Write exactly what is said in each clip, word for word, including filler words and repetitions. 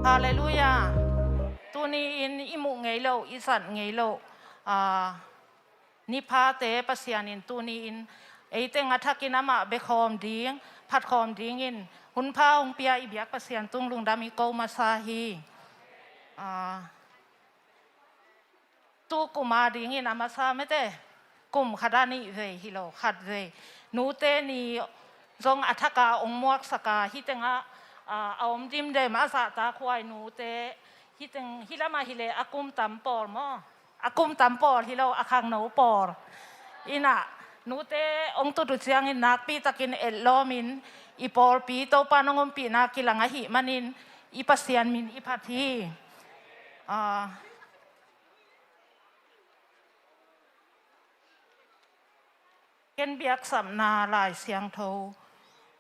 Halleluiah. Tuni-in i muh ngei loh, i zat ngei loh, aa, niphate Pasian in tuni-in eiteng a thakin amah bekhawm ding, phatkhawm dingin hunpha hong pia i biak Pasian tung lungdam i ko masa hi. Aa, tu kum a dingin a masa mete, kum khat a nih vei hi lo, khat vei. Nute ni zong a thaka ong muaksaka, hih tengah, a, a om dimdem a zahtakhuai nute, hih teng, hih lamah hileh a kum tam pawl maw? A kum tam pawl hi lo, a khangno pawl. Innah, nute ong tut uh ciangin nakpitakin etlawmin i pawlpi Topa nong ompihna kilang ahih manin i Pasian min i phat hi. A, ken biaksapna Lai Siangtho,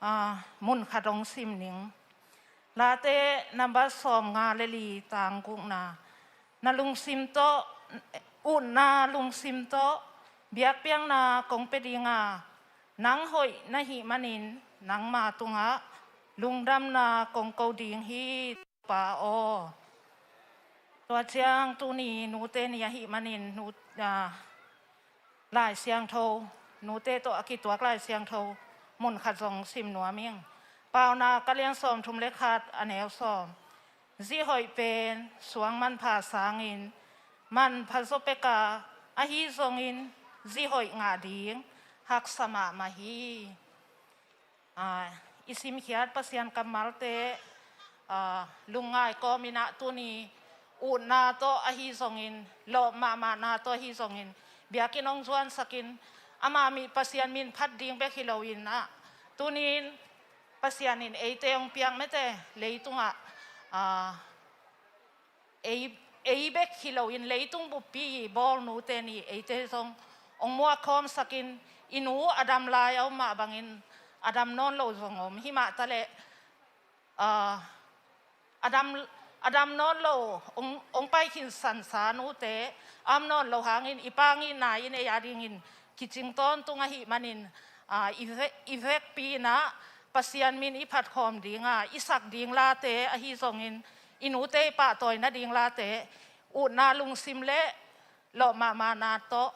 aa, mun khat hong sim ning. Late nambat sawmnga le li tang gukna. Na lungsim tawh, utna lungsim tawh biakpiakna kong pia dinga, nang hoih na hih manin nangma tungah lungdamna kong ko ding hi. Pa aw. Tua ciang tuni nute ni ahih manin nu, a, Lai Siangtho, nute tawh a kituak Lai Siangtho mun khat zong sim nuam ing. Paunak a lian sawmthum le khat, a neu sawm. Zi hoih pen suang manpha sangin manpha zaw peka, ahi zongin zi hoih ngah ding haksa mahmah hi. Aa, i simkhiat Pasian kammalte, aa, lungngai kawminah tuni utna tawh ahi zongin, lawp mahmahna tawh ahi zongin, biakinn hong zuansakin, ama mi Pasian min phat ding bek hi loinah, tunin Pasian in eite hong piak mete leitungah, aa, ei, ei bek hi loin leitung buppi i bawl nute ni eite zong hong muakkhawmsakin, i nu a dam lai a om mah bangin a dam nawn lo zong om. Himah taleh, aa, a dam, a dam nawn lo, hong, hong pai khin sansa nute a om nawn lo hangin i pangina in ei a dingin kicing tawntung ahih manin, aa, i ve-, i vekpi inah Pasian min i phatkhawm dinga i sak ding late ahi zongin, i nute i pahtawi nading late, utna lungsim le lawp mahmahna tawh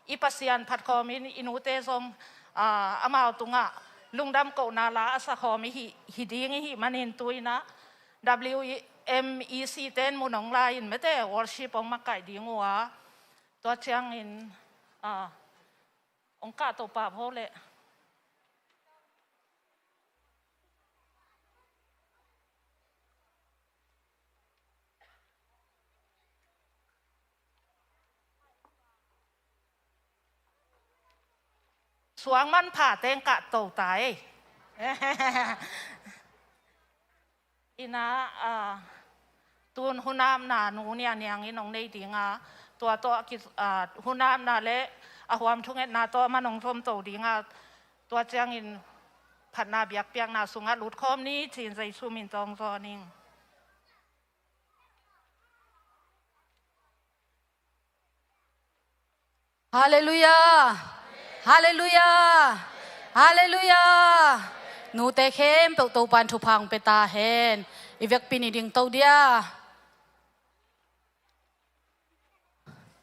i Pasian phatkhawmin i nute zong, aa, amau tungah lungdam kohna la a sakhawm i hi, hi ding i hih manin tu inah W M E C ten mun hong la-in mete worship hong makaih ding uh a, tua ciangin, aa, hong kahto pah vo leh. Suang manpha teng kahto ta ei. Inah, aa, tun hunamna nu nia niangin hong nei dinga, tua tawh a ki, aa, hunamna le a huam thungetna tawh a man hong zomto dinga, tua ciangin phatna biakpiakna sungah lutkhawm ni, ci-in Jesu min tawh hong zawn ing. Halleluiah. Halleluiah. Halleluiah. Nute khempeuh Topan thupha hong pia ta hen. I vekpi ni ding to dia.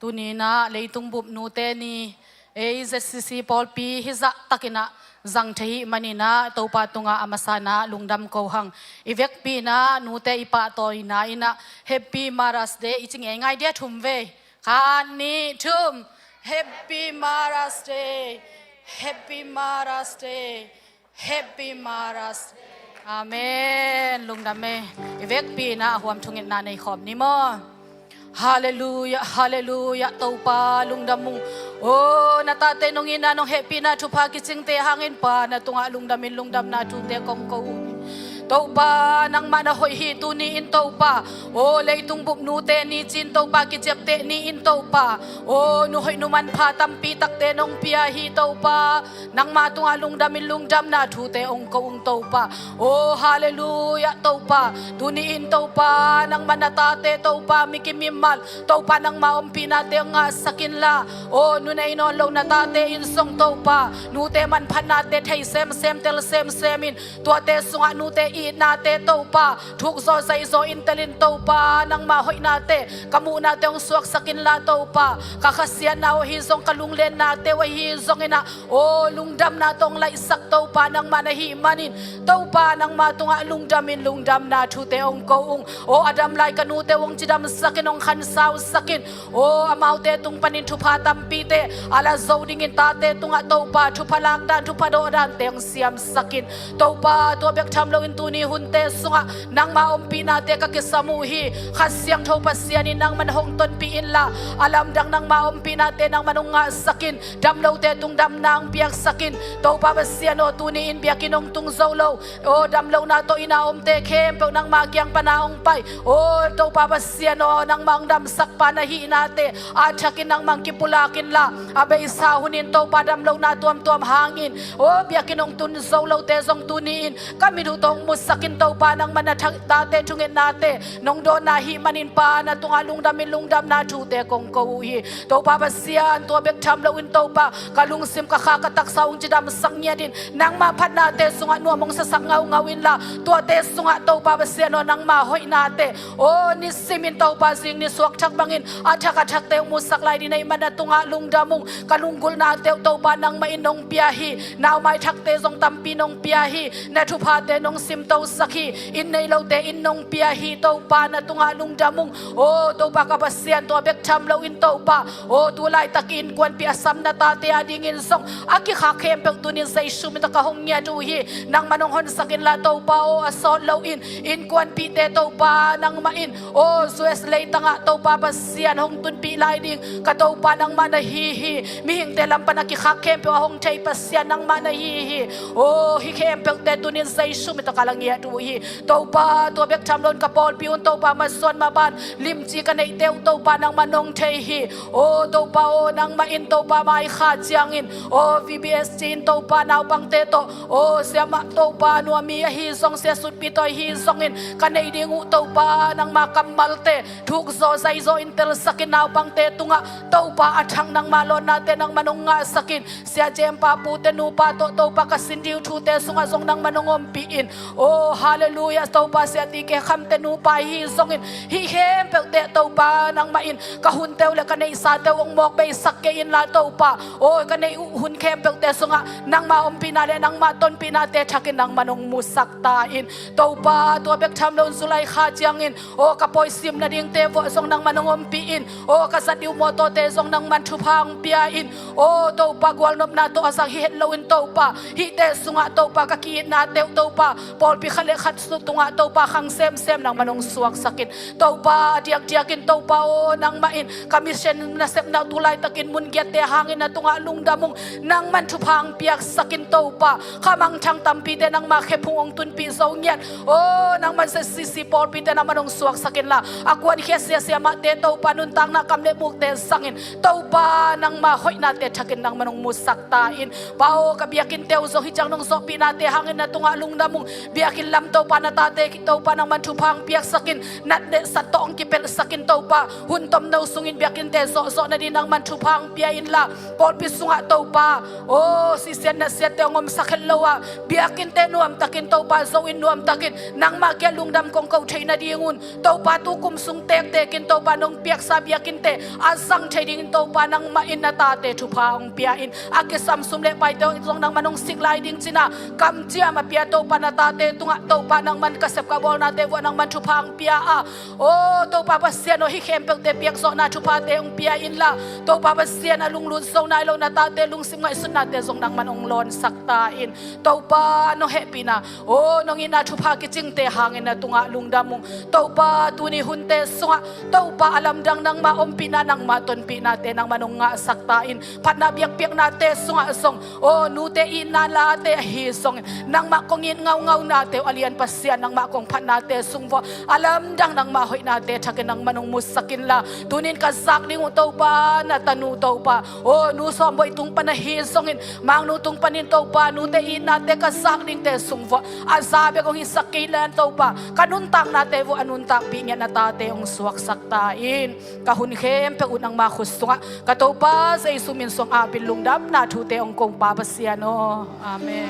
Tuninah leitung bup nute ni, ei Z C C pawlpi hizah takinah zang thei hih maninah Topa tungah a masanah lungdam ko hang. I vekpi inah nute i pahtawina inah Happy Mother's Day i ci ngeingai dia, thum vei. Khat, nih, thum. Happy Mother's Day. Happy Mother's Day. Happy Mother's Day. Amen. Lungdam ei. I vekpi inah a huam thungetna nei khawm ni maw? Halleluiah, halleluiah, Topa lungdam ung. O, na tate nong itna nong hehpihna thupha kicingte hangin Pa, na tungah lungdamin lungdamna thute kong ko ung. Topa, nangmah na hoih hi tuni-in Topa. O, leitung bup nute ni ci-in Topa, kiciapteh ni-in Topa. O, nu hoih nu manpha tampi takte nong pia hi Topa. Nangmah tungah lungdamin lungdamna thute ong ko ung Topa. O, halleluiah Topa. Tuni-in Topa, nangmah na tate Topa, mi kimimal Topa, nangmah ompihnate ong ngahsak inla. O, nu nei nawn lo na tate in zong Topa, nute manphatnate thei semsem, tel semsem in, tuate sungah nute itnate Topa, thukzaw zaizaw intelin Topa, nangma hoihnate ka muhnate hong suaksak inla Topa, ka khasiatna uh ahi zong, ka lunglennate uh ahi zongin ah, aw lungdamna tawh hong laihsak Topa nangmah na hih manin, Topa nangma tungah lungdamin lungdamna thute hong ko ung. Aw a dam lai ka nute uh hong cidamsakin hong khansausakin, aw amaute tung panin thupha tampite a la zo dingin tate tungah Topa thupha lakdan thupha dawhdante hong siamsakin. Topa tua bek tham loin tuni hunte sungah nangma ompihnate ka kisam uh hi. Kha Siangtho Pasian in nangman hong tonpih inla, a lamdang nangma ompihnate nangman hong ngahsakin, damlote tung damna hong piaksakin. Topa Pasian aw, tuni in biakinn hong tung zo lo, aw damlohna tawh inn a omte khempeuh nangma kiang pana hong pai. Aw Topa Pasian aw, nangma hong damsakpa na hihnate a thakin nangma hong kipulak inla, a beisa hunin Topa damlohna tuamtuam hangin, aw biakinn hong tun zo lote zong tuni in ka mit uh tawh hong musakin Topa nangma na thak tate thungetnate nong dawnna hih manin Pa na tungah lungdamin lungdamna thute kong ko uh hi. Topa Pasian tua bek tham loin Topa ka lungsim ka kha ka taksa hong cidamsak ngiatin nangma phatnate sungah nuam hong sasak ngaungau inla, tuate sungah Topa Pasian aw nangma hoihnate aw nisimin Topa zing ni suak thak bangin a thak a thakte hong musak lai ding na hih manin na tungah lungdam ung. Ka lunggulhnate uh Topa nangmah in nong pia hi. Naumai thakte zong tampi nong pia hi. Na thuphate nong simtosak hi. Inn nei lote inn nong pia hi. Topa na tungah lungdam ung. Aw Topa ka Pasian tua bek tham loin Topa, aw tu laitak innkuanpih a sam na tate adingin zong a kikhak khempeuh tunin Jesu min tawh ka hong ngiat uh hi. Nangman hong honsak inla Topa aw, a sawt loin innkuanpihte Topa nangmah in, aw U S leitangah Topa Pasian hong tunpih lai ding ka Topa nangmah na hi hi. Mihingte lam pan a kikhak khempeuh a hong thei Pasian nangmah na hi hi. Aw hih khempeuhte tunin Jesu min tawh ka la ngiat uh hi. Topa tua bek tham loin ka pawlpi un Topa masuan maban limci ka neihte uh Topa nangmah nong thei hi. Aw Topa aw nangmah in Topa mai kha ciangin, aw V B S C in Topa naupangte tawh, aw siamah Topa nuami ahi zong, sia sutpi tawh ahi zongin ka nei ding uh Topa nangma kammalte thukzaw zaizaw intelsakin naupangte tungah Topa a thak nangma lawnnate nangman hong ngahsakin, Sia Jem pa pute nupa tawh Topa ka sin ding uh thute sungah zong nangman hong ompih in. Aw halleluiah Topa, Sia T K Khamte nupa ahi zongin hih khempeuhte Topa nangmah in ka hunte uh le ka neihsate uh hong mawk beisak kei inla Topa, aw ka neih uh hun khempeuhte sungah nangma ompihna le nangma tonpihnate thakin nangman hong musak ta in. Topa tua bek tham loin July kha ciangin, aw ka pawi sim nadingte vuah zong nangman hong ompih in. Aw ka zat ding uh mawtawte zong nangman thupha hong pia in. Aw Topa gualnopna tawh a zang hi het loin Topa, hihte sungah Topa ka ki-itnate uh Topa pawlpi khat le khat tungah Topa khang semsem nangman hong suaksak in. Topa a diakdiakin Topa aw nangmah in ka mission nasepna uh tu laitakin mun giatte hangin na tungah lungdam ung. Nangman thupha hong piaksak in Topa, kha mangthang tampite nangma khephung hong tunpih zo ngiat. Aw nangman Z C C pawlpite nangman hong suaksak inla, a kuankhia sia siamahte Topa nuntakna kam le mukte zangin Topa nangma hoihnate thakin nangman hong musak ta in. Pa aw ka biakinnte uh zong hih ciang nong zawhpihnate hangin na tungah lungdam ung. Biakinn lam Topa na tate Topa nangman thupha hong piaksak in, nat le sat tawh hong kipelhsak in Topa, hun tomno sungin biakinnte zawhzawh nading nangman thupha hong pia inla, pawlpi sungah Topa aw sihsiat nasiatte hong omsak het lo a, biakinnte nuamtakin Topa zo in nuamtakin nangmah kiang lungdam kong ko theih nadingun Topa tu kum sung tektekin Topa nong piaksa biakinnte a zang thei dingin Topa nangmah in na tate thupha hong pia in. A kisam sum le paite zong nangman hong sik lai ding cina kamciam a pia Topa na tate tungah Topa nangman ka sep ka bawlnate vuah nangman thupha hong pia a, aw Topa Pasian aw hih khempeuhte piakzawhna thuphate hong pia inla, Topa Pasian a lunglut zo nai lo na tate lungsim ngaihsutnate zong nangman hong lawnsak ta in. Topa nong hehpihna, aw nong itna thupha kicingte hangin na tungah lungdam ung. Topa tuni hunte sungah Topa a lamdang nangma ompihna nangma tonpihnate nangman hong ngahsak ta in. Phatna biakpiaknate sungah zong, aw nute itna late ahi zongin nangmah kong it ngaungaunate uh a lian Pasian nangmah kong phatnate sung vuah a lamdang nangma hoihnate thakin nangman hong musak inla, tunin ka zak ding uh Topa na tanu Topa, aw nu Sawmbawi tung pan ahi zongin Mangnu tung panin Topa nute itnate ka zak dingte sung vuah a za bek hong hisak kei le Topa ka nuntaknate vuah a nuntakpih ngiat na tate hong suaksak ta in. Ka hun khempeuh uh nangma khut sungah ka Topa Jesu min suang apin lungdamna thute hong ko Pa Pasian aw. Amen.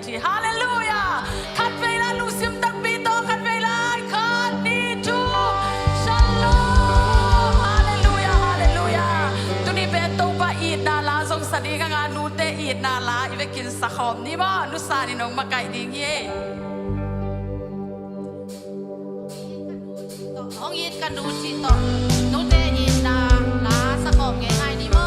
Halleluiah. Khat vei la lungsim takpi tawh, khat vei la, khat, nih, thum. Shalom. Halleluiah, halleluiah. Tuni pen Topa itna la zong sa ding a, nute itna la i vekin sa khawm ni maw. Nusa in hong makaih ding hi. Hong it ka nu cih tawh, nute itna la sa khawm ngei ngai ni maw.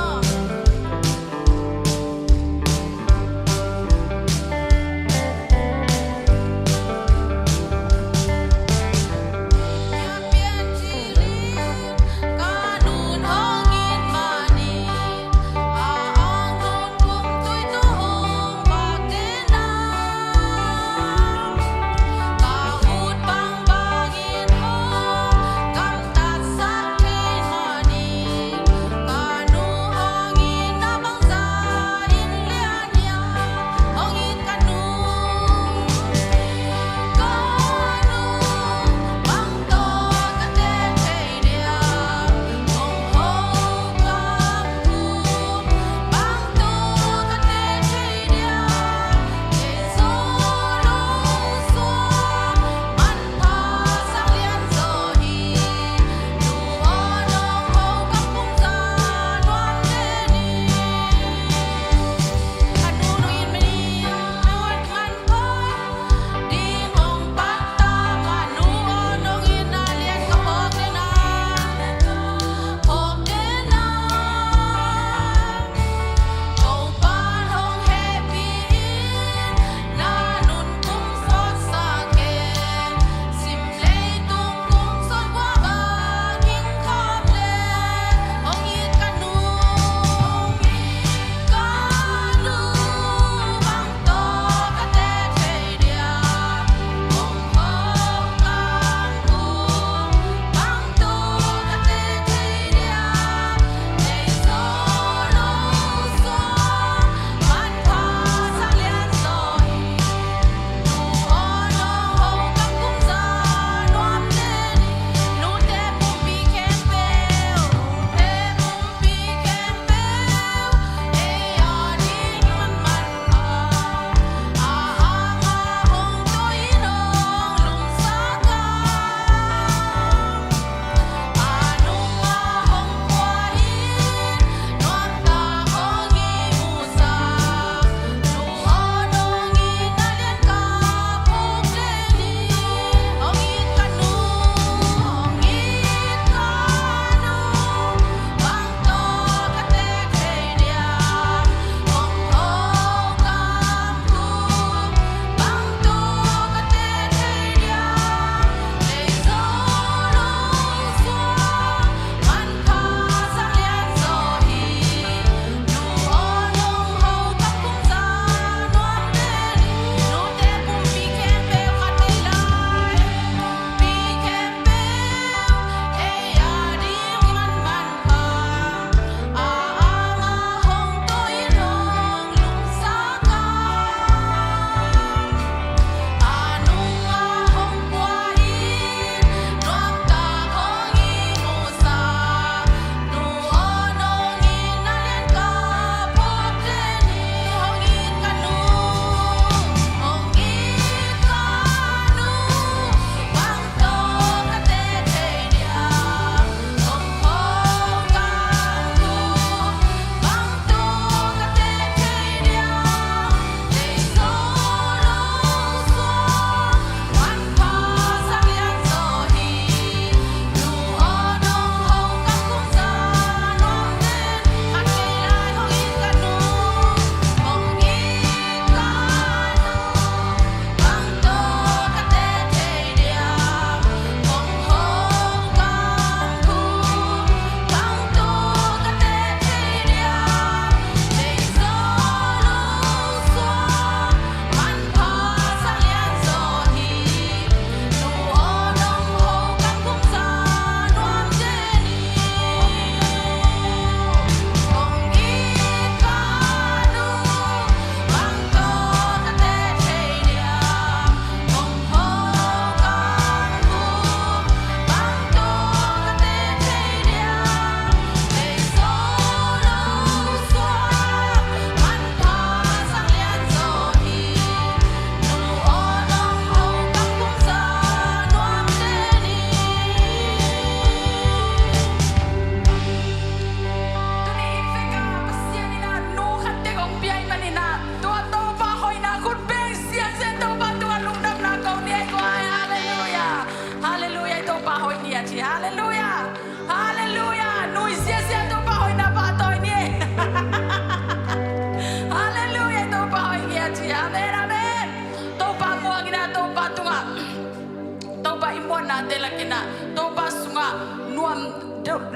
takin ah Topa sungah nuam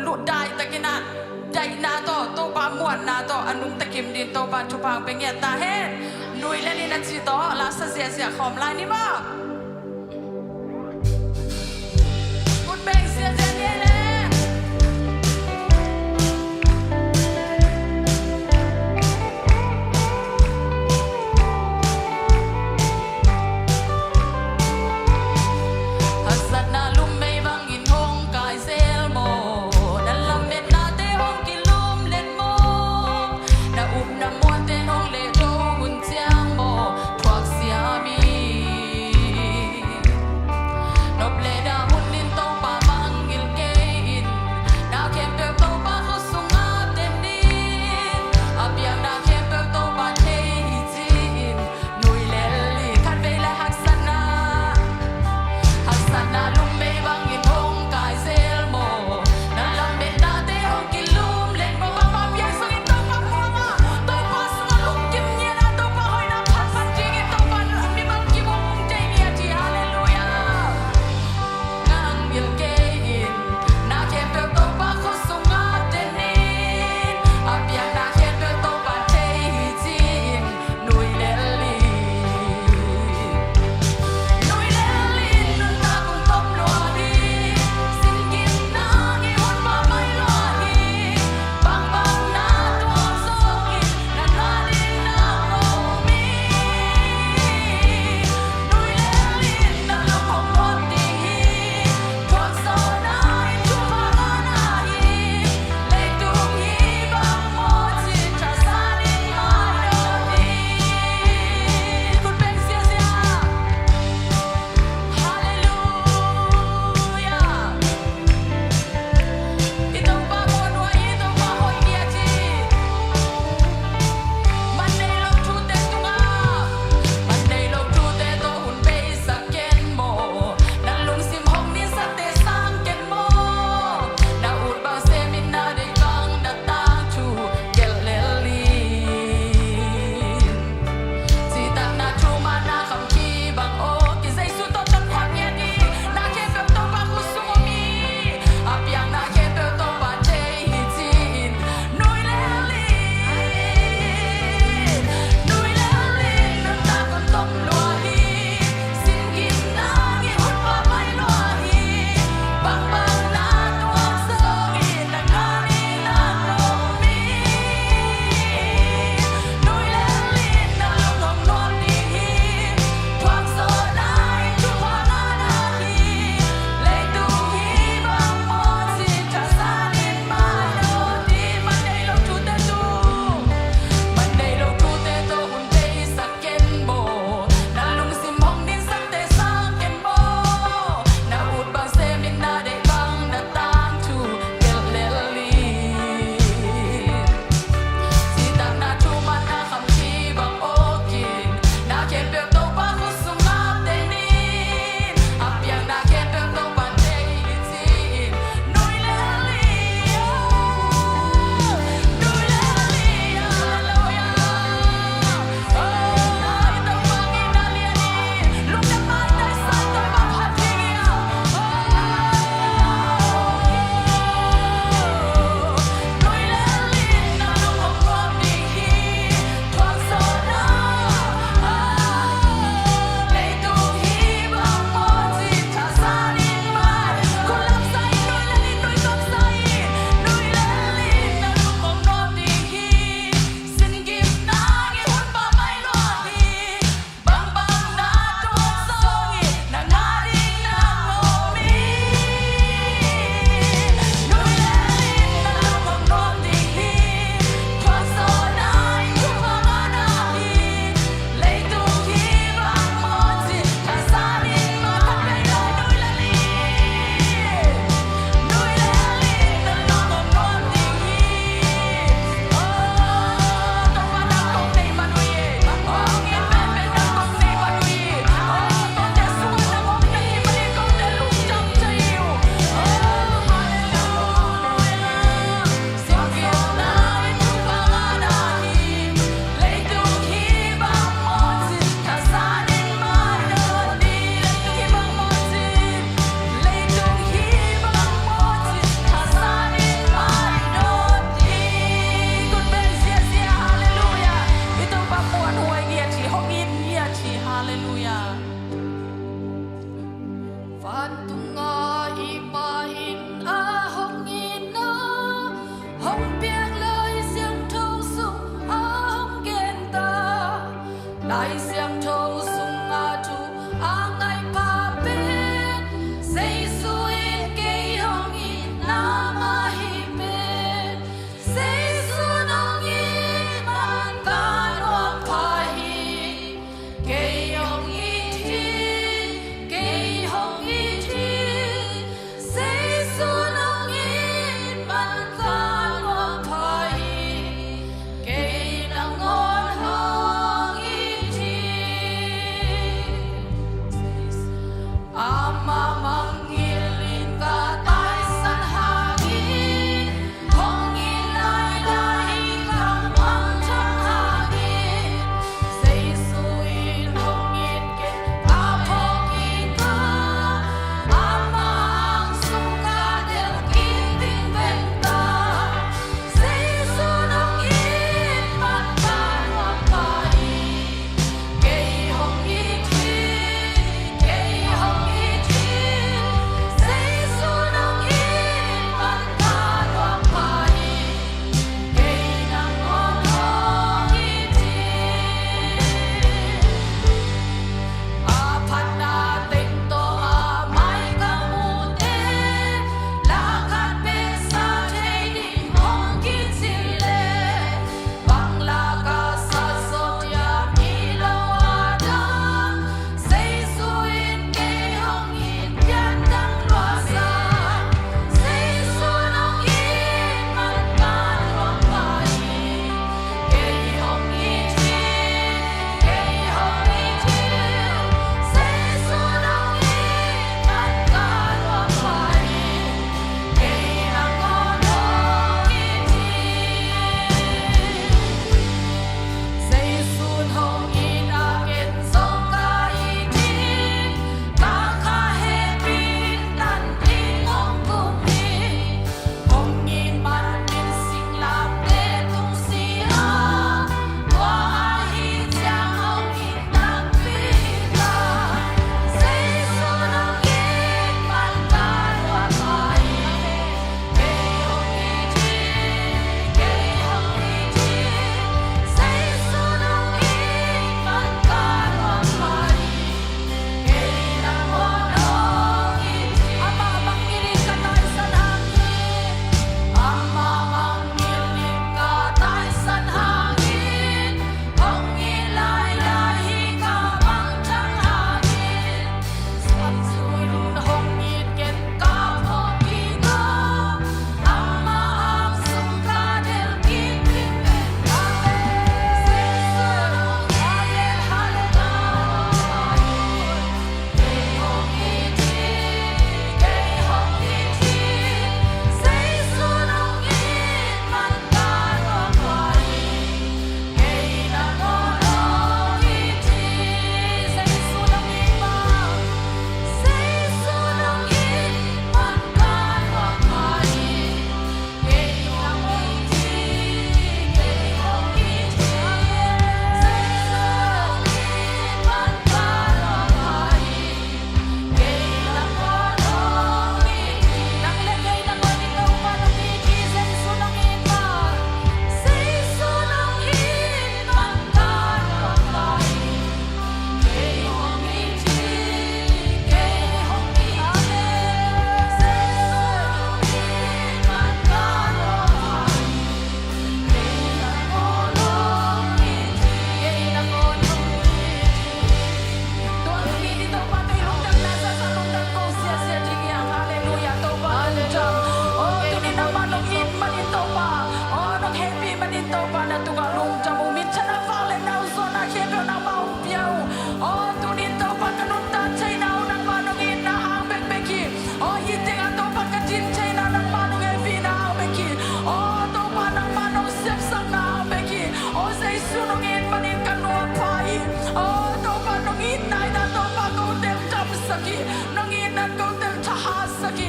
luh dai takin ah daihna tawh, Topa muanna tawh a nungta kim dingin Topa thupha pia ngiat ta hen. Nui le li na ci tawh la sa ziahziah khawm lai ni maw? Khut beng ziahziah ni le. Haksatna lummei bangin hong kai zel maw? Na lametnate hong kilumlet maw? Na upna muanten hong lehdo hun ciang maw? Thuak siam hi.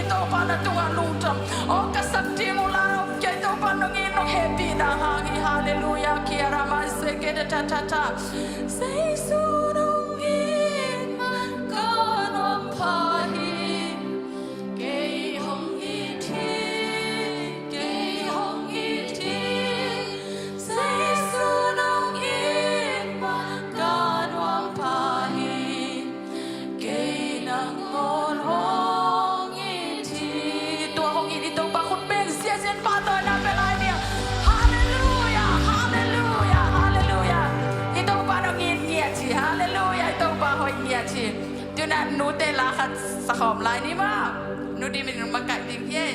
Topa na tungah lungdam. O ka sak ding uh la, kei Topa nong it nong hehpihna hang hi. Halleluiah. Kia rama seke da ta ta ta. Jesu nong it man ka nuam pha hi. Kei hong it hi, kei hong it hi. Jesu nong it man ka nuam pha hi. Kei nangawn hong it hi. Tua hong it i Topa khut beng ziazia in pahtawina pia lai ni. Halleluiah, halleluiah, halleluiah. I Topa nong it ngiat hi. Halleluiah, i Topa hoih ngiat hi. Tuna nute la khat sakhawm lai ni maw. Nu Dim in makaih ding hi.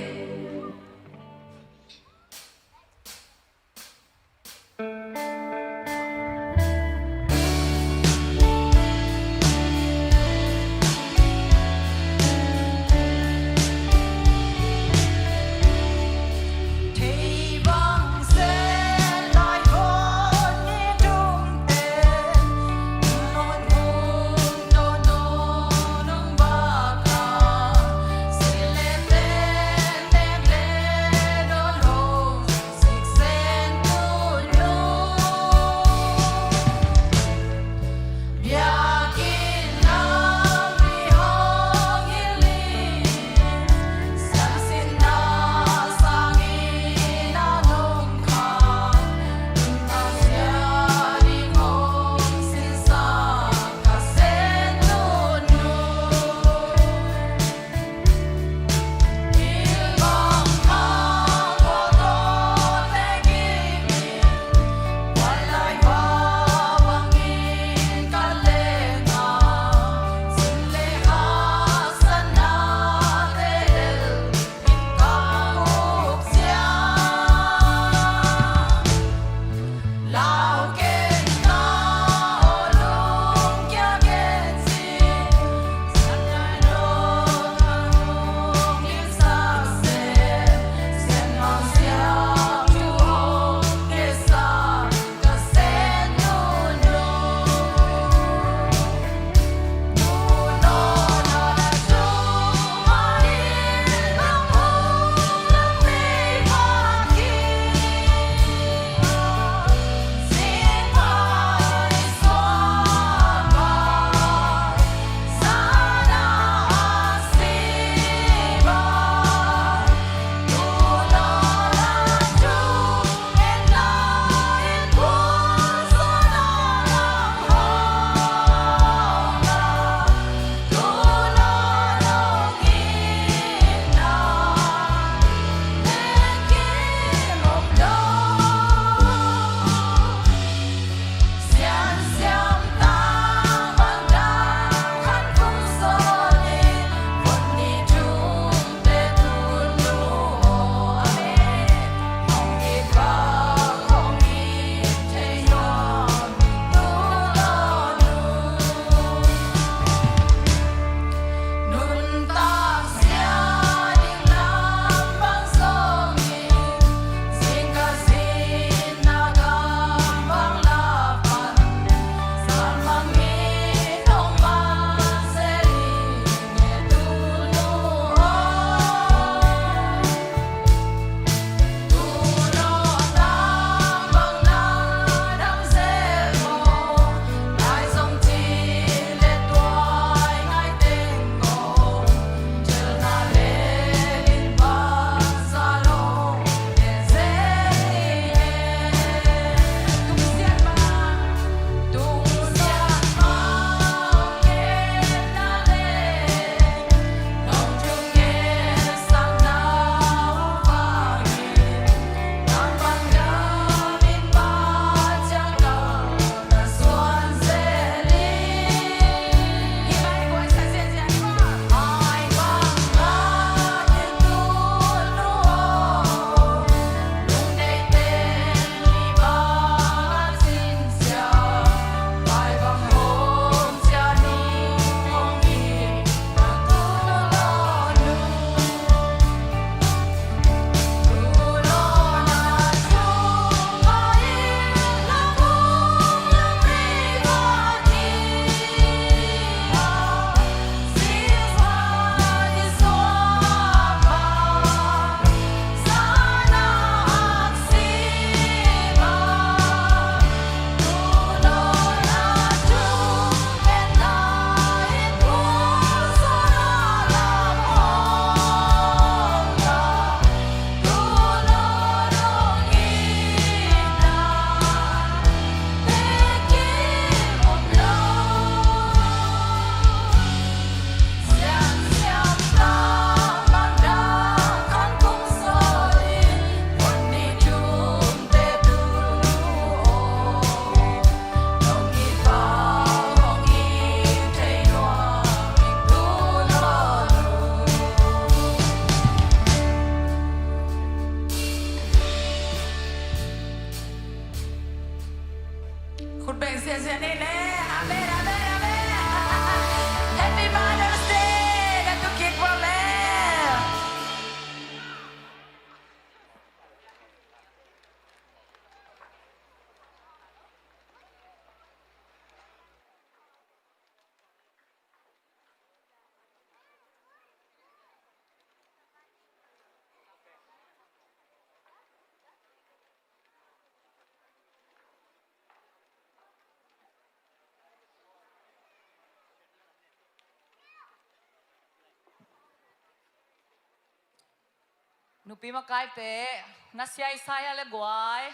Nupi makaite, na sia i sa hia le guai?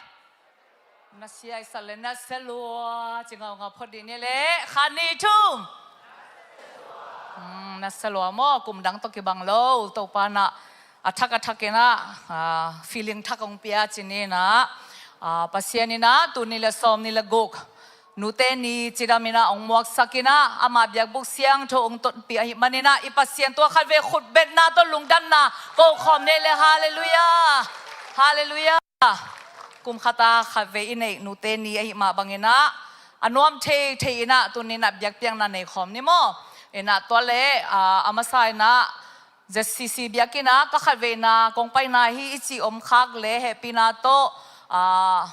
Na sia i sa le na sia lua ci ngaungau phot dih ni le, khat ni thum. Hmm, na sia lua maw, kum dang tawh kibang lo, Topa in ah a thak a thak in ah, ah, feeling thak hong pia ci ni in ah, ah, Pasian in ah tuni le sawmnih le guk Nute Ni cidam in ah hong muaksak in ah, amah biakbuk siangtho hong tonpih ahih manin ah, i Pasian tua khatvei khutbetna tawh lungdamna ko khawm ni le, halleluiah. Halleluiah. Kum khat a khatvei i neih Nute Ni ahih mah bangin ah, a nuam thei thei in ah tuni in ah biakpiakna nei khawm ni maw. In ah tua le, ah, a masa in ah Z C C biakinn ah ka khatveina kong paina hi i ci om khak le hehpihna tawh, ah,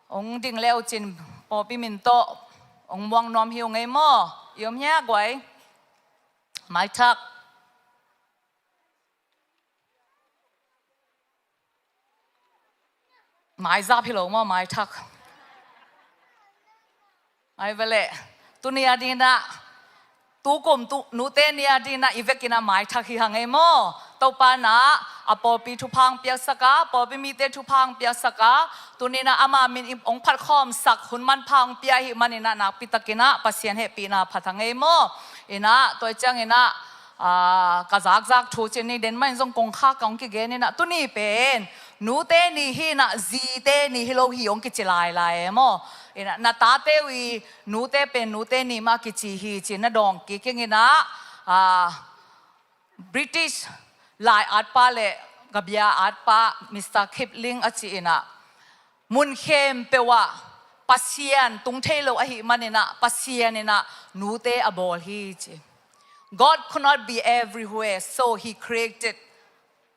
hong ding le uh cin, pawlpi min tawh hong muang nuam hi ung ei maw. I om hia guai? Maithak. Maizap hi lo maw, maithak. Ai vele. Tuni a ding in ah, tukum tu, Nute Ni a ding in ah i vekin ah maithak hi hang ei maw. Topa in ah a pawlpi thupha hong piaksak a, pawlpi mite thupha hong piaksak a, tuni in ah ama min in hong phatkhawmsak hun manpha hong pia ahih manin ah, nakpi takin ah Pasian hehpihna phat hang ei maw. In ah tua ciangin ah, ah, ka zakzak thu cin ni, den mah in zong kong khak ka hong kigen in ah, tuni pen Nute Ni hi in ah, zite ni hi lo hi hong kici lailai ei maw. In ah na tate uh i nute pen Nute Ni mah kici hi ci-in na dawng kik ing in ah, ah, British lai atpa le gabia atpa Mister Kipling a cih in ah, mun khempeuh ah Pasian tung thei lo ahih manin ah, Pasian in ah nute a bawl hi ci. God could not be everywhere, so he created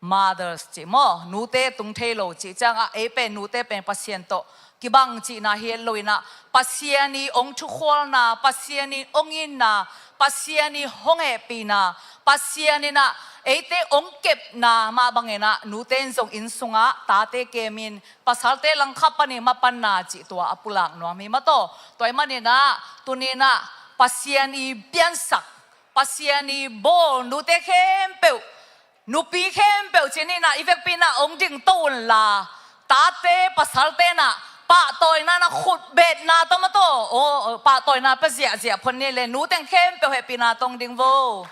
mothers ci maw, nute tung thei lo cih ciangah, ei pen nute pen Pasian tawh kibang cihna hi lo in ah, Pasian i hong thukhualna, Pasian i hong itna, Pasian i hong hehpihna, Pasian in ah eite hong kepna mah bangin ah, nute in zong inn sungah tate kemin, pasalte langkhat panin mapanna cih tua a pulak nuam hi mah tawh. Tua ahih manin ah, tuni in ah Pasian i piansak, Pasian i bawl nute khempeuh, nupi khempeuh ci ni in ah, i vekpi in ah hong ding to un la, tate pasalte in ah pahtawina in ah khutbetna tawh mah tawh, aw, pahtawina pia ziahziah phot ni le, nuteng khempeuh hehpihna tawh hong ding vo.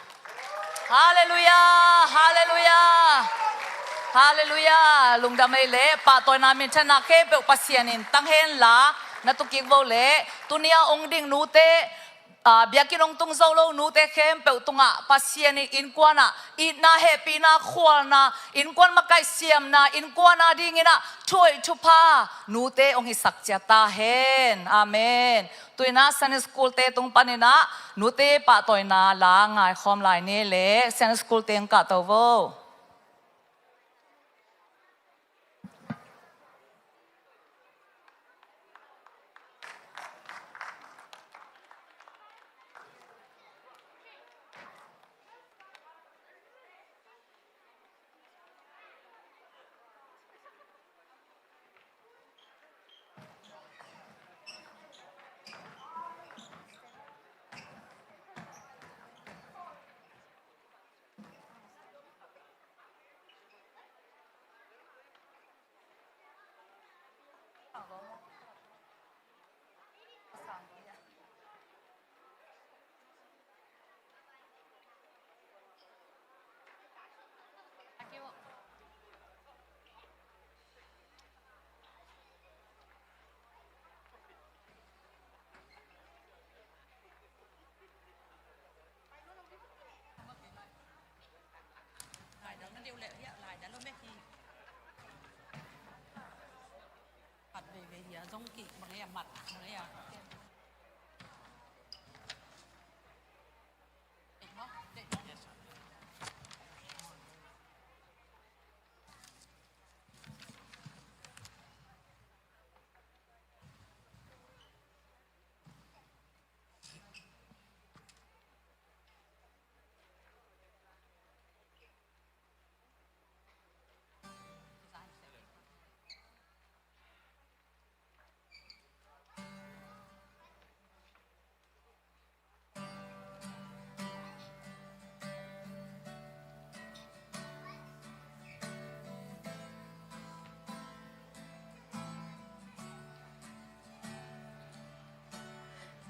Halleluiah, halleluiah, halleluiah. Lungdam ei le, pahtawina minthanna khempeuh Pasian in tang hen la, na tu kik vo le, tuni a hong ding nute, ah, biakinn hong tung zo lo nute khempeuh tungah Pasian in innkuan ah itna, hehpihna, khualna, innkuan makaih siamna, innkuan a dingin ah thu hoih thupha nute hong hisak ciat ta hen. Amen. Tu in ah Sunday school te tung panin ah nute pahtawina la ngaikhawm lai ni le, Sunday school te hong kahto vo.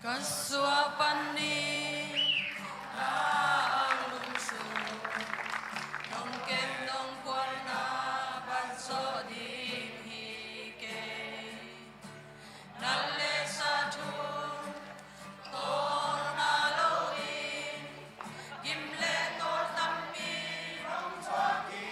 Ka suah panin na a lungsim, nong kem nong kuanna pan zawh ding hi kei. Nat le sa thu tawlna loin, gim le tawl tampi nong thuak hi.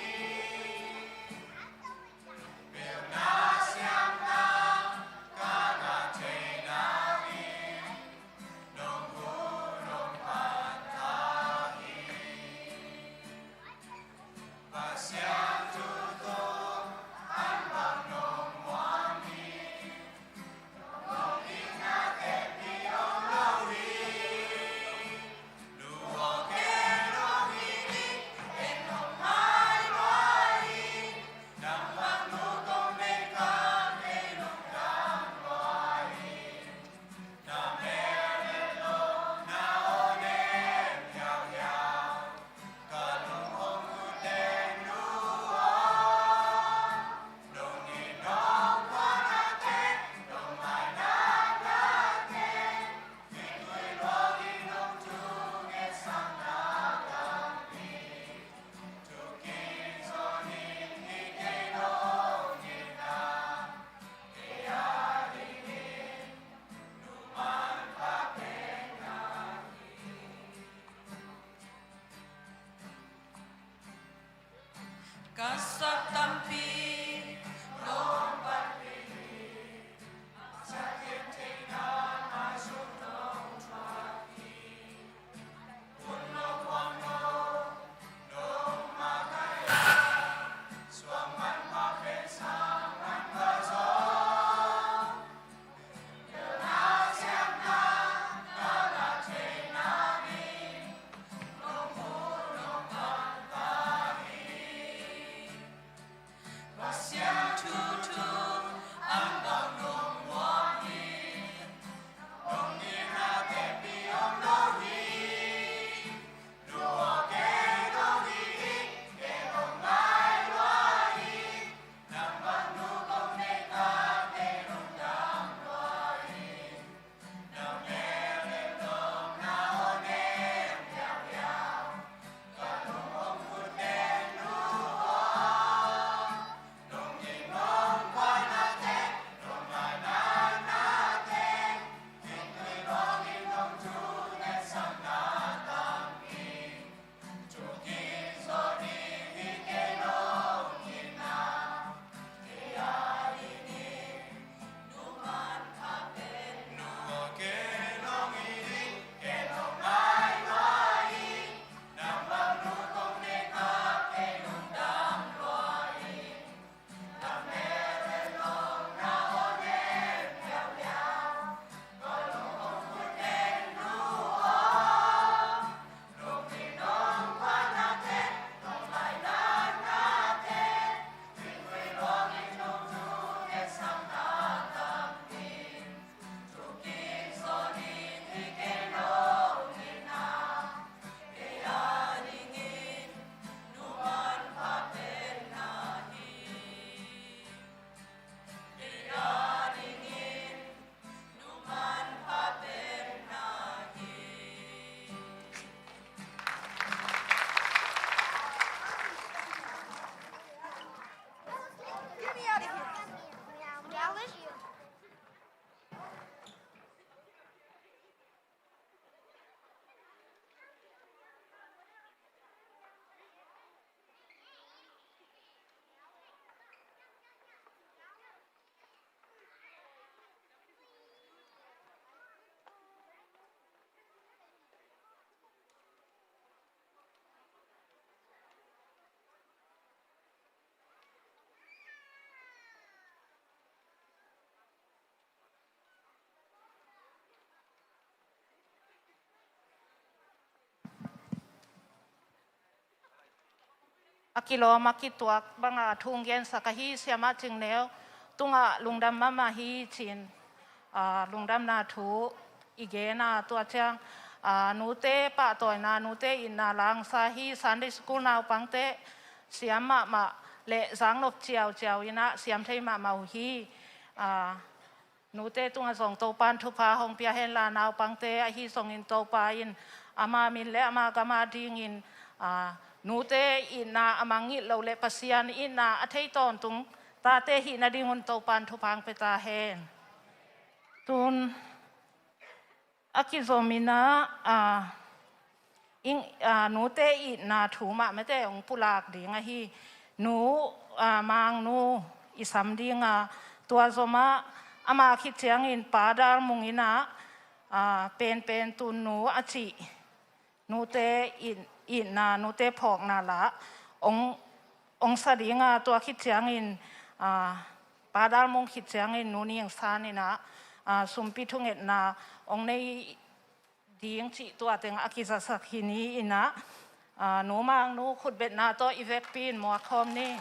Ka sap tampi nong pan hi. A kilawm a kituak banga thu hong gensak ahi Siamah Cing Neu tungah lungdam mahmah hi ci-in, aa, lungdamna thu i gen a, tua ciang, aa, nute pahtawina, nute itna la hong sa hi. Sunday School naupangte siam mahmah le zaknop ciauciau in ah siam thei mahmah uh hi. Aa, nute tungah zong Topan thupha hong pia henla, naupangte ahi zongin Topa in ama min le ama gam a dingin, aa, nute itna a mangngilh loh le Pasian itna a thei tawntung tate hih nadingun Topan thupha hong pia ta hen. Tun a kizom in ah, aa, ing, aa, nute itna thu mah mete hong pulak ding ahi. Nu, aa, Mangnu i sam ding a, tua zomah ama khit ciangin Pa Dal Mung in ah, aa, Penpen Tun Nu a cih nute it, itna, nute phawkna la hong, hong sa ding a, tua khit ciangin, aa, Pa Dal Mung khit ciangin Nu Ning San in ah, aa, sumpi thungetna hong nei ding cih tua teng a kizasak hi ni in ah, aa, Nu Mangnu khutbetna tawh i vekpi in muak khawm ni.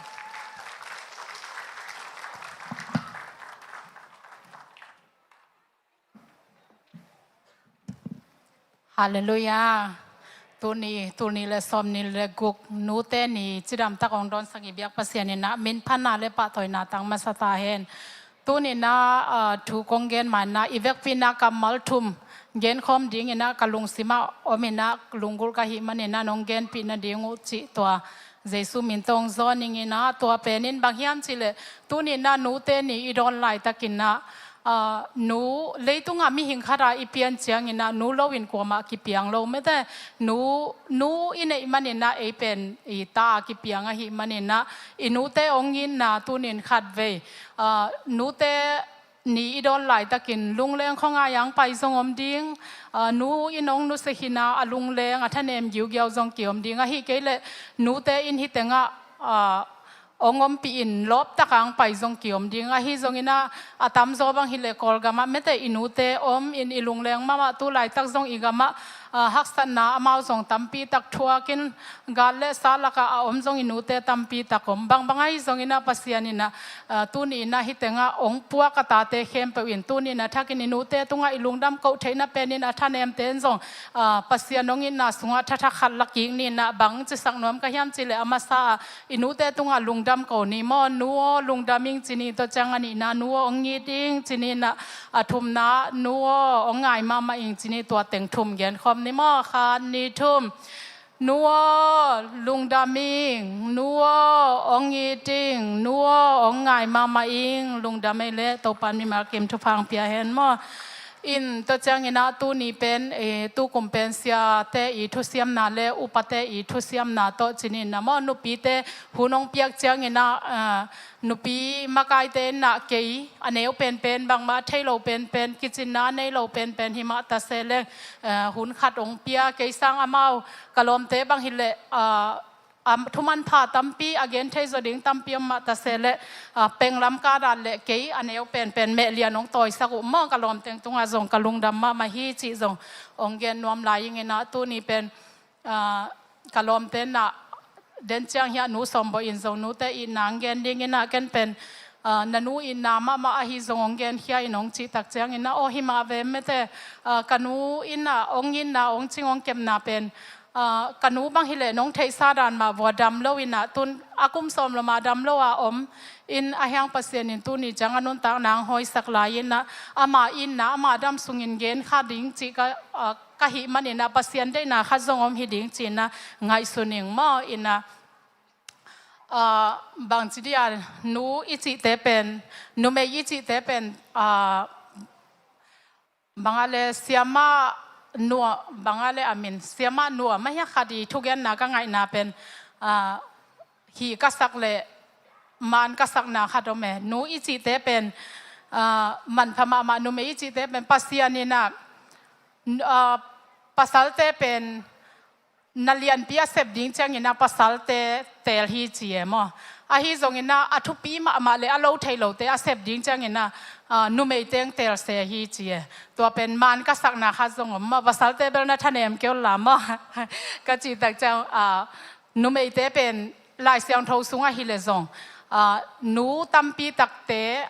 Halleluiah. Tuni, tuni le sawmnih le guk nute ni cidamtak hong dawnsak i biak Pasian in ah min phatna le pahtawina tang masa ta hen. Tuni in ah, aa, thu kong gen ma in ah i vekpi in ah kammal thum genkhawm ding in ah ka lungsim ah om in ah lunggulh ka hih man in ah nong genpih nading uh cih tua Jesu min tawh hong zawn ing in ah, tua pen in bang hiam cih leh tuni in ah nute ni i dawn laitakin ah, aa, nu leitungah mihing khat a i pian ciangin ah nu loin kuamah kipiang lo mete. Nu, nu i neih man in ah ei pen i ta a kipiang ahih man in ah i nute hong itna tunin khatvei, aa, nute ni i dawn laitakin lungleng khuangai a hong pai zong om ding. Aa, nu in hong nusia khin a, a lungleng a thanem giugiau zong kiom ding. Ahih kei leh nute in hih tengah, aa, hong ompih in lawptak a hong pai zong kiom ding. Ahi zongin ah a tamzaw bang hi leh Kawlgam ah mete i nute om in i lungleng mahmah, tu laitak zong i gam ah, aa, haksatna amau zong tampi tak thuak in, gal le sa lakah a om zong i nute tampi tak om. Bangbang ahi zongin ah Pasian in ah, aa, tuni in ah hih tengah hong puak a tate khempeuh in tuni in a thakin i nute tungah i lungdam koh theihna pen in a thanemte in zong, aa, Pasian hong itna sungah thatha khat la kik ni in ah, bang cisak nuam ka hiam cih leh a masa ah i nute tungah lungdam ko ni maw. Nu aw, lungdam ing ci ni, tua ciang a nihna, nu aw, hong it ing ci ni in ah, a thumna, nu aw, hong ngai mahmah ing ci ni, tua teng thum genkhawm ni maw. Khat, nih, thum. Nu aw, lungdam ing, nu aw, hong it ing, nu aw, hong ngai mahmah ing, lungdam ei leh Topan mimal kim thupha hong pia hen maw. In tua ciangin ah tuni pen, eh, tukum pen siate i thusiamna le upate i thusiamna tawh ci ni in ah maw, nupite hun hong piak ciangin ah, ah, nupi makaite in ah kei a neu penpen, bangmah thei lo penpen, kicinna nei lo penpen hi mah ta se leng, eh, hun khat hong pia. Kei sang amau ka lawmte bang hi leh, ah, a thumanpha tampi, a genthei zaw ding tampi om mah ta se leh, aa, penglam ka dan leh kei a neu penpen meh lian hong tawisak uh maw, ka lawmteng tungah zong ka lungdam mahmah hi cih zong hong gen nuam lai ing in ah, tuni pen, aa, ka lawmte in ah den ciang hiah Nu Sawm Bawi in zong nute itna hong gen ding in ah, ken pen, aa, na nu itna mahmah ahi zong hong genkhia in hong cih tak ciangin ah, aw, hi mah ve mete, aa, ka nu in ah hong itna, hong cing hong kepna pen, aa, ka nu bang hi leh nong theihsa dan mah vua dam lo in ah, tun a kum sawm lo mah dam lo a om in, a hiang Pasian in tuni ciang a nuntakna hong hawisak lai in ah, ama itna, ama dam sungin gen kha ding cih ka, aa, ka hih man in ah, Pasian deihna khat zong om hi ding ci in ah ngaihsun ing maw. In ah, aa, bangci dia nu i cihte pen, numei i cihte pen, aa, bang a le siamah nuam, bang a le a min siamah nuam, mah hiah khat i thugenna ka ngaihna pen, aa, hih ka sak le man ka sakna khat om e. Nu i cihte pen, aa, manpha mahmah, numei i cihte pen Pasian in ah, n-, aa, pasalte pen na lianpi a sep ding ciangin ah pasalte teel hi ci e maw. Ahi zongin ah a thupi mahmah le a lo thei lote a sep ding ciangin ah, aa, numeite hong teel se hi ci e. Tua pen man ka sakna khat zong om maw, pasalte bel na thanem kei un la maw. Ka cih tak ciang, aa, numeite pen Lai Siangtho sungah hi leh zong, aa, nu tampi takte,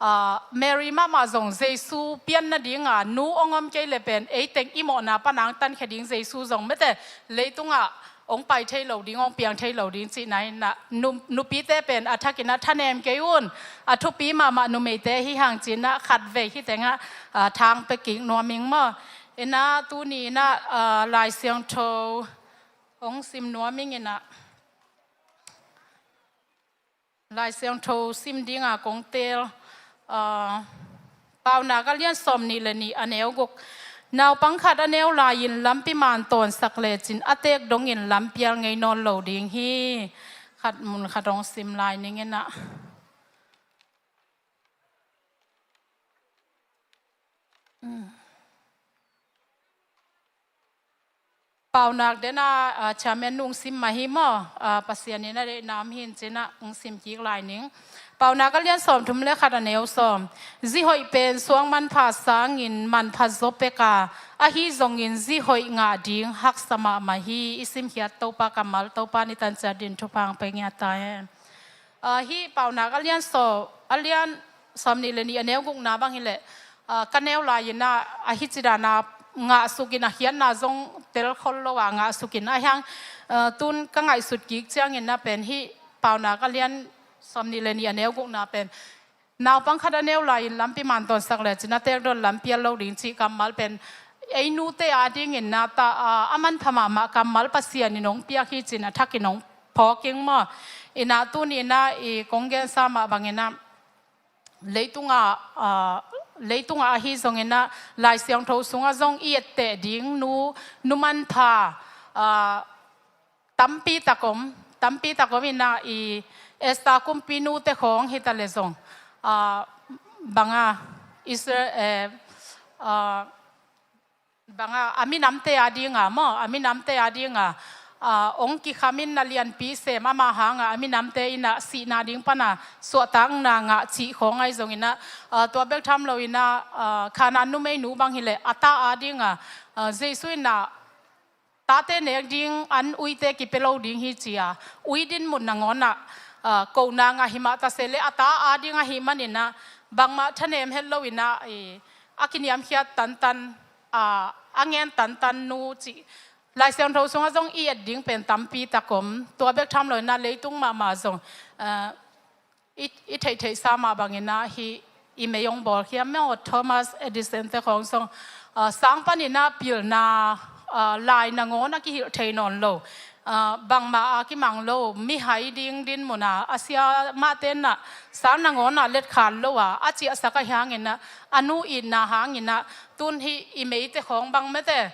aa, Mary mahmah zong Jesu pian nadinga nu hong om kei leh pen eiteng i mawhna pan a hong tankhia ding Jesu zong mete leitungah hong pai thei lo ding, hong piang thei lo ding cihna in ah, nu, nupite pen a thakin ah thanem kei un, a thupi mahmah numeite hi hang ci-in ah khatvei hih tengah, ah, thang pia kik nuam ing maw. In ah tuni in ah, ah, Lai Siangtho hong sim nuam ing in ah. Lai Siangtho sim dinga kong teel, ah, Paunak a lian sawmnih le nih a neu guk. Naupang khat a neu lai-in lampi man tawnsak lecin a teek dongin lampial ngei nawn lo ding hi. Khat mun khat hong sim lai ning in ah. Paunak den a, ah, chairman nu hong sim mah hi maw, ah, Pasian in a deihna om hi in ci-in ah hong sim kik lai ning. Paunak a lian sawmthum le khat a neu sawm. Zi hoih pen suang manpha sangin manpha zaw pek a, ahi zongin zi hoih ngah ding haksa mahmah hi. I simkhiat Topa kammal, Topa in i tan ciat dingin thupha hong pia ngiat ta hen. Ah, hih Paunak a lian sawm, a lian sawmnih le nih a neu gukna bang hileh, ah, ka neu lai-in ah, a hici dan a ngahsukin a khiatna zong tel khol lo a ngahsukin a hiang, ah, tun ka ngaihsut kik ciangin ah pen hih Paunak a lian sawmnih le nih a neu gukna pen naupang khat a neu lai-in lampi man tawnsak lecin a teek dongin lampial lo ding cih kammal pen ei nute adingin ah ta, ah, a manpha mahmah kammal, Pasian in hong piak hi ci-in a thakin hong phawk ing maw. In ah tuni in ah i kong gensa mah bangin ah leitungah, ah, leitungah ahi zongin ah Lai Siangtho sungah zong i etteh ding nu, nu manpha, ah, tampi tak om, tampi tak om in ah i Esther kumpi nute khawng hi ta leh zong, ah, bang a Israel, eh, ah, bang a, a minamte adinga maw, a minamte adinga, ah, hong kikhamin na lianpi sem ama hanga, a minamte in ah sihna ding pan a suahtakna ngah cih khawng ahi zongin ah, ah, tua bek tham loin ah, ah, Kanaan numeinu bang hileh a ta adinga, ah, Jesu in ah tate nek ding an uite kipia lo ding hi ci-a ui dinmun nangawn ah, ah, kona ngah hi mah ta se leh a ta ading ahih manin ah bangmah thanem het loin ah, eh, a kiniamkhiat tantan, ah, a ngen tantan nu cih Lai Siangtho sungah zong i et ding pen tampi tak om. Tua bek tham loin ah leitung mahmah zong, ah, i, i theihtheihsa mah bangin ah hih i mei hong bawlkhia maw, Thomas Edison te khawng zong, ah, sang panin ah pilna, ah, lai nangawn a kihilh thei nawn lo, ah, bangmah a kimang lo, mihai ding dinmun a, a sia mahte in ah sang nangawn ah letkhan lo a, a ciahsak ahih hangin ah, a nu itna hangin ah, tun hih i meite khawng bang mete,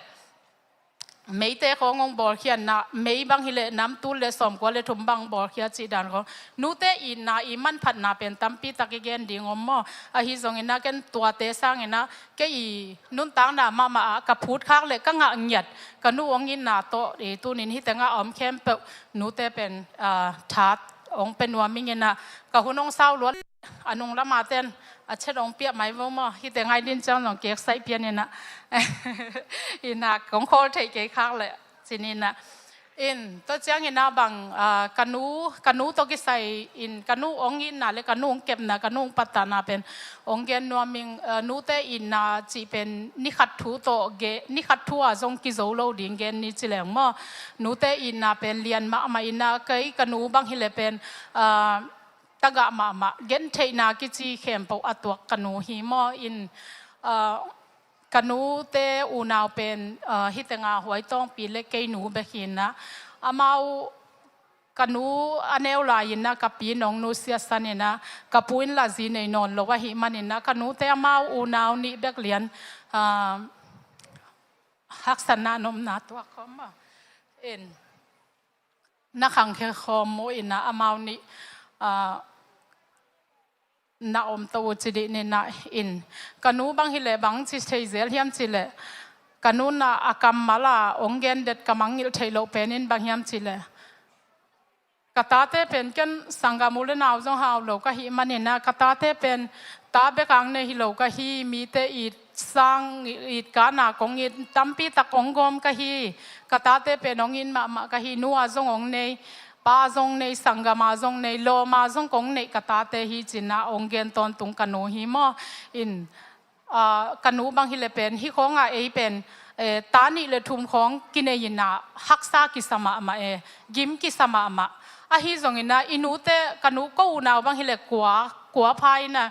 meite khawng hong bawlkhiatna, mei bang hileh nam tul le sawmkua le thum bang bawlkhia cih dan khawng. Nute itna i manphatna pen tampi tak i gen ding om maw. Ahi zongin ah ken tuate sangin ah kei i nuntakna mahmah ah ka phutkhak le ka ngah ngiat ka nu hong itna tawh, eh, tunin hih tengah a om khempeuh nute pen, ah, that hong pia nuam ing in ah ka hun hong sau luat. A nung lama ten a chet hong piak mai vo maw, hihte ngai din ciang zong kek saih pian in ah. In ah kong khawl theih kei khak leh cin in ah. In tua ciangin ah bang, ah, ka nu, ka nu tawh kisai in ka nu hong itna le ka nu hong kepna, ka nu hong pattahna pen hong gen nuam ing. Ah, nute itna cih pen ni khat thu tawh ge, ni khat thu ah zong kizo lo ding gen ni ci leng maw. Nute itna pen lian mahmah in ah kei ka nu bang hileh pen, ah, tagah mahmah, gentheihna kici khempeuh a tuak ka nu hi maw. In, ah, ka nute unau pen, ah, hih tengah Huai Tawngpi le kei nu bek hi in ah. Amau ka nu a neu lai-in ah ka pi in hong nusiatsan in ah, ka pu in lah zi nei nawn lo ahih manin ah ka nute amau unau nih bek lian, ah, haksatna nopna tuak khawm maw. In na khangkhia khawm uh in ah amau nih, ah, na om to uh ci dih ni in ah. In ka nu bang hileh bang ci thei zel hiam cih leh ka nu in ah a kammal ah hong gen det ka mangngilh theih loh pen in bang hiam cih leh ka tate pen ken sanggam u le nau zong hau lo ka hih manin ah ka tate pen ta bek hong nei hi lo ka hi, mite it sang, it kana kong it, tampi tak hong gawm ka hi. Ka tate pen hong it mahmah ka hi, nu a zong hong nei, pa zong nei, sanggam a zong nei, lawm a zong kong neih ka tate hi cin ah hong gen tawntung ka nu hi maw. In, ah, ka nu bang hileh pen hih khawngah ei pen, eh, ta nih le thum khawng kinei in ah haksa kisa mahmah e, gim kisa mahmah. Ahi zongin ah i nute, ka nu ko unau bang hileh kua, kua pha in ah,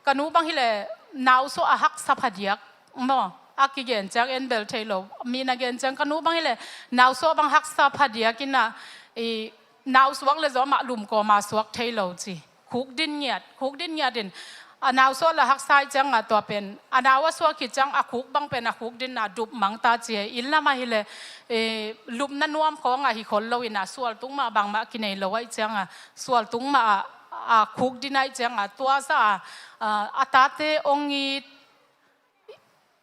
ka nu bang hileh nausuah a haksa phadiak maw, a kigen ciang en bel thei lo, mi na gen ciang ka nu bang hileh nausuah bang haksa phadiak in ah, i nausuak le zong amah lum kawma suak thei lo ci. Khukdin ngiat, khukdin ngiat in a nausuah la haksa ih ciang ah tua pen a nau a suak khit ciang a khuk bang pen a khukdin a dup mang ta ci e. Inn lam ah hileh, eh, lupna nuam khawng ah hi khol lo in ah sualtung mah bangmah kinei lo ahih ciang ah, sualtung mah ah, a khukdin ahih ciang ah tua zah ah, ah, a tate ong it,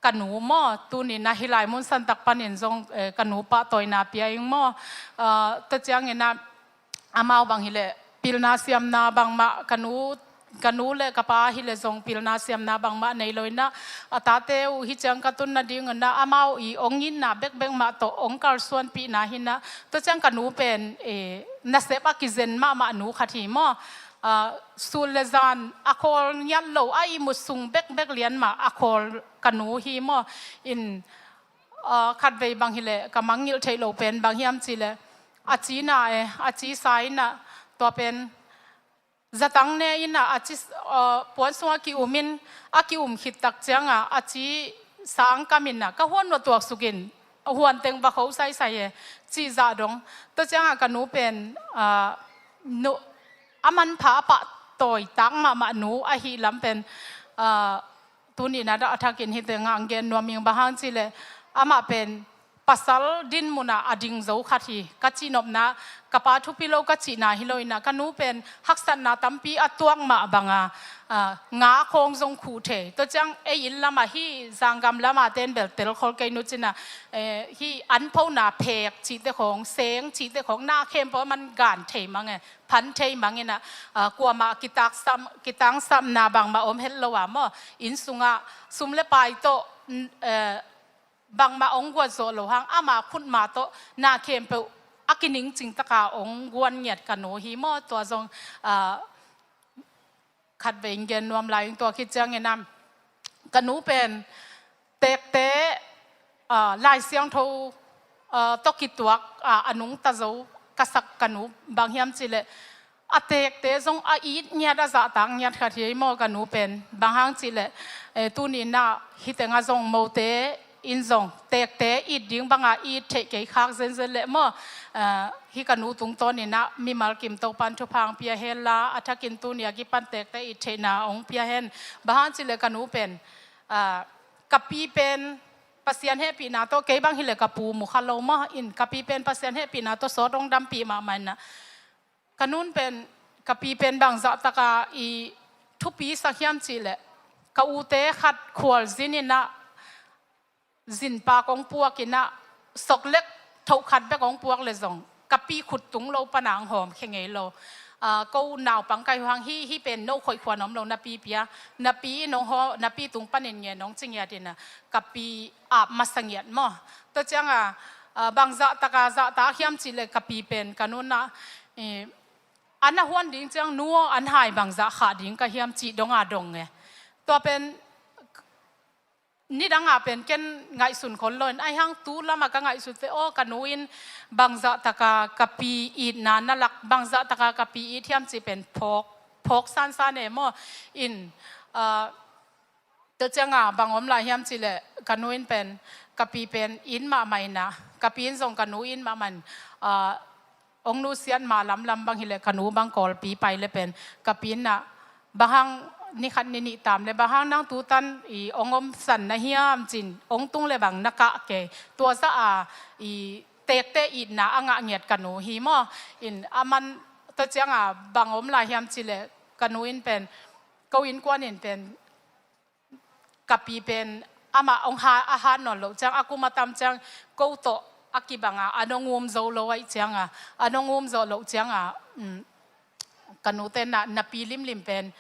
ka nu maw, tuni in ah hih lai mun santak panin zong, eh, ka nu pahtawina pia ing maw. Ah, tua ciangin ah amau bang hileh pilna siamna bangmah, ka nu, ka nu le ka pa hileh zong pilna siamna bangmah nei lo in ah, a tate uh hih ciang ka tun nading in ah amau i ong itna bekbek mah tawh ong kalsuanpihna hi in ah, tua ciang ka nu pen, eh, nasep a kizen mahmah nu khat hi maw. Ah, sun le zan a khawl ngiat lo, a ihmut sung bekbek lian mah a khawl ka nu hi maw. In, ah, khatvei bang hileh ka mangngilh theih loh pen bang hiam cihleh, a ci na e, a ci sa in ah, tua pen zatang ne in ah, a ci, ah, puan sungah ki-um in, a ki-um khit tak ciang ah a ci sang kam in ah, ka huan nuah tuaksuk in, huan teng va kho saisai e, cih zah dong. Tua ciang ah ka nu pen, ah, nu, a manpha a pahtawi tak mahmah nu ahih lam pen, ah, tuni in ah dah a thakin hih teng ah ong gen nuam ing, bang hang cihleh amah pen pasal dinmun ah a ding zo khat hi. Ka cihnopna, ka pa thupi lo ka cihna hi lo in ah, ka nu pen haksatna tampi a tuak mah bang a, ah, nga khawng zong khuh thei. Tua ciang ei inn lam ah, hih zanggam lam ah ten bel tel khol kei nu cin ah, eh, hih an phona phek cihte khawng, seng cihte khawng, na khempeuh a man gan thei mang e, phan thei mang in ah, ah, kuamah kitangsam, kitangsamna bangmah om het lo a maw. Inn sungah sum le pai tawh, n-, eh, bangmah ong guan zawh loh hang, ama khutma tawh na khempeuh a kiningcing taka ong guan ngiat ka nu hi maw. Tua zong, ah, khatvei ong gen nuam lai ing. Tua khit ciangin ah ka nu pen tekte, ah, Lai Siangtho, ah, tawh kituak, ah, a nungta zo ka sak ka nu bang hiam cihleh, a tekte zong a it ngiat, a zahtak ngiat khat hi maw ka nu pen. Bang hang cihleh, eh, tuni in ah hih teng ah zong mote in zong tekte it ding bang a it theih kei khak zenzen leh maw. Ah, hih ka nu tungtawn in ah mimal kim Topan thupha ong pia hen la, a thakin tuni a kipan tekte it theihna ong pia hen. Bang hang cihleh ka nu pen, ah, ka pi pen Pasian hehpihna tawh, kei bang hileh ka pu mu kha lo maw, in ka pi pen Pasian hehpihna tawh sawt ong dampih mahmah in ah, ka nu pen, ka pi pen bangzah taka i thupi sak hiam cihleh, ka ute khat khualzin in ah, zinpak ong puak in ah, soklek thoh khat bek ong puak le zong ka pi khut tung lo pana ong hawmkhia ngei lo. Ah, ko naupang ka hi uh hang, hih, hih pen no khoih khua na om lo, na pi pia, na pi in ong haw, na pi tung panin ngen ong ci ngiat in ah, ka pi ap masa ngiat maw. Tua ciang ah, ah, bangzah taka zahtak hiam cihleh ka pi pen ka nu in ah, eh, an a huan ding ciang, nu aw, an hai bangzah khah ding ka hiam cih dong a dong e. Tua pen nidang ah pen ken ngaihsun khol lo in, ahih hang tu lam ah ka ngaihsut teh, aw, ka nu in bangzah taka ka pi itna na lak, bangzah taka ka pi it hiam cih pen phawk, phawk sansan e maw. In, ah, tua ciang ah bang om lai hiam cihleh, ka nu in pen ka pi pen it mahmah in ah, ka pi in zong ka nu it mahmah in, ah, ong nusiat ma lamlam bang hileh, ka nu bang Kawlpi pai le pen ka pi in ah, bang hang ni khat ni nih tam le, bang hang nang tu tan i ong omsan na hiam cin, ong tung le bang na kah kei. Tua zah a i tekte itna a ngah ngiat ka nu hi maw. In a man, tua ciang ah bang om lai hiam cihleh, ka nu in pen, ko innkuan in pen, ka pi pen amah ong ha, a hat nawn loh ciang, a kum a tam ciang, ko tawh a kibang a, an ong um zo lo ahih ciang ah, an ong um zo loh ciang ah, um, ka nu ten ah, na pi limlim pen,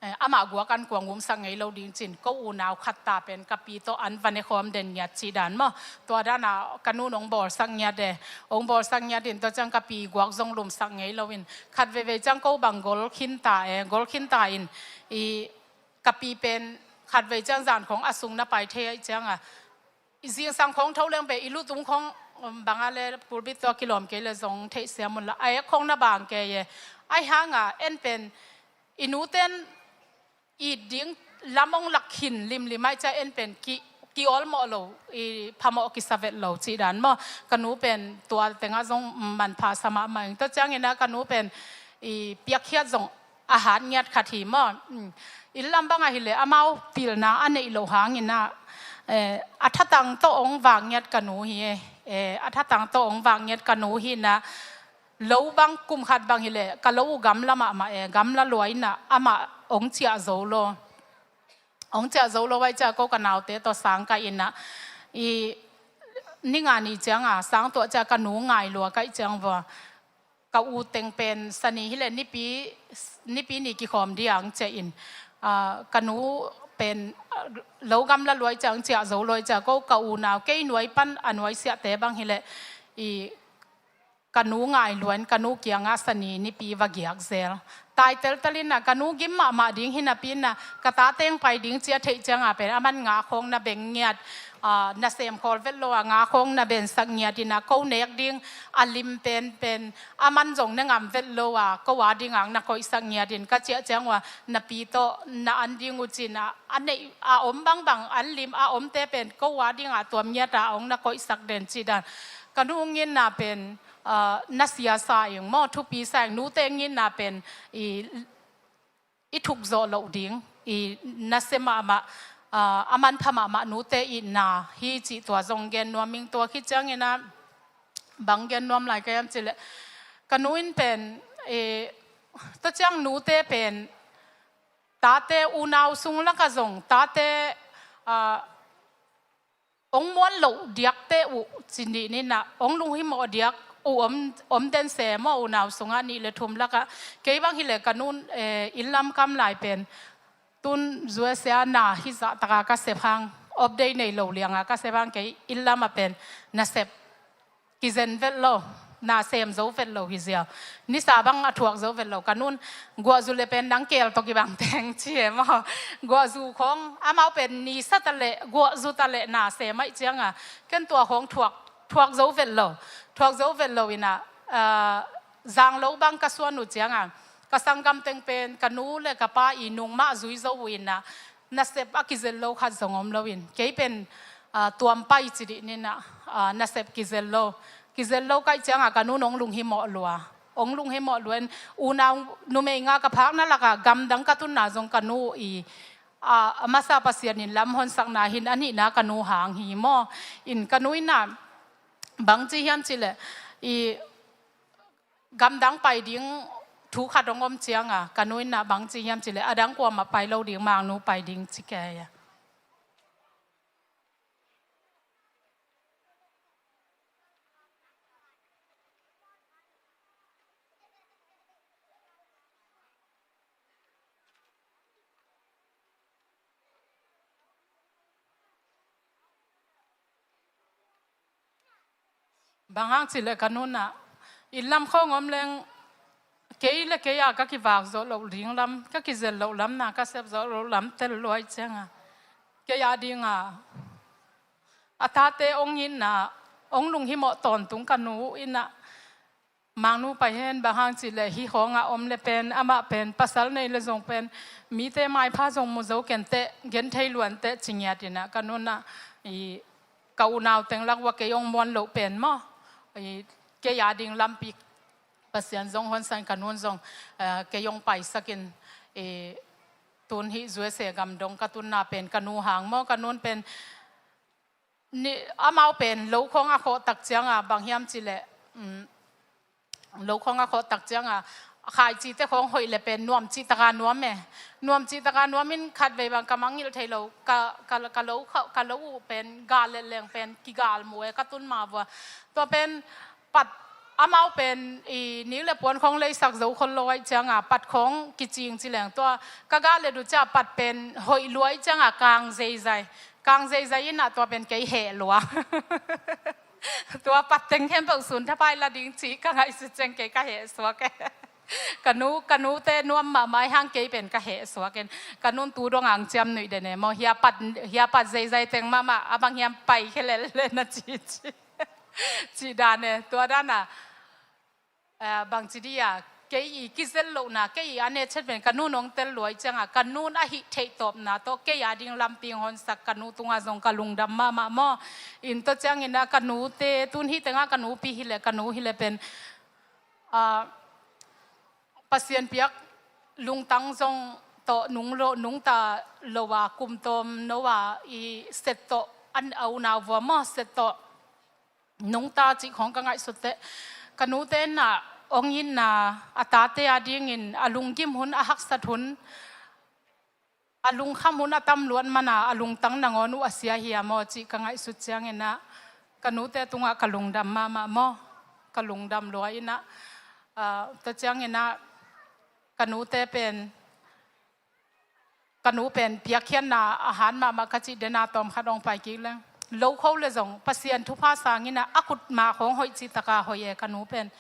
eh, amah guak an kuang umsak ngei lo ding cin, ko unau khat ta pen ka pi tawh an va ne khawm den ngiat cih dan maw. Tua dan ah ka nu in ong bawlsak ngiat e, ong bawlsak ngiat in, tua ciang ka pi guak zong lumsak ngei lo in, khat veivei ciang ko bang gol khin ta e, gol khin ta in, i ka pi pen khatvei ciang zan khawng a sung na pai thei ahih ciang ah, I zingsang khawng tho leng pen i lutung khawng, um, bang a le pulpit tawh kilawm kei le zong theihsiam un la, a ek khawng na bang kei e. Ahi hanga en pen i nuten it ding lam hong lak khin limlim ahih ciang en pen ki, ki awlmawh lo, i phamawh kisa vet lo cih dan maw. Ka nu pen tua tengah zong manpha sa mahmah ing. Tua ciangin ah ka nu pen i piakkhiat zong a hat ngiat khat hi maw. Mm. Inn lam bang ahih leh amau pilna a neih loh hangin ah, eh, a thatang tawh hong vak ngiat ka nu hi e. Eh, a thatang tawh hong vak ngiat ka nu hi in ah, lo bang kum khat bang hi leh ka lo uh gamla mahmah e, gamla lua in ah amah hong ciah zo lo. Hong ciah zo lo ahih ciang ko ka naute tawh sang ka in ah, i ni nga ni ciang a sang tuah ciang ka nu ngai lua ka hih ciang vua, ka u teng pen sani hi leh nipi, nipi ni kikhawm ding a hong ciah in, ah, ka nu pen, ah, lo gamla lua ahih ciang ciah zo lo ahih ciang ko ka unau kei nuai pan a nuaisiahte bang hi leh i ka nu ngai lua in ka nu kiangah sani nipi va giak zel. Tai teltel in ah ka nu gim mahmah ding hi napi in ah ka ta teng pai ding ci a theih ciang a pen aman nga khawng na beng ngiat, ah, nasem khawl vet lo a nga khawng na bensak ngiat in ah ko nek ding a lim penpen aman zong na ngam vet lo a ko a ding a na koihsak ngiat in ka ciah ciang ua napi tawh na an ding uh ci in ah a neih a om bangbang an lim a omte pen ko a ding a tuam ngiat a hong na koihsak den cih dan. Ka nu ngitna pen, ah, na sia sa ing maw, thupi sa ing, nute ngitna pen i, i thuk zawh loh ding, i nasia mahmah, ah, a manpha mahmah nute itna hi cih tua zong gen nuam ing. Tua khit ciangin ah bang gen nuam lai ka hiam cih leh ka nu in pen, eh, tua ciang nute pen tate unau sung lakah zong tate, ah, hong muan loh diakte uh ci nih ni in ah hong lunghimawh diak uh om, om den se maw, unau sungah nih le thum lakah. Kei bang hi leh ka nun, eh, inn lam kam lai pen tun U S A na hi zah taka ka sep hang, off day nei lo lianga ka sep hang kei inn lamah pen nasep kizen vet lo, na sem zo vet lo hi ziau. Nisa bang a thuak zo vet lo. Ka nun guahzu le pen nang keel tawh kibang teng ci e maw. Guahzu khawng amau pen nisa ta leh guahzu ta leh na sem ahih cianga ken tua khawng thuak, thuak zo vet lo. Thuak zo vet lo in ah, ah, zang lo bang ka suan uh cianga ka sanggam teng pen ka nu le ka pa i nung mah zui zo uh in ah nasep a kizel lo khat zong om loin. Kei pen, ah, tuam pai ci dih ni in ah, ah, nasep kizel lo. Kizel lo ka hih cianga ka nun hong lunghimawh lua. Hong lunghimawh lua in unau numei nga ka phakna lakah gamdang ka tunna zong ka nu i, ah, a masa Pasian in lam honsakna hi in a nihna ka nu hang hi maw. In ka nu in ah bang ci hiam cih leh i gamdang pai ding thu khat hong om cianga ka nu in ah bang ci hiam cih leh a dang kuamah pai lo ding, Mangnu pai ding ci kei a. Bang hang cih leh ka nun ah inn lam khawng om leng kei le kei a ka kivak zawh loh ding lam, ka kizel loh lam, na ka sep zawh loh lam tel lua ahih cianga kei a dinga a tate hong itna, hong lunghimawh tawntung ka nu in ah Mangnu pai hen, bang hang cih leh hih khawngah om le pen, amah pen pasal nei le zong pen mite maipha zong mu zo kenteh, gen thei luanteh ci ngiat in ah ka nun ah i ka unau teng lak uah kei hong muan loh pen maw, i kei a ding lampi Pasian zong honsak in ka nun zong, eh, kei hong paisak in, i tun hih U S A gam dong ka tunna pen ka nu hang maw, ka nun pen ni, amau pen lo khawng a khawh tak cianga bang hiam cih leh, um, lo khawng a khawh tak cianga khaicite khawng hoih le pen nuam cih taka nuam e. Nuam cih taka nuam in khatvei bang ka mangngilh thei lo, ka, ka, ka lo kha-, ka lo uh pen gal let leng pen kigal mu e ka tun ma vua. Tua pen pat amau pen i nik le puan khawng leisak zo khol lo ahih cianga pat khawng kicing ci leng tua ka gal let uh ciah pat pen hoih lua ahih cianga kang zeizai. Kang zeizai in ah tua pen kei heh lua. Tua pat teng khempeuh sun thapai la ding cih ka ngaihsut ciang kei ka heh suak e. Ka nu, ka nute nuam mahmah hang kei pen ka heh suak in. Ka nun tu dong ang ciam nuih den e maw. Hia pat, hia pat zeizai teng mahmah, a bang hiam pai khe lel le na ci ci. Cih dan e, tua dan a, eh, bang ci dia, kei i kizel lohna, kei i a ne chet pen ka nun ong tel luai cianga, ka nun a hih theih tawpna tawh, kei a ding lampi honsak ka nu tunga zong ka lungdam mahmah maw. In tua ciangin a ka nute, tun hih tenga ka nupi hileh, ka nu hileh pen, ah, Pasian piak lungtang zong tawh nung lo, nungta lo a kum tawm no a i set tawh an a unau vua maw set tawh nungta cih khawng ka ngaihsut teh. Ka nute in ah ong itna a tate a dingin a lunggim hun a haksat hun a lungkham hun a tam luat mana a lungtang nangawn uh a sia hiam aw cih ka ngaihsut ciangin ah ka nute tungah ka lungdam mahmah maw. Ka lungdam lua in ah, ah, tua ciangin ah ka nute pen, ka nu pen piakkhiatna a han mahmah ka cih dena tawm khat ong pai kik leng. Lo kho le zong Pasian thupha sangin ah a kut ma khawng hoih cih taka hoih e ka nu pen.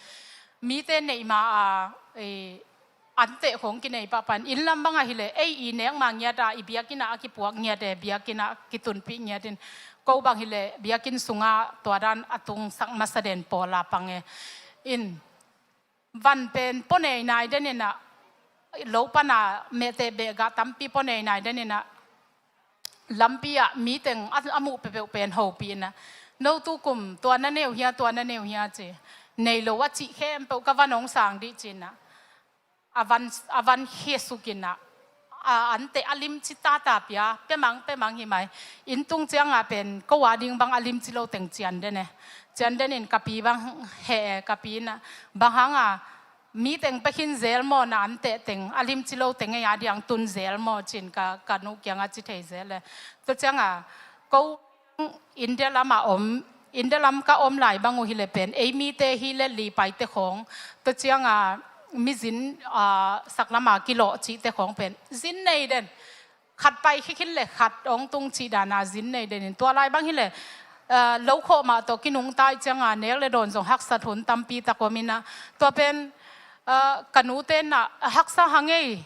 Mite neih ma a, eh, anteh khawng kinei pahpah in, inn lam bang ahileh ei i nek ma ngiat a i biakinn ah a kipuak ngiat e, biakinn ah kitunpih ngiat in. Ko bang hileh biakinn sungah tua dan a tungsak masa den pawl a pang e. In van pen pua nei nai den in ah, lo pan a mehteh behgah tampi pua nei nai den in ah, lampi ah mi teng a, a muh peuhpeuh pen hopih in ah, no tu kum tua na neu hia, tua na neu hia ci. Nei lo a cih khempeuh ka van ong sang dih ci in ah, a van, a van khia suk in ah, a anteh a limci tata pia, pemang pemang hi mai. Inn tung cianga pen ko a ding bang a limci lo teng cian den e. Cian den in ka pi bang heh e, ka pi in ah, bang hanga mi teng pia khin zel maw, na anteh teng a limci lo teng ei a diang tun zel maw cin ka, ka nu kianga ci thei zel e. Tua cianga ko India lam a om, India lam ka om lai bang uh hileh pen ei mite hi le li paite khawng, tua cianga mizin, ah, saklam a kilawh cihte khawng pen zin nei den. Khat pai khikhin le khat ong tung cih dana zin nei den in tua lai bang hileh, ah, lo khawh mah tawh kinungta i cianga nek le dawn zong haksat hun tampi tak om in ah, tua pen, ah, ka nute in ah haksa hang ei,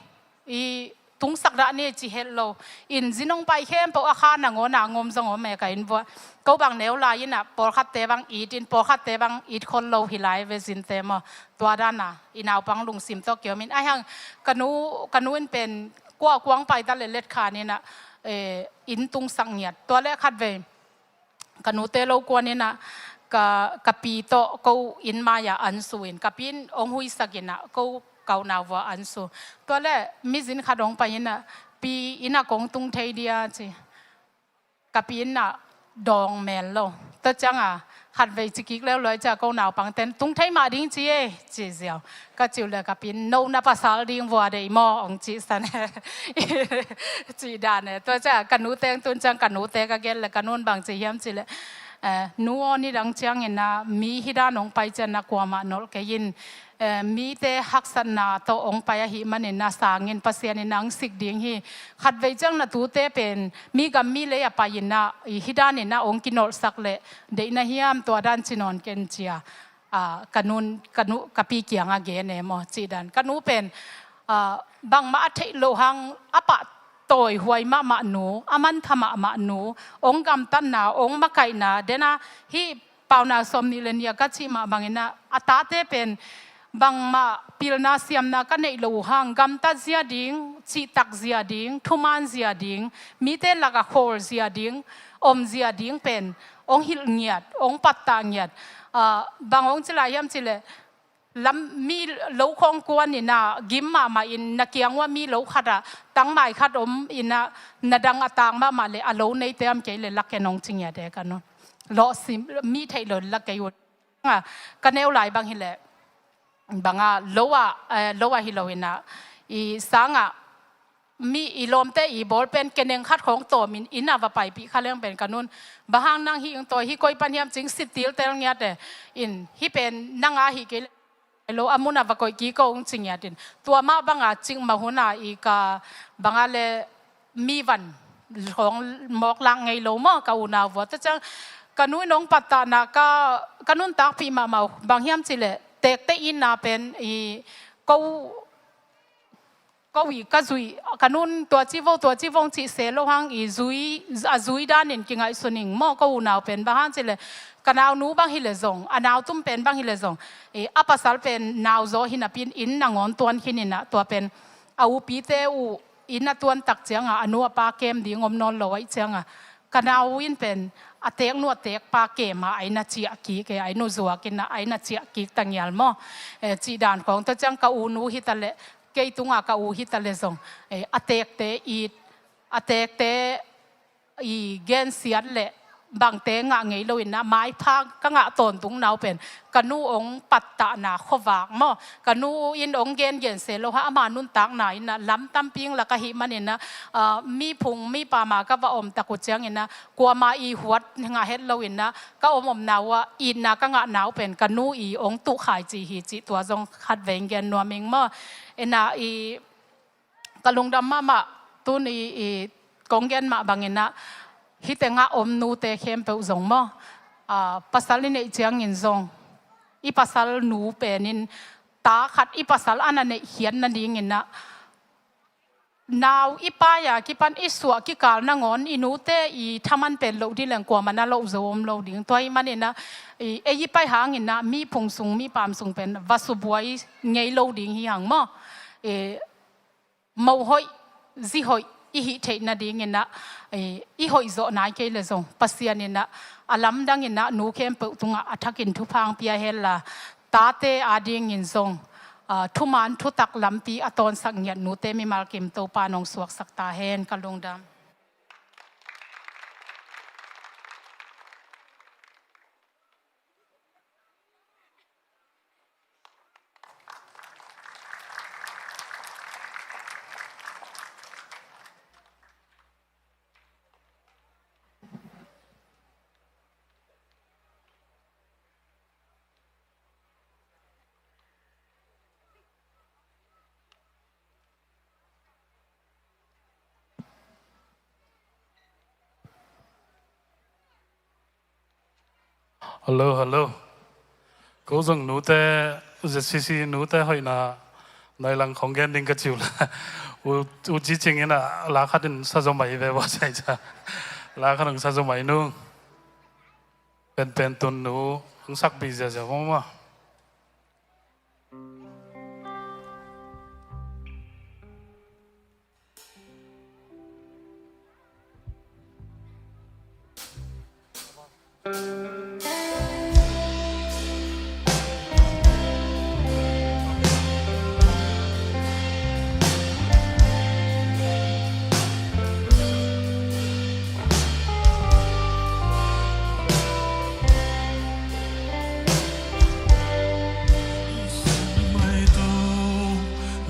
i tungsak dah ni ci het lo. In zin ong pai khempeuh a kha nangawn a ngom zong om e ka inn vua. Ko bang neu lai in ah pawlkhatte bang it in, pawlkhatte bang it khol lo hi lai ve zinte maw. Tua dana i naupang lungsim tawh kiom in. Ai hang ka nu, ka nu in pen kua kuang pai ta le let khan in ah, eh, inn tungsak ngiat. Tua le khat vei ka nute lo kuan in ah ka, ka pi tawh ko inn mai-ah an su in, ka pi in ong huisak in ah ko ka unau vua an su. Tua le mizin khat ong pai in ah, pi, inn ah kong tung thei dia ci. Ka pi in ah dawng mel lo. Tua cianga khat vei ci kik leu luai cia ko naupang ten tung thei mah ding ci e ci ziau. Ka ciu le ka pi in no na pasal ding vua deih maw ong cih san e. Cih dan e. Tua ciang ka nu teng tun ciang ka nute ka gen le ka nun bang ci hiam ci le, eh, nu aw, nidang ciangin ah mi hi dan ong pai ciang na kuamah nolh kei in, eh, mite haksatna tawh ong pai ahih manin na sangin Pasian in ang sik ding hi. Khat vei ciang na tute pen mi gam mi lei a pai in ah i hi dan in ah ong kinolhsak le deih na hiam, tua dan ci nawn ken cia. Ah, ka nun, ka nu, ka pi kianga gen e maw cih dan. Ka nu pen, ah, bangmah a theih loh hang a pahtawi huai mahmah nu, a mantha mahmah nu, ong gamtatna, ong makaihna, dena hih Paunak sawm nih le nih a ka cih mah bangin ah, a tate pen bangmah pilna siamna ka neih loh uh hang, gamtat zia ding, cihtak zia ding, thuman zia ding, mite lak a khawl zia ding, om zia ding pen ong hilh ngiat, ong pattah ngiat. Ah, bang ong ci lai hiam ci le, lam mi lo khawng kuan in ah, gim mahmah in na kiang uah mi lo khat ah tangmai khat om in ah, na dang a tang mahmah le a lo neite am kei le lak ken ong ci ngiat e ka nun. Lawhsim, mi theih lo lak kei uh. Ah, ka neu lai bang hileh, banga lo ah, eh, lo ah hi lo in ah, i sangah mi i lawmte i ball pen keneng khat khawng tawmin inn ah va paipih kha leng pen ka nun, bang hang nang hih ung tawi, hih koi pan hiam cing sit tiltel ngiat e. In hih pen nang a hih kei lo a mun ah va koih kik ko ung ci ngiat in. Tua mah banga cing mah hun ah i ka banga le mi van khawng mawk lak ngei lo maw ka unau vua. Tua ciang ka nu in ong pattahna ka, ka nuntakpih mahmah uh bang hiam ci le, tekte itna pen i ko, ko i ka zui, ka nun tua ci vo, tua ci vo cih se lo hang i zui, a zui danin kingaihsun ing maw. Ko unau pen bang hang cih leh ka naunu bang hi leh zong, a nautum pen bang hi leh zong, i a pasal pen nau zaw hi napi-in inn nangawn tuan khin in ah, tua pen a upite uh inn a tuan tak ciangah a nu a pa kem ding om nawn lo ahih ciangah, ka nau in pen a teek nu a teek pa kem a, a inn a ciah kik e, a inn uh zuak in ah a inn a ciah kik ta ngial maw. Eh, cih dan khawng, tua ciang ka u nu hi ta leh, kei tungah ka u hi ta leh zong, eh, a teekte it, a teekte i gensiat leh bangte ngah ngei lo in ah, maipha ka ngah tawntung nau pen ka nu ong pattahna khuavak maw, ka nu in ong gengen se lo hang, ama nuntakna in ah lam tampi ing lak ahih manin ah, ah, miphung mipa ma ka va om tak uh ciangin ah, kuama i huat ngah het lo in ah, ka om omna uh ah itna ka ngah nau pen ka nu i ong tuhkhai ci hi cih, tua zong khatvei ing gen nuam ing maw. In ah i ka lungdam mahmah, tuni i kong gen mah bangin ah, hih tengah om nute khempeuh zong maw, ah, pasal i neih ciangin zong, i pasal nu pen in ta khat i pasal a na neih khiat nadingin ah, nau i pai a kipan i suah kikal nangawn i nute i thaman pen loh ding leng kuamah na loh zo om lo ding. Tua ahih manin ah, i, ei i pai hangin ah miphung sung, mipam sung pen va subuai ngei lo ding hi hang maw. I, mo hoih, zi hoih i hih theih nadingin ah, i, i hoih zawh nai kei leh zong, Pasian in ah a lamdang in ah nu khempeuh tungah a thakin thupha ong pia hen la, tate adingin zong, ah, thuman thutak lampi a tawnsak ngiat nute mimal kim Topa in ong suaksak ta hen. Ka lungdam. Hello, hello. Ko zong nute, Z C C nute hoihna nai lang khong gen ding ka ci uh la. U, u Ci Cing in ah la khat in sa zaw mai ve baw sai ca. La khat in sa zaw mai nung. Penpen tun nu, ang sakpi ziazia maw maw.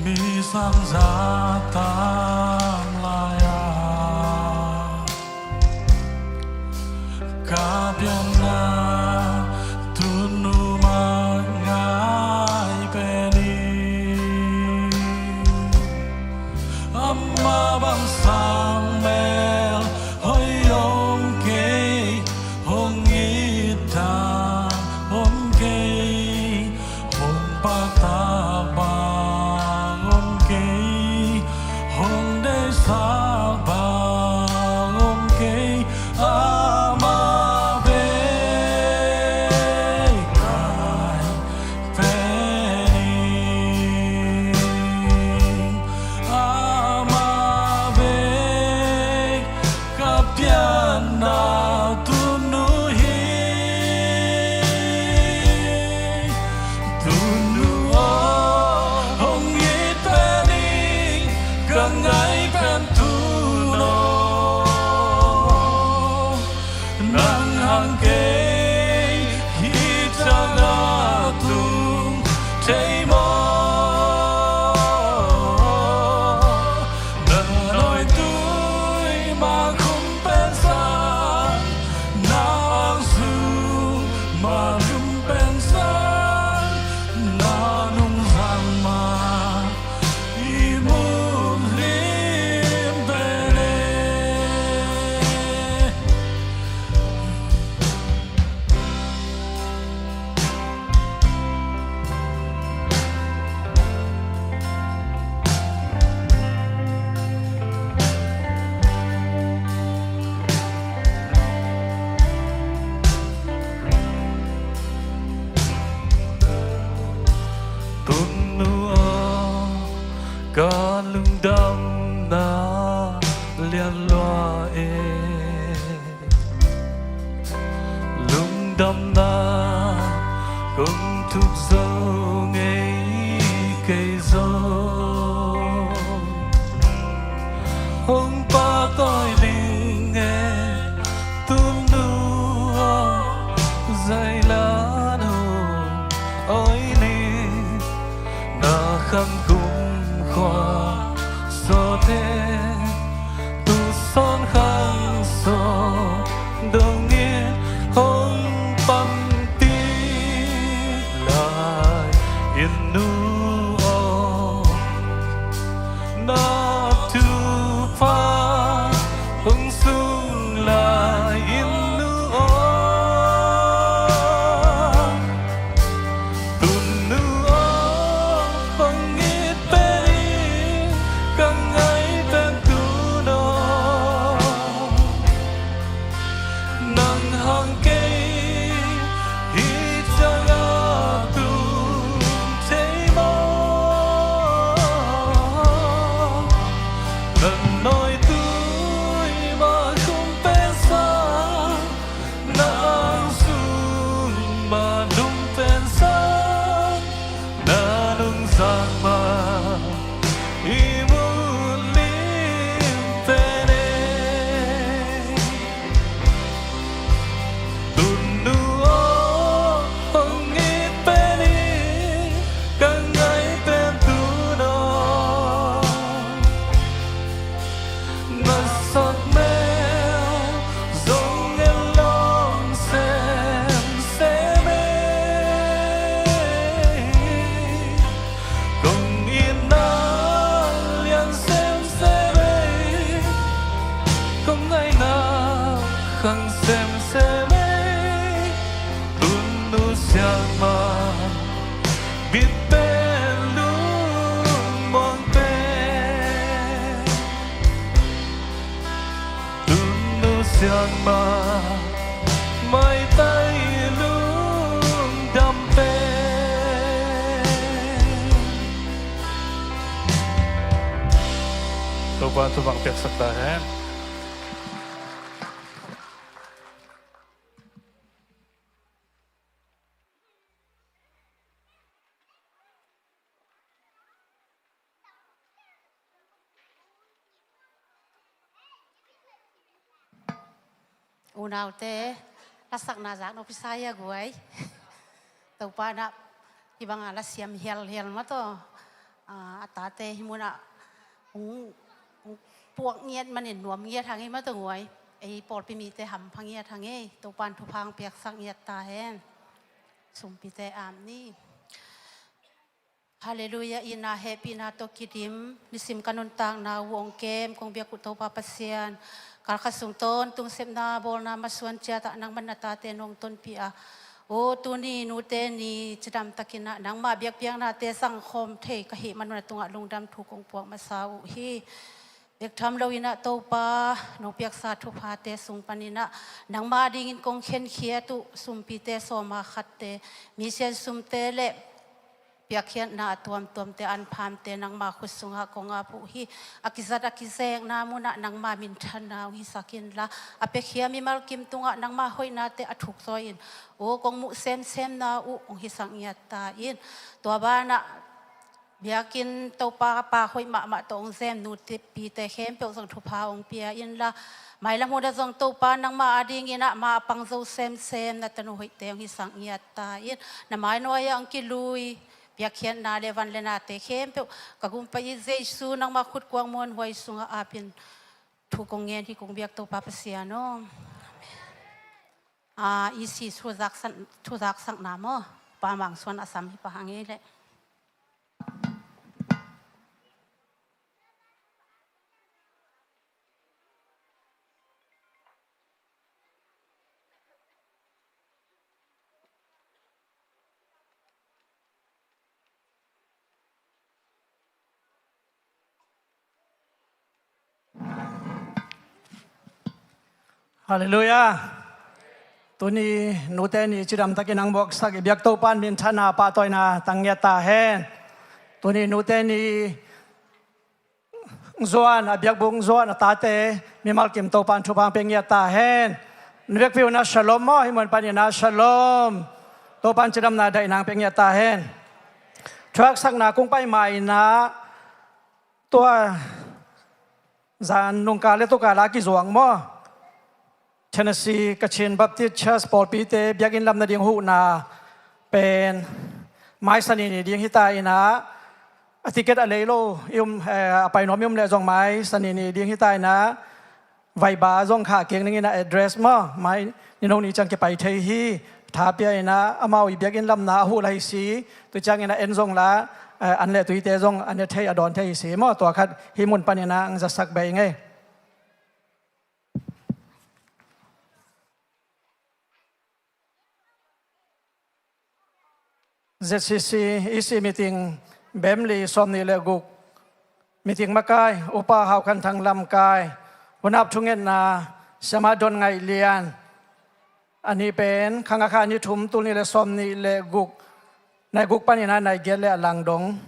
Mi sang za tam lai-ah ka pianna tunu mah ngai pen hi. Amah bang sang mel hoih om kei, hong itna om kei, hong pakta bang om kei, hong deihsak bang om kei, amah bek kai pen hi. Amah bek ka pianna tunu hi. Tunu aw, hong it pen ing, ka ngai pen tunu aw. Nang hang kei hih ciang a tung thei maw? Na nawitui ma khum pen sang, na ang sung ma lum pen sang, na nungzang ma i mu lim pen e. Hong patawi ning e, tunu aw, zai la no, oi ni, na khang kumkhua sawte, tu sawn khang saw dongin hong panpih lai in nu aw. Na thupha hong sung lai in nu aw. Tunu aw, hong it pen in, ka ngai pen tunu aw. Nang hang kei hih ciang a tung thei maw? Na nawitui mah khum pen sang, na ang sung mah lum pen sang, na nungzak mah i mu lim pen e. Tunu aw, hong it pen in, ka ngai pen tunu aw. Na sak mel zong en lawm semsem e. Kong itna lian semsem e. Kong ngaina khang semsem e. Tunu siangmah mit pen lungmuang pen. Tunu siangmah maitai lungdam pen. Topa thupha piaksak ta hen. Unaute, lasakna zak nopisa ia guai. Topa na hibanga lasiam hialhial mataw. A tate hih munah hong puak ngiat manin nuam ngiat hang ei mataw guai. Ei pawlpi mite hampha ngiat hang ei. Topan thupha piaksak ngiat ta hen. Sumpite amen. Halleluiah. Itna hehpihna tawh kidim, nisim ka nuntakna uh hong kem kong biak uh Topa Pasian, kalkhat sung tawntung sepna bawlna masuan ciatah nangman na tate nong tonpih a, aw tuni nute ni cidamtakinah nangmah biakpiaknate zangkhawm thei ka hih manun a tungah lungdam thu kong puak masa uh hi. Bek tham loinah Topa nong piaksa thuphate sung paninah nangma dingin kong khenkhiat uh sumpite sawma khatte, misian sumte le piakkhiatna a tuamtuamte, anphamte nangma khut sungah kong ap uh hi. A kizat a kizekna munah nangma minthanna hong hisak inla, a piakhia mimal kim tungah nangma hoihnate a thukzawi in aw kong muh semsemna uh hong hisak ngiat ta in. Tua banah biakinn Topa pa hoih mahmah tawh hong zem nutipite khempeuh zong thupha hong pia inla, mailam hunah zong Topa nangma a dinginah ma a pangzo semsem na tanu hoihte hong hisak ngiat ta in. Na mainawia hong kilui piakkhiatna le van le nate khempeuh ka gumpa i Jesu nangma khutkuang muanhuai sungah apin thu kong ngen hi kong biak Topa Pasian aw. Amen. A, i si thu zaksan-, thu zaksakna maw? Pa Mang Suan a sam hi pah hang ei leh. Halleluiah. Tuni nute ni cidamtakin ang buaksak i biak Topan minthanna pahtawina tang ngiat ta hen. Tuni nute ni zuan a biakbuk zuan a tate mimal kim Topan thupha pia ngiat ta hen. Nubekpi una shalom maw, hih mun panina shalom. Topan cidamna daihna pia ngiat ta hen. Thuaksakna kung pai maina tua Zan nungkal le tukal a kizuang maw? Tennessee Kachin Baptist Church pawlpite biakinn lam nading huhna pen mai Sani ni ding hi ta in ah, a ticket a lei lo i um, eh, a pai nuam i um leh zong mai Sani ni ding hi ta in ah, Viber zong khah kik ning in ah, address maw, mai ni no ni ciang kipai thei hi. Tha pia in ah, amau i biakinn lamna a huh lai hi si, tu ciang in ah en zong la, eh, an le tuite zong a ne thei, a dawn thei hi si maw, tua khat hih mun pan in ah ang zasak bei ing ei. Z C C E C meeting bem li sawm nih le guk, meeting makai Upa Hau Khan Thang lamkai, hunap thungetna Siama Don Ngaih Lian, a nih pen khang a kha ni thum, tul nih le sawm nih le guk, nai guk pan in ah nai giat le a lang dong.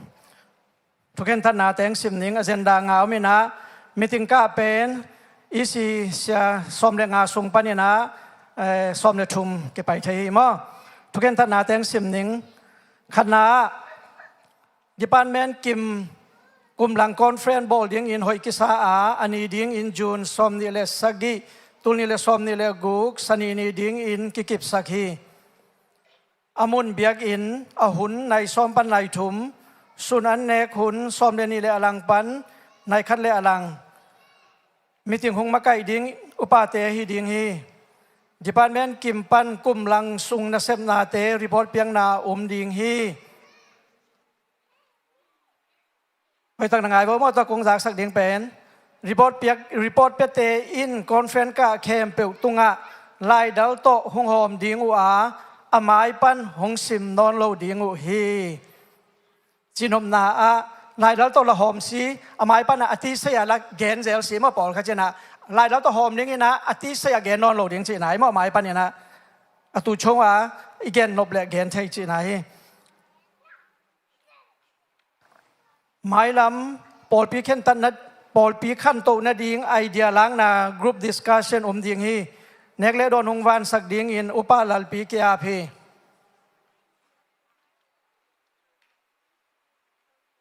Thukhen thatna teng sim ning, agenda nga om in ah, meeting kah pen E C sia sawm le nga sung pan in ah, eh, sawm le thum kipai thei hi maw? Thukhen thatna teng sim ning. Khatna ah, department kim kum lang conference bawl ding in hoih kisa a, a ni ding in June sawm nih le sagih, tul nih le sawm nih le guk, Sani ni ding in kikipsak hi. A mun biakinn, a hun nai sawm pan nai thum, sun an nek hun sawm le nih le a lang pan nai khat le a lang. Meeting hong makaih ding upate hi ding hi. Department kim pan kum lang sung nasepnate report piakna um ding hi. Hoihtak na ngai vo maw, tua kong zaksak ding pen, report piak, report piate in conference kah khempeuh tungah laidal tawh hong hawm ding uh a, a mai pan hong sim nawn lo ding uh hi. Cinopna ah laidal tawh la hawm si, a mai pan ah a tisei ah la gen zel si maw, pawlkhat in ah laidal tawh hawm ding in ah a tisei ah gen nawn lo ding cihna hi maw, a mai pan in ah a tu chong a i gen nop le gen thei cihna hi. Mailam pawlpi khentatna, pawlpi khantoh nading idea lakna group discussion om ding hi. Nek le dawn hong vansak dingin Upa Lalpi ki-ap hi.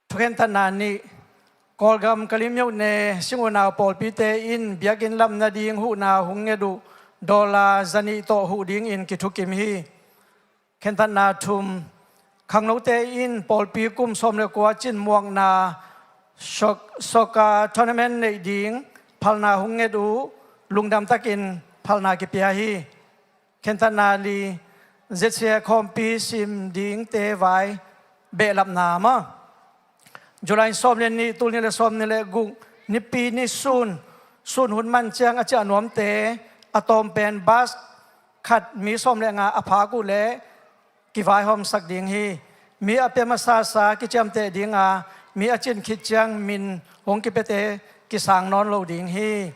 Thukhen thatna nih, Kawlgam Kalim Myoh ne Singunau pawlpite in biakinn lam nading huhna hong nget uh dollar zanih tawh huh dingin kithukim hi. Khentatna thum, khangnote in pawlpi kum sawm le kua cin muakna soccer tournament neih ding phalna hong nget uh, lungdam takin phalna kipia hi. Khentatna li, Z C A khawmpi sim dingte vai behlapna maw? July sawm le nih, tul nih le sawm nih le guk, Nipi ni sun, sun hun man ciang a ciah nuamte a tawm pen bus khat mi sawm le nga a phak uh leh kivaihawmsak ding hi. Mi a pia masasa kiciamteh ding a, mi a cin khit ciang min hong kipiate kisang nawn lo ding hi.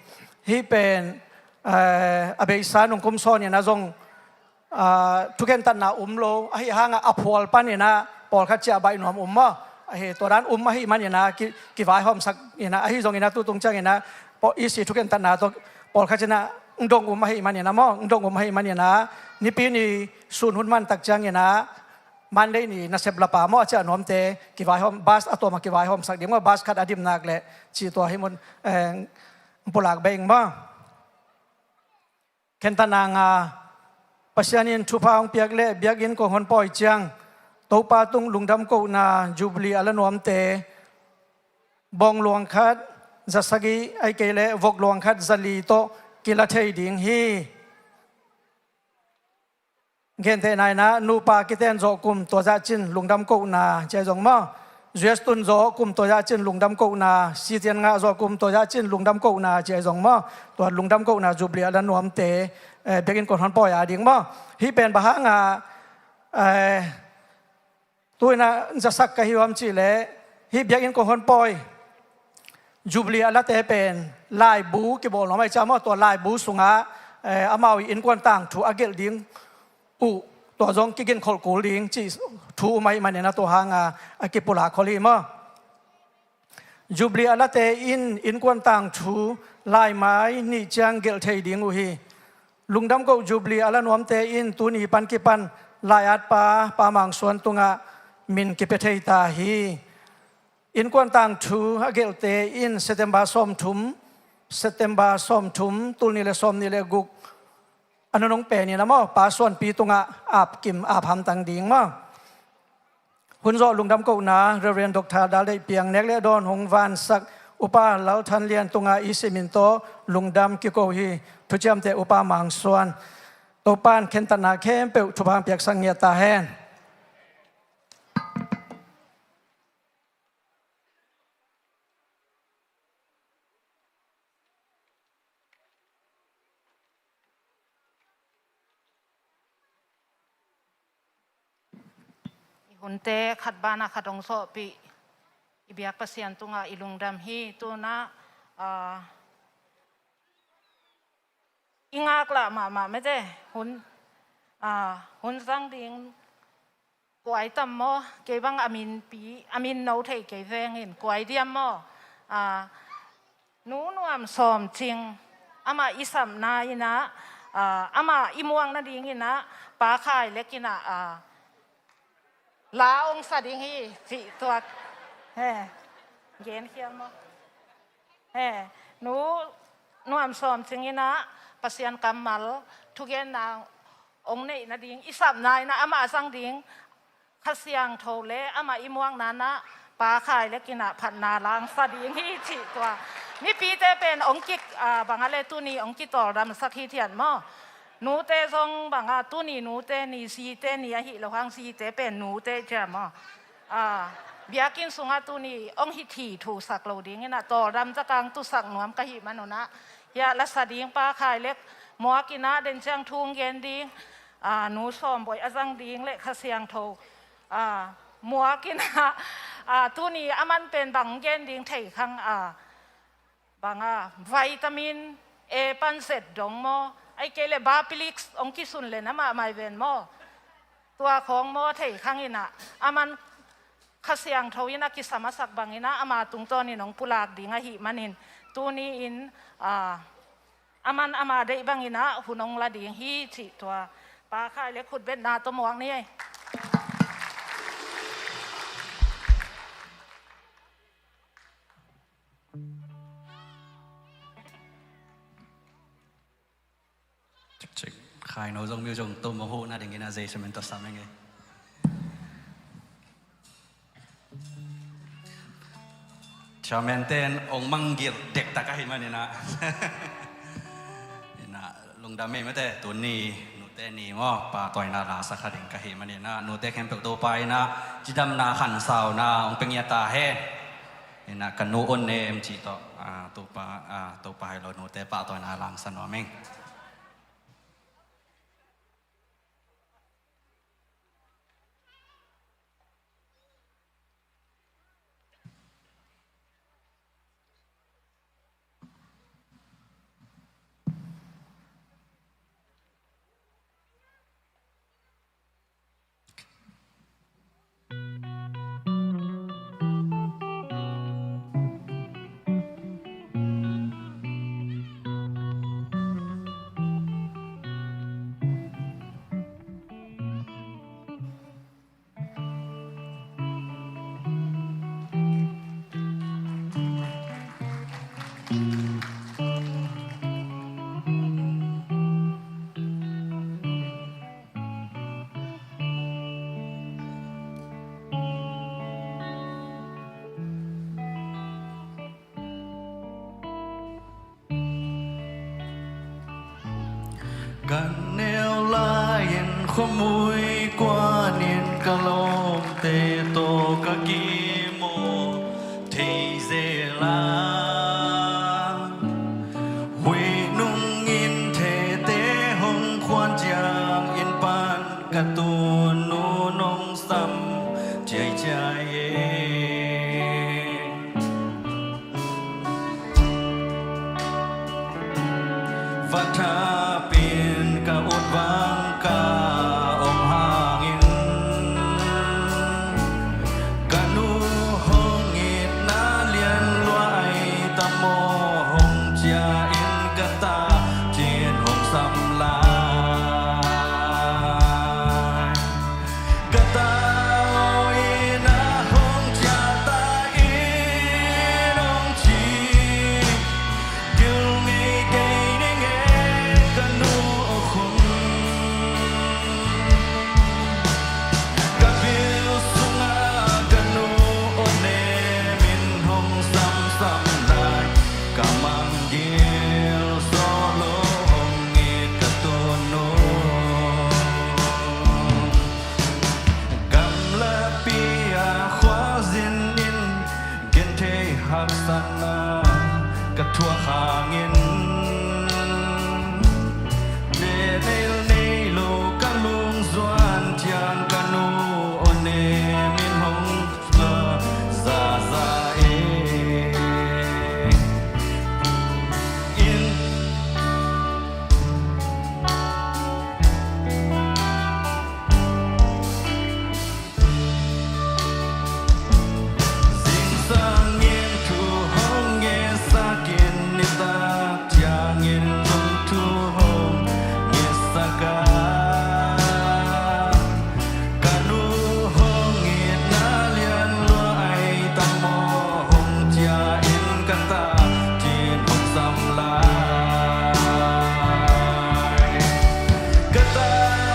Hih pen, eh, a beisa nungkum sawn in a zong, ah, thukhentatna um lo, ahi hangah a phual pan in a pawlkhat ciah baih nuam um maw? Ahi, tua dan um ahih man in a ki, kivaihawmsak in a, ahi zong in a tutung ciang in a, paw-, E C thukhentatna tawh pawlkhat in a ng dong um ahih man in a maw, ng dong um ahih man in a, Nipi ni sun hun man tak ciang in a, Monday ni nasep lapa maw, a ciah nuamte kivaihawm, bus a tawm a kivaihawmsak ding maw, bus khat a dim nak leh cih tua hih mun, eh, pulak bei ing maw? Khentatna nga, Pasian in thupha hong piak leh biakinn kong hon pawi ciang Topa tung lungdam kohna Jubilee a la nuamte bawng luang khat, za sagih, ahih kei leh vok luang khat, za li tawh kila thei ding hi. Gentehna in a, nupa kiten zawh kum tua zah cin lungdam kohna ci ahi zong maw? U S tun zawh kum tua zah cin lungdam kohna, C T N ngah zawh kum tua zah cin lungdam kohna ci ahi zong maw? Tua lungdam kohna Jubilee a la nuamte, eh, biakinn kong hon pawi a ding maw? Hih pen bang hangah, eh, tu in a zasak ka hi hiam cih leh, hih biakinn kong hon pawi Jubilee a late pen laibu kibawl nuam ahih ciang maw, tua laibu sungah, eh, amau i innkuan tangthu a gelh ding uh, tua zong kiginkholh kul ding cih thu um ahih man in a, tua hangah a kipulak khol hi maw? Jubilee a late in innkuan tangthu laimai nih ciang gelh thei ding uh hi. Lungdam koh Jubilee a la nuamte in tuni pan kipan lai-atpa Pa Mang Suan tungah min kipia thei ta hi. Innkuan tangthu a gelhte in September sawmthum September sawmthum, tul nih le sawmnih le guk a nunung pen in a maw, Pa Suanpi tungah ap kim ap hamtang ding maw. Hun zawh lungdam kohna Reverend Doctor Dal Deih Piang, nek le dawn hong vansak Upa Lal Than Lian tungah i simin tawh lungdam kiko hi. Thuciamteh Upa Mang Suan. Topa'n khentatna khempeuh thupha piaksak ngiat ta hen. I hunte khat banah khat hong sawhpih i biak Pasian tungah i lungdam hi. Tunah, ah, i ngaklah mahmah mete hun, ah, hun zang ding kuai tam maw? Kei bang a minpi, a min no thei kei vengin kuai diam maw? Ah, Nu Nuam Sawm Cing, amah i sapna in ah, ah, amah i muak nadingin ah Pa Khai Lek in ah, ah, la ong sa ding hi cih tuak. He, gen khial maw? He, Nu Nuam Sawm Cing in ah Pasian kammal thugenna ong neih nading i sapna in ah amah a zang ding Kha Siangtho le amah i muakna in ah Pa Khai Lek in ah phatna la ong sa ding hi cih tua. Mipite pen ong ki, ah, bang a le tuni ong kitawldamsak hi thian maw? Nute zong bang a tuni nute ni, zite ni ahih lo hang zite pen nute ciam maw? Ah, biakinn sungah tuni ong hi thithusak lo dingin ah tawldam zakang tusak nuam ka hih manun ah, hiah la sa ding Pa Khai Lek muak in ah den ciang thu ong gen ding, ah, Nu Sawm Bawi a zang ding le Kha Siangtho, ah, muak in ah, ah, tuni a man pen bang gen ding thei khang, ah, bang a vitamin A pan zet dong maw, ahih kei le Bapilix ong kisun le na mahmah hi ven maw? Tua khawng maw thei khang in ah, a man Kha Siangtho in a kisa masak bangin ah ama tungtawnin ong pulak ding ahih manin tuni in, ah, a man ama deih bangin ah hun ong la ding hi cih tua. Pa Khai Lek khutbetna tawh muak ni. Cik, cik. Khai no zong miu zong tum a hu na dingin a zei semen to sam enge. Chairman ten ong manggil dektak ahih manin ah. Ina lungdam mei mate, tuni nute ni maw, pahtawina la sa kha ding ka hih manin ah, nute khempeuh Topa in ah cidamna khansauna ong pia ngiat ta hen. Ina ka nu On Nem cih tawh, ah, Topa, ah, Topa hi lo nute pahtawina la ong sa nuam ing. Ka neu lai-in khuamui kuanin ka lawmte tawh ka kimawl thei zel a, huih nungin thete hong khuan ciangin pan ka tunu nong sam ciaiciai e. Vak thapin ka ut vang ka om hangin, ka nu hong itna lian luai tam maw, hong ciah in ka ta cin hong sam lai. Ka tau in a hong ciah ta in hong ci, gil Hangin, behlel nei lo ka lungzuan ciang ka nu aw ne min hong zaza e. In Zingsangin thu hong ngetsakin, nitak ciangin lungthu hong ngetsak a, ka nu hong itna lian lua ai tam maw, hong cia in ka ta cin hong sam lai. Ka ta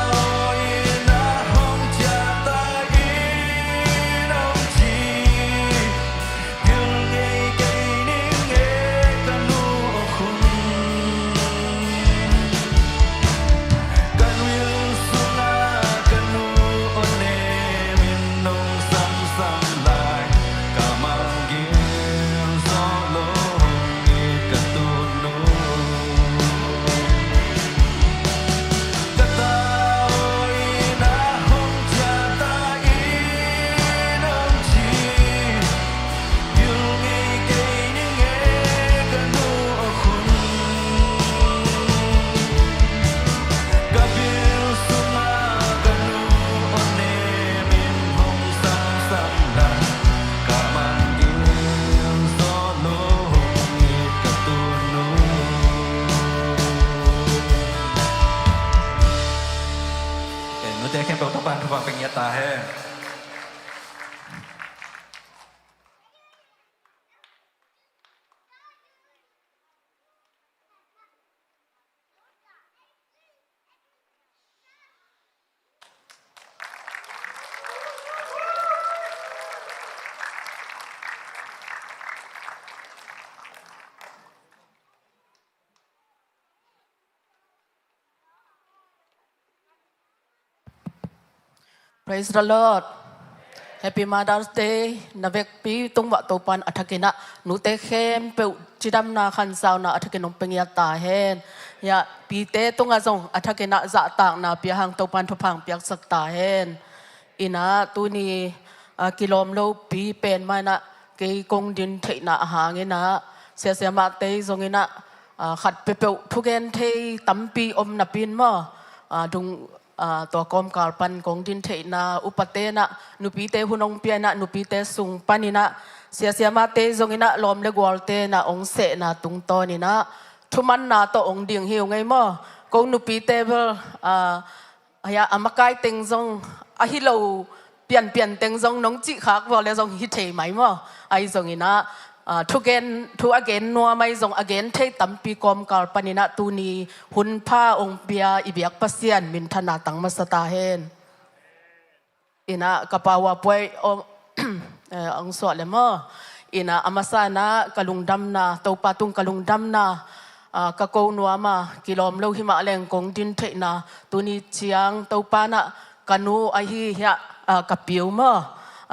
aw in a hong ciah ta in hong ci. Gil ngei kei ning e ka nu aw khun. Ka nuil sungah ka nu aw ne min nong samsam lai. Ka mangngilh zawh lo hong it ka tunu. Ka ta aw in a hong ciah ta in hong ci. Gil ngei kei ning e ka nu aw khun. Ka bil sungah ka nu aw ne min hong samsam lai. Ka mangngilh zawh lo hong it ka tunu. Nute khempeuh Topa'n thupha pia ngiat ta hen. Praise the Lord. Happy Mother's Day. Na vekpi tungah Topa'n a thakin ah nute khempeuh cidamna khansauna a thakin hong pia ngiat ta hen. Hiah pite tungah zong a thakin ah zahtakna pia hang Topa'n thupha hong piaksak ta hen. In ah tuni, ah, kilawm lopi pen mah in ah kei kong din theihna a hang in ah siasia mahte zong in ah, ah, khat peuhpeuh thugen thei tampi om napi in maw, ah, dung, ah, tua kawmkal pan kong din theihna upate in ah nupite hun hong pia in ah nupite sung pan in ah siasia mahte zong in ah lawm le gualte in ah hong sehna tungtawn in ah thumanna tawh hong ding hi uh ngei maw. Ko nupite bel, ah, a makai teng zong, a hi lo pianpian teng zong nong cih khak vua le zong hi thei mai maw. Ahi zong in ah, ah, thugen, thu a gen nuam ahi zong a gen thei tampi kawmkal pan in ah tuni hun pha hong pia i biak Pasian minthanna tang masa ta hen. In ah ka power point om, eh, hong suah le maw. In ah a masa in ah ka lungdamna, Topa tung ka lungdamna, ah, ka ko nuam a, kilawm lo hi mah leng kong din theihna, tuni ciang Topa in ah ka nu ahi hiah, ah, ka piu maw,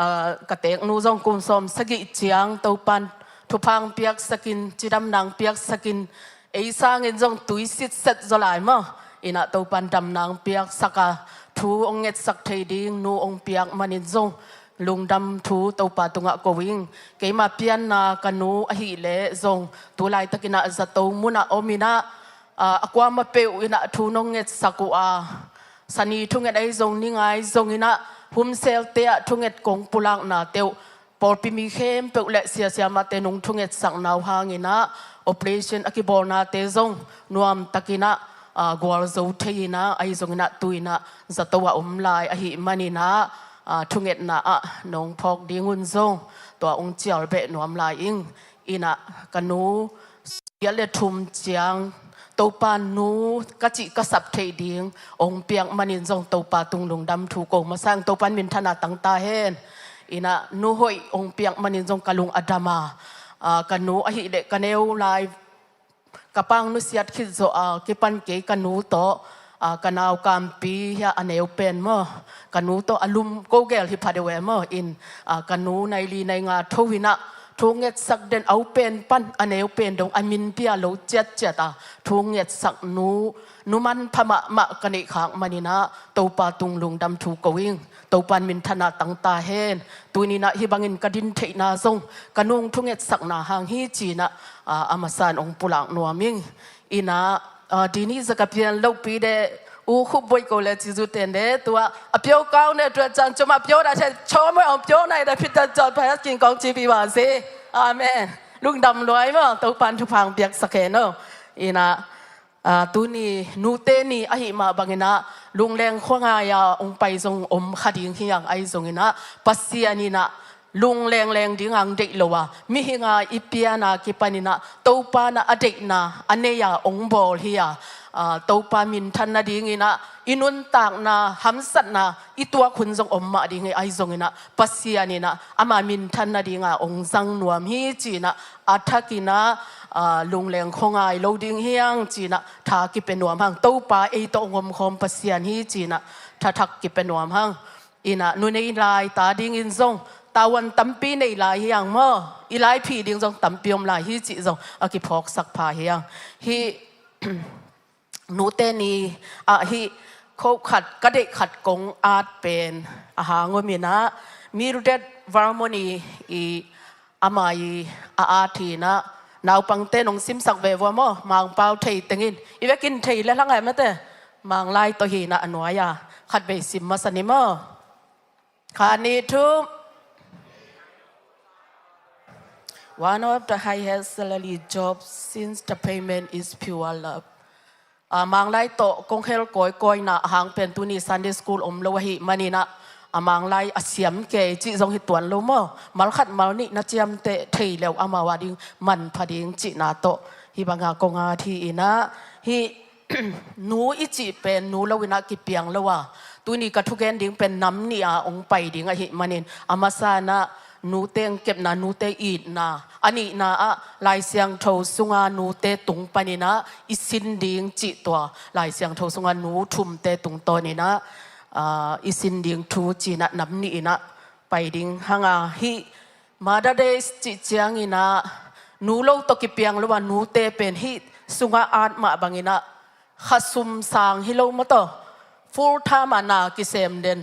ah, ka teeknu zong kum sawm sagih ciang Topa'n thupha hong piaksak in, cidamna hong piaksak in, ei sangin zong tui sitset zaw lai maw. In ah Topa'n damna hong piaksak a, thu hong ngetsak thei ding nu hong piak manin zong lungdam thu Topa tungah ko ing. Keima pianna ka nu ahih leh zong tu laitak in ah zato mun ah om in ah, ah, a kuamah peuh in ah thu nong ngetsak uh a, sani thunget ahi zong, ni nga ahi zong in ah, humselte ah thunget kong pulaknate uh pawlpi mi khempeuh le siasia mahte nong thungetsakna uh hang in ah operation a kibawlnate zong nuamtak in ah, ah, gualzo thei in ah, ahi zong in ah tu in ah zato ah om lai ahih manin ah, ah, thungetna ah nong phawk ding un zong tua hong cial beh nuam lai ing. In ah ka nu giat le thum ciang Topa nu ka cih ka sap theih ding hong piak manin zong Topa tung lungdam thu ko masa ing. Topa'n minthanna tang ta hen. In ah nu hoih hong piak manin zong ka lung a dam a, ah, ka nu ahih leh ka neu lai ka pang nusiat khit zawh a kipan kei ka nu tawh, ah, ka nau Kampi hiah a neu pen maw, ka nu tawh a lum ko gel hi pha deuh e maw. In, ah, ka nu nai li nai nga tho in ah thu ngetsak den a upen pan a neupen dong a min pia lo ciatciat a thu ngetsak nu, nu manpha mahmah ka neih khak manin ah Topa tung lungdam thu ko ing. Topa in minthanna tang ta hen. Tuni-in ah hih bangin ka din theihna zong ka nung thu ngetsakna hang hi ci-in ah, a, a masa-in ong pulak nuam ing. Ina, a, dini zakapian lopi de u khup boi ko le ci zu ten de tua a pio kau ne tua cang cuma pio da che cho mo ong pio nai da phit da cot pha king kong ci pi wa si. Amen. Lungdam luai mo Topan thupha piak sak hen o. Ina, a, tuni nute ni ahi mah bangin ah Lungleng khuangai a ong pai zong om kha ding hi ang ahi zongin ah Pasian in ah lunglengleng ding ang deih lo a mihing a i piana kipanin ah Topa in ah a deihna a nei a ong bawl hi a, a, Topa minthan nadingin ah i nuntakna hamsatna i tuak hun zong om mah ding hi ahi zongin ah Pasian in ah ama minthan nading a ong zang nuam hi ci-in ah a thakin ah, a, lungleng khuangai lo ding hi ang ci-in ah tha kipia nuam hang. Topa ei tawh ong omkhawm Pasian hi ci-in ah tha thak kipia nuam hang. Ina, nu nei lai ta dingin zong tavuan tampi nei lai hi ang maw? I lai phi ding zong tampi om lai hi cih zong a kiphawksak pha hi ang. Hih nute ni ah hih kho khat ka deih khat kong at pen a hang om in ah Mildred Vermoni i ama i a at hi in ah naupangte nong simsak ve vua maw? Mangpau thei tengin i vekin thei le hlang ai mate Manglai tawh hi in ah a nuai a khatvei sim masa ni maw? Kha ni thum. One of the highest salary jobs since the payment is pure love. A, Manglai tawh kong hel kawikawina a hang pen tuni Sunday school om lo ahi manin ah a Manglai a siam kei cih zong hi tuan lo maw? Malkhat malnih na ciamteh thei leuh amau a ding manpha ding cihna tawh hih banga kong at hi in ah hih nu i cih pen nu lo in ah kipiang lo a tuni ka thugen ding pen nam nih a ong pai ding ahi manin a masa in ah nute ong kepna nute itna a nihna ah Lai Siangtho sunga nute tung panin ah i sin ding cih tua Lai Siangtho sunga nu thumte tungtawnin ah, a, i sin ding thu ci-in ah nam nih in ah pai ding hang a hih Mother Day cih ciangin ah nu lo tawh kipiang lo a nute pen hih sungah at mah bangin ah khasum sang hi lo maw taw full time a na kisem den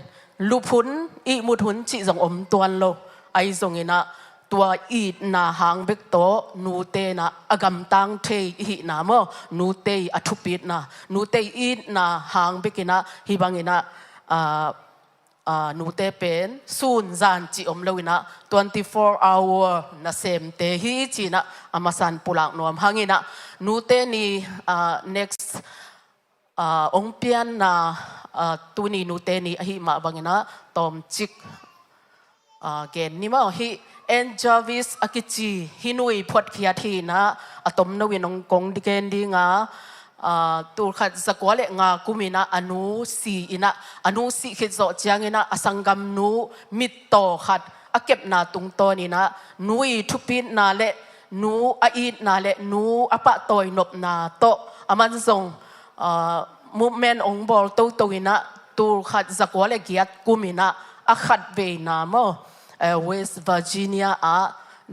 lup hun ihmut hun cih zong om tuan lo ahi zongin ah tua itna hang bek tawh nute in ah a gamtang thei i hihna maw nute i a thupitna nute i itna hang bekin ah hih bangin ah, a, a, nute pen sun zan cih om lo in ah twenty four hour nasemte hi ci-in ah a masa-in pulak nuam hangin ah nute ni, a, next, a, ong pianna, a, tuni nute ni ahi mah bangin ah tawmcik, a, gen ni maw hih Ann Jarvis a kici hih nu i phuatkhiat hi in ah a tomno in ong kong gen ding a, a, tulkhat zakua le nga kum in ah a nu si in ah a nu sih khit zawh ciangin ah a sanggamnu mittaw khat a kepna tungtawnin ah nu i thupitna le nu a itna le nu a pahtawi nopna tawh a man zong, a, movement ong bawl toto in ah tulkhat zakua le giat kum in ah a khatveina maw, a, West Virginia ah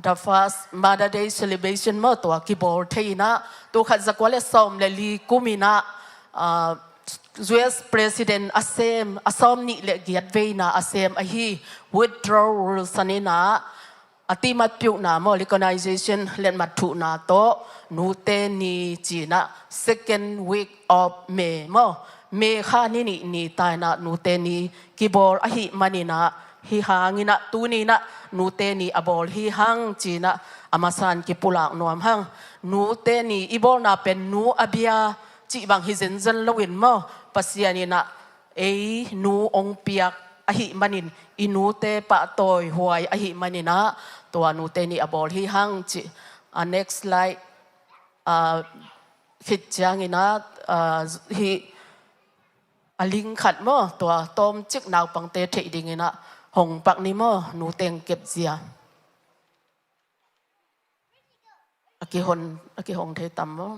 the first Mother Day celebration maw tua kibawl thei in ah tulkhat zakua le sawm le li kum in ah, a, U S President a sem a sawm nih le giat veina a sem ahi Woodrow Wilson in ah a timatpiuhna maw recognition letmat thuhna tawh nute ni ci-in ah second week of May maw May kha ni nih ni ta in ah nute ni kibawl ahi manin ah hih hangin ah tuni in ah nute ni a bawl hi hang ci-in ah a masa-in kipulak nuam hang. Nute ni i bawlna pen nu a bia cih bang hi zenzen lo in maw Pasian in ah ei nu ong piak ahi manin i nute pahtawi huai ahi manin ah tua nute ni a bawl hi hang cih. A, next slide, a, khit ciangin ah, a, hih a ling khat maw tua tawmcik naupangte theih dingin ah hong pak ni maw nute ong kep zia. A kihon, a kihong thei tam maw?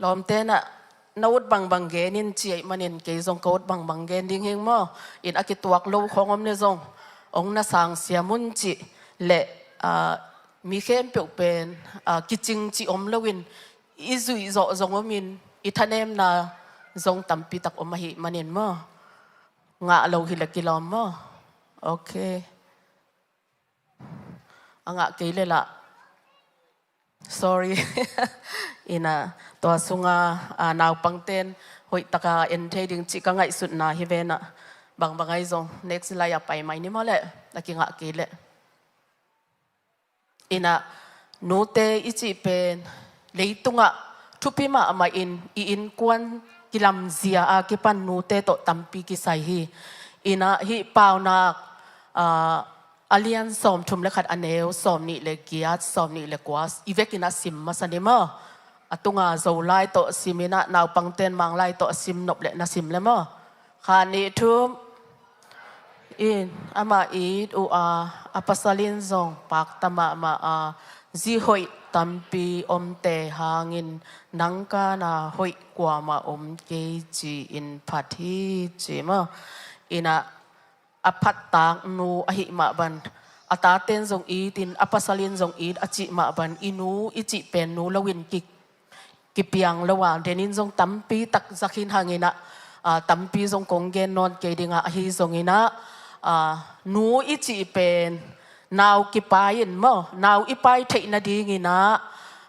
Lawmte in ah na ut bangbang gen in ci ahih manin kei zong ka ut bangbang gen ding hing maw. In a kituak lo khawng om le zong ong na sang siam un cih le, ah, mi khempeuh pen, ah, kicing cih om loin i zuih zawh zong omin i thanemna zong tampi tak om ahih manin maw. Ngah lo hi le kilawm maw. Ok. A ngah kei le lah. Sorry. Ina, tua sunga, ah, naupangten hoihtaka en thei ding cih ka ngaihsutna hi venah. Bangbang ahi zong next lai a pai mai ni maw leh. A kingah kei leh. Ina, nute i cih pen leitungah thupi mahmah in i innkuan kilamzia a kipan nute tawh tampi kisai hi. Ina, hih Paunak, ah, a lian sawmthum le khat, a neu sawmnih le giat, sawmnih le kua i vekin a sim masa ni maw. A tunga Zolai tawh sim inah, naupangten Manglai tawh a sim nop le na sim le maw. Kha nih thum. In, amah it uh a, a pasal in zong pakta mahmah a, zi hoih tampi omte hangin nang kana hoih kuamah om kei ci-in phat hi ci maw. Ina, a phattak nu ahih mah ban, a taten zong it in, a pasal in zong it a cih mah ban, i nu i cih pen nu loin ki, kipiang lo a, denin zong tampi tak za khin hang inah, ah, tampi zong kong gen nawn kei dingah, ahi zong inah, ah, nu i cih pen nau kipai in maw, nau i pai theih nading inah,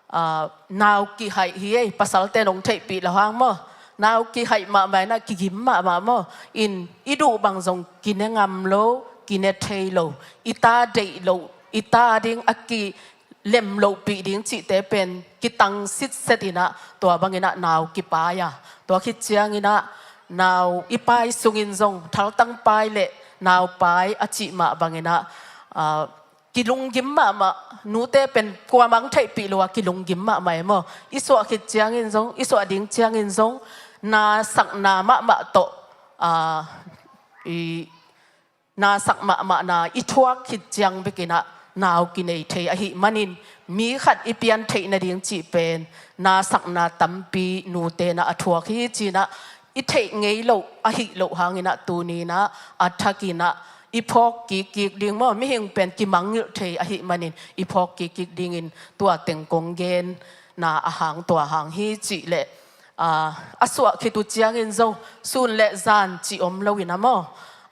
ah, nau kihaih hi ei, pasalte nong theihpih lo hang maw. Nau kihaih mahmah inah, kigim mahmah maw. In i duh bang zong kine ngam lo, kine thei lo, i ta deih lo, i ta ding a kilem lohpih ding cihte pen kitang sitset inah, tua bang inah nau kipai a. Tua khit ciang inah nau i pai sungin zong thaltang pai le nau pai a cih mah bang inah, ah, kilunggim mahmah, nute pen kuamah theihpih lo a kilunggim mahmah e maw. I suah khit ciangin zong, i suah ding ciangin zong, na sakna mahmah tawh, ah, i na sak mahmah na i thuak khit ciang bek inah nau kinei thei ahih manin, mi khat i pian theih nading cih pen na sakna tampi nute na a thuak hi ci inah, i theih ngei loh ahih loh hang inah tuni inah a thak inah i phawk kikkik ding maw, mihing pen kimangngilh thei ahih manin i phawk kikkik dingin tua teng kong gen na a hang tua hang hi cih leh, ah, a suah khit uh ciangin zong sun le zan cih om lo inah maw.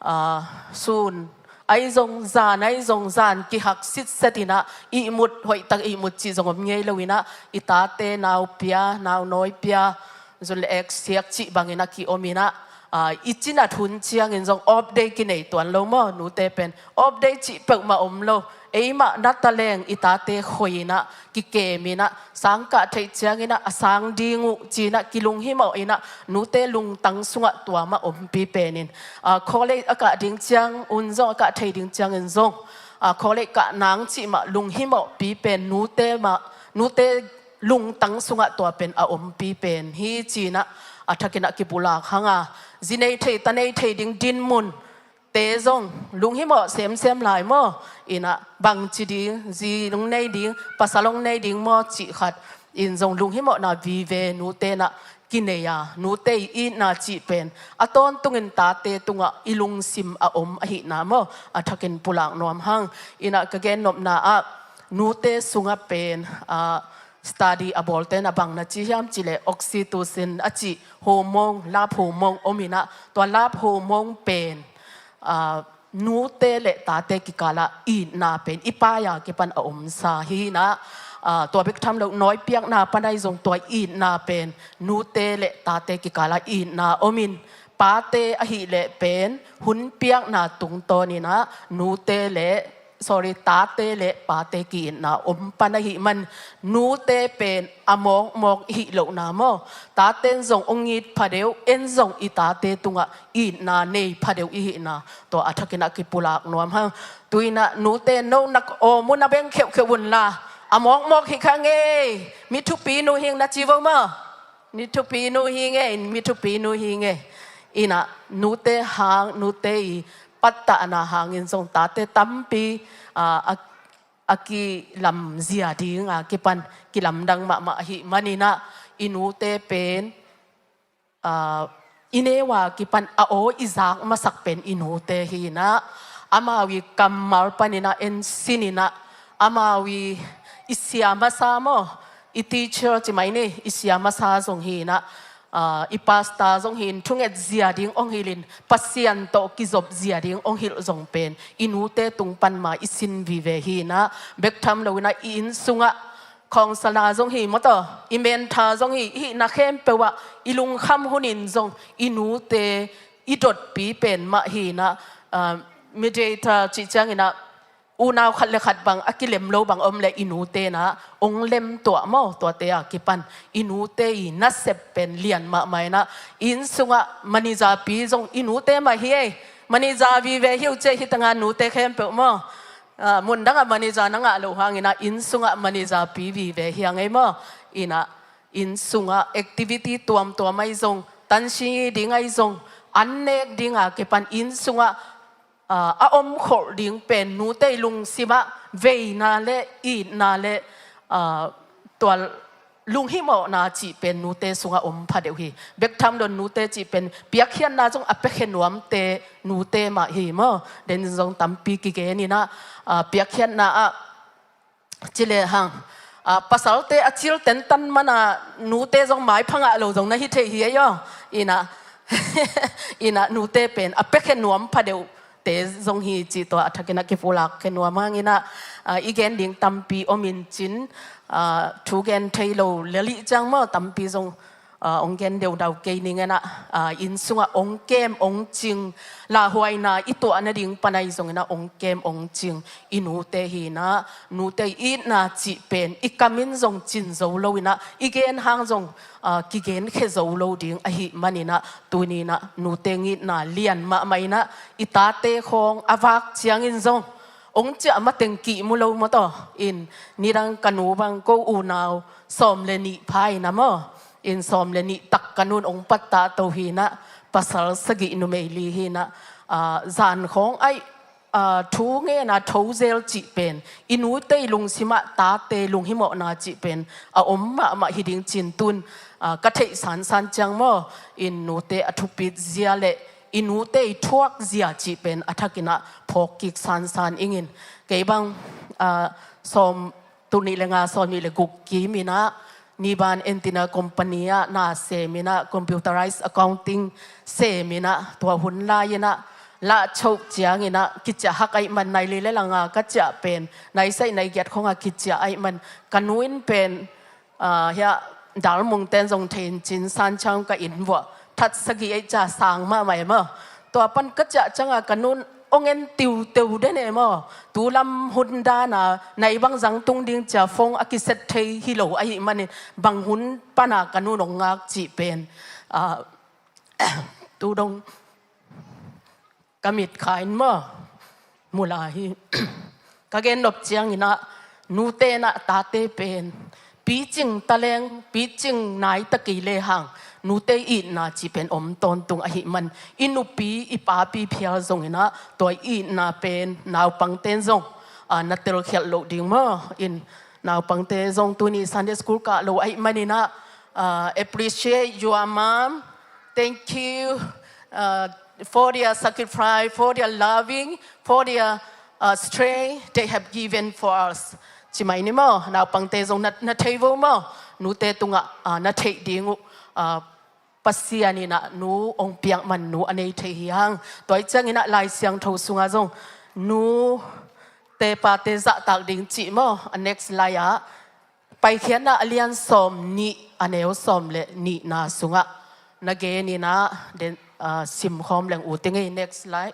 Ah, sun ahi zong, zan ahi zong, zan kihak sitset inah, ihmut hoihtak ihmut cih zong om ngei lo inah, i tate nau pia, nau nawi pia, zun le ek siak cih bang inah ki om inah, ah, i cinat hun ciangin zong off day kinei tuan lo maw, nute pen. Off day cih peuhmah om lo. Eimah na taleng i tate khoi inah, kikem inah, sang kah theih ciang inah, a sang ding uh ci inah, kilunghimawh inah, nute lungtang sungah tua mah ompi pen in. Ah, college a kah ding ciang un zong, a kah thei ding ciangin zong, ah, college kah nang cih mah lunghimawhpi pen nute mah, nute lungtang sungah tua pen a ompi pen hi ci inah, a thak inah kipulak hang a, zi nei thei, ta nei thei ding dinmun te zong lunghimawh semsem lai maw. Inah bangci ding, zi lung nei ding, pasal hong nei ding maw cih khat in zong lunghimawhna vive nute inah kinei a, nute i itna cih pen a tawntungin tate tungah i lungsim a om ahihna maw, a thakin pulak nuam hang. Inah ka gennopna ah nute sungah pen, ah, study a bawlte na bang na ci hiam cih leh oxytocin a cih hormone, love hormone om inah, tua love hormone pen, ah, nute le tate kikalah itna pen i pai a kipan a omsa hi inah, ah, tua bek tham lo nawi piakna pan ahi zong tua itna pen nute le tate kikalah itna om in, pate ahih leh pen hun piakna tungtawn inah nute le, sorry, tate le pate ki-itna om pan ahih man, nute pen a mawkmawk i hih lohna maw, taten zong hong it phadeuh, en zong i tate tungah itna nei phadeuh i hihna tua a thak inah kipulak nuam hang. Tu inah nute no na awm un a beng kheuhkheuh unla, a mawkmawk hi kha ngei, mi thupi nu hing na ci vo maw. Mi thupi nu hi ngei, mi thupi nu hi ngei. Inah nute hang, nute i pattahna hangin zong tate tampi, ah, a, a kilamzia ding a kipan kilamdang mahmah ahih man inah, i nute pen ah, i neu a kipan a aw i zak masak pen i nute hi inah, amau i kammal paninah ensin inah, amau i, i sia masa maw, i teacher ci mai ni, i sia masa zong hi inah, ah, i pastor zong hi in, thunget zia ding ong hilh in, Pasian tawh kizop zia ding ong hilh zong pen i nute tung pan mah i sin vive hi inah, bek tham lo inah i inn sungah khawngsala zong hi maw taw, i mentha zong hi, i hihna khempeuh ah i lungkham hun in zong i nute i dotpi pen mah hi inah, ah, mediator cih ciang inah, unau khat le khat bang a kilem lo bang om leh i nute inah ong lem tuah maw, tuate a kipan i nute i nasep pen lian mahmah inah, inn sungah manager pi zong i nute mah hi ei, manager vive hi uh ciah hi tanga nute khempeuh maw. Ah, mundangah manager na ngah loh hang inah inn sungah manager pi vive hi a ngei maw. Inah inn sungah activity tuamtuam ahi zong, tansi ding ahi zong, an nek ding a kipan inn sungah, ah, a omkholh ding pen nute i lungsimah veina le itna le, ah, tua lunghimawhna cih pen nute sungah om phadeuh hi. Bek tham lo in nute cih pen piakkhiatna zong a piakhia nuamte nute mah hi maw. Den zong tampi kigen inah, ah, piakkhiatna ah ci lehang, ah, pasalte a cil tentan mana nute zong maipha ngah lo zong na hi thei hi ei aw. Inah, inah nute pen a piakhia nuam phadeuh te zong hi cih tua a thakin a kipulak khia nuam hang inah, ah, i gen ding tampi om in cin, ah, thu gen thei lo lel ih ciang maw tampi zong, ah, ong gen deudau kei ning inah, ah, inn sungah ong kem ong cing, lauhuaina i tuah nading pan ahi zong inah ong kem ong cing i nute hi inah, nute i itna cih pen i kam in zong cin zo lo inah, i gen hang zong, ah, kigen khia zo lo ding ahih man inah, tuni inah nute i itna lian mahmah inah, i tate khawng a vak ciangin zong ong ciah mateng kihmu lo maw taw. In nidang ka nu bang ko unau sawm le nih pha inah maw, in sawm le nih tak ka nun ong pattah to hi inah, pasal sagih numei li hi inah, ah, zan khawng aih, ah, thu ngen a tho zel cih pen i nute i lungsimah tate lunghimawhna cih pen a om mahmah hi ding cin tun, ah, ka theih sansan ciang maw, in nute a thupit zia le i nute i thuak zia cih pen a thak inah phawk kik sansan ing in. Kei bang, ah, sawm, tul nih le nga sawm nih le guk kim inah, Niban Antenna Company ah na sem inah, computerized accounting sem inah, tua hun lai inah lah choh ciang inah kiciah hak ahih man, nai li le langa ka ciah pen nai sagih nai giat khawng a kiciah ahih man, ka nu in pen, ah, hiah Dal Mung ten zong thei in cin, San Chau ka inn vuah that sagih ei ciah sang mahmah ei maw. Tua pan ka ciah ciang a ka nun ong en tiuteu den ei maw. Tu lam hun dan a nai bang zang tung ding cia phone a kiset thei hi lo ahih manin bang hun pan a ka nun ong ngak cih pen, ah, tu dong ka mit kha in maw, mu lai hi. Ka gen nop ciang inah nute inah tate pen picing taleng, picing nai ta kei lehang, nute i itna cih pen om tawntung ahih man, i nupi i papi phial zong inah tua i itna pen naupangte in zong, ah, na telkhialh loh ding maw. In naupangte zong tuni Sunday school kah lo ahih man inah, ah, appreciate your mom. Thank you, uh, for their sacrifice, for their loving, for their, uh, strength they have given for us. Ci mai ni maw, naupangte zong na, na thei vo maw, nute tungah, uh, na theih ding uh, uh, Pasian inah nu ong piak man nu a nei thei hi hang. Tua i ciang inah Lai Siangtho sungah zong nute pate zahtak ding cih maw, a next lai ah Paikhiatna a lian sawm nih a neu sawm le nihna sungah na gen inah den, ah, simkhawm leng uh ting ei. Next slide.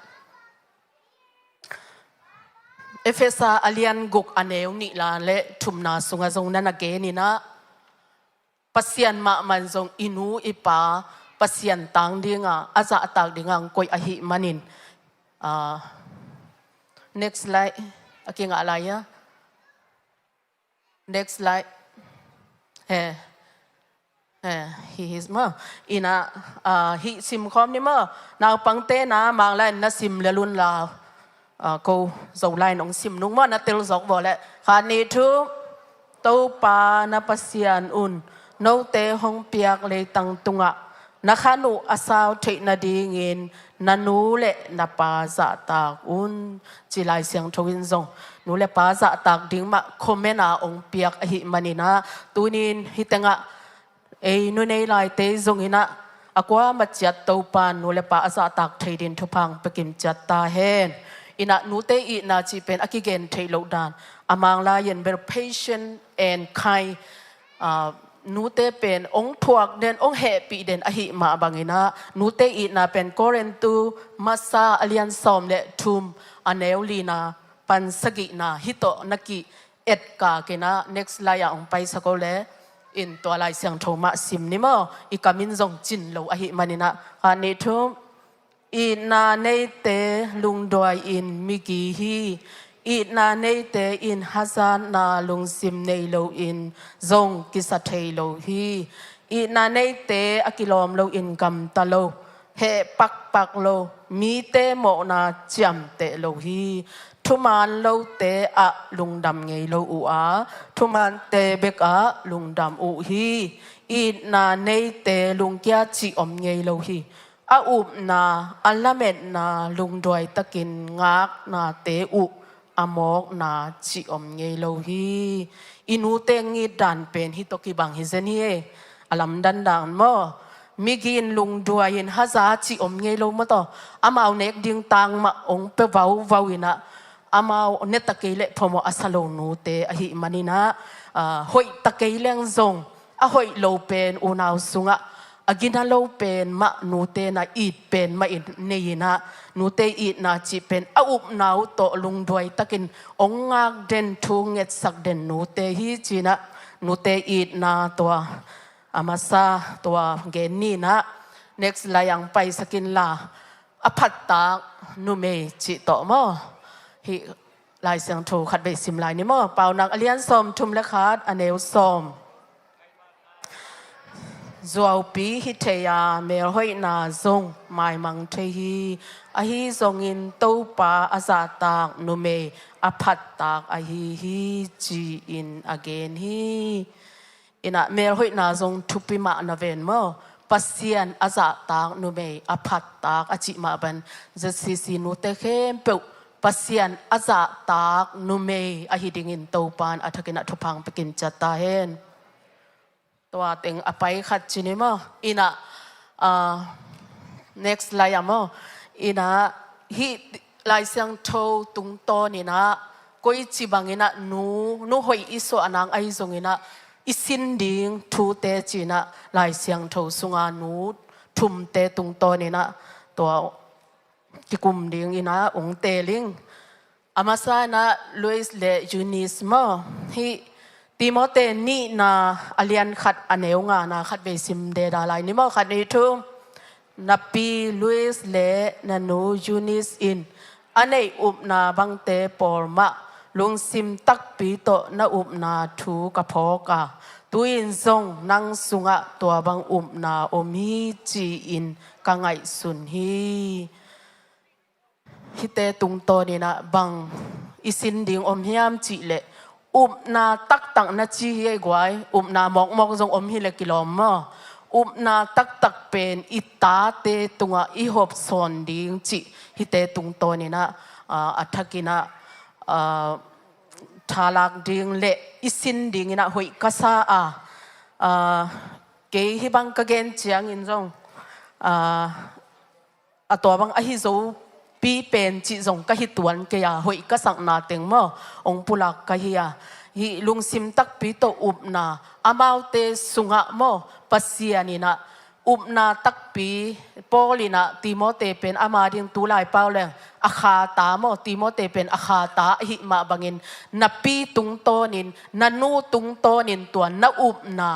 Efesa a lian guk a neu nihna le thumna sungah zong na na gen inah Pasian mahmah in zong i nu i pa Pasian tang dinga a zahtak dinga ang koih ahih manin, ah, next slide a kingah lai a. Next slide. He. He. Hi hi maw. Inah, ah, hih simkhawm ni maw. Naupangte na mang lai na sim lel un la. Ah, ko Zolai nong sim nung maw, na tel zawk vawh leh. Khat nih thum. Topa na Pasian un note hong piak leitang tungah Na khan uh a sau theih nadingin na nu le na pa zahtak un, ci Lai Siangtho in zong nu le pa zahtak ding mah comment a ong piak ahih manin ah, tunin hih tengah ei nu nei laite zongin ah a kuamah ciat Topa'n nu le pa a zahtak thei dingin thupha ong pia kim ciat ta hen. In ah nute itna cih pen a kigen theih loh dan, a Mang lai-in bel patient and kind, ah, nute pen ong thuak den, ong hehpih den ahih mah bangin ah, nute itna pen Korintu masa a lian sawm le thum, a neu lina pan sagihna hih tawh na ki-etkak in ah, next slide ah ong paisak o le, in tua Lai Siangtho mah sim ni maw. I kam in zong cin lo ahih manin ah, khat, nih, thum. Itna neite lungduai-in migi hi. Itna neite in hazatna lungsim nei loin zong kisa thei lo hi. Itna neite a kilawm loin gamta lo, heh pakpak lo, mite mawhna ciamteh lo hi. Thuman lote ah lungdam ngei lo uh a, thumante bek ah lungdam uh hi. Itna neite lungkia cih om ngei lo hi. A upna, a lametna lungduai takin ngaknate uh a mawkna cih om ngei lo hi. I nute ngitdan pen hih tawh kibang hi zen hi. A lamdang dan maw. Migi in lungduai-in haza cih om ngei lo maw taw. Amau nek ding tang mah ong pia vauvau in ah, amau ne ta kei leh phamawh a sa lo nute ahih manin ah, ah, hoih ta kei leng zong a hoih lo pen unau sungah a gina lo pen mah nute na it pen mah in nei in ah, nute itna cih pen a upna uh tawh lungduai takin ong ngak den, thu ngetsak den nute hi ci-in ah, nute itna tua a masa tua gen ni in ah, next slide ah ong paisak inla, a phattak numei cih tawh maw. Hih Lai Siangtho khatvei sim lai ni maw. Paunak a lian sawm thum le khat, a neu sawm. Zuaupi hi thei a, melhoihna zong maimang thei hi. Ahi zongin Topa a zahtak numei a phattak ahi hi, ci-in a gen hi. In ah melhoihna zong thupi mah na ven maw. Pasian a zahtak numei a phattak a cih mah bangin Z C C nute khempeuh Pasian a zahtak numei ahi dingin Topa'n a thakin ah thupha ong pia kim ciat ta hen. Tua teng a pai khat ci ni maw. In ah, ah, next slide ah maw. In ah hih Lai Siangtho tungtawn in ah, koici bangin ah nu, nu hoih i suah nang ahi zongin ah, i sin ding thute ci-in ah Lai Siangtho sunga nu thumte tungtawn in ah tua kikum dingin ah ong teel ing. A masa in ah Lois le Eunice maw. Hih Timothy nihna a lian khat a neu ngana khatvei sim deda lai ni maw. Khat, nih, thum. Na pi Lois le na nu Eunice in a neih upna bangte pawl mah lungsim takpi tawh na upna thu ka phawk a, tu-in zong nang sungah tua bang upna om hi ci-in ka ngaihsun hi. Hihte tungtawn in ah bang i sin ding om hiam cih leh, upna taktak na ci hi ei guai, upna mawkmawk zong om hi leh kilawm maw. Upna taktak pen i tate tungah i hopsawn ding cih hihte tungtawn in ah, ah, a thakin ah, ah, thalak ding le i sin dingin ah hoih ka sa a, ah, kei hih bang ka gen ciangin zong, ah, a tua bang ahi zo pi pen cih zong ka hi tuan kei a, hoih ka sakna teng maw ong pulak ka hi a. Hih lungsim takpi tawh upna, amaute sungah maw Pasian in ah upna takpi, Paul in ah Timothy pen ama ding tulai pau leng a khata maw, Timothy pen a khata ahih mah bangin na pi tungtawnin, na nu tungtawnin tua na upna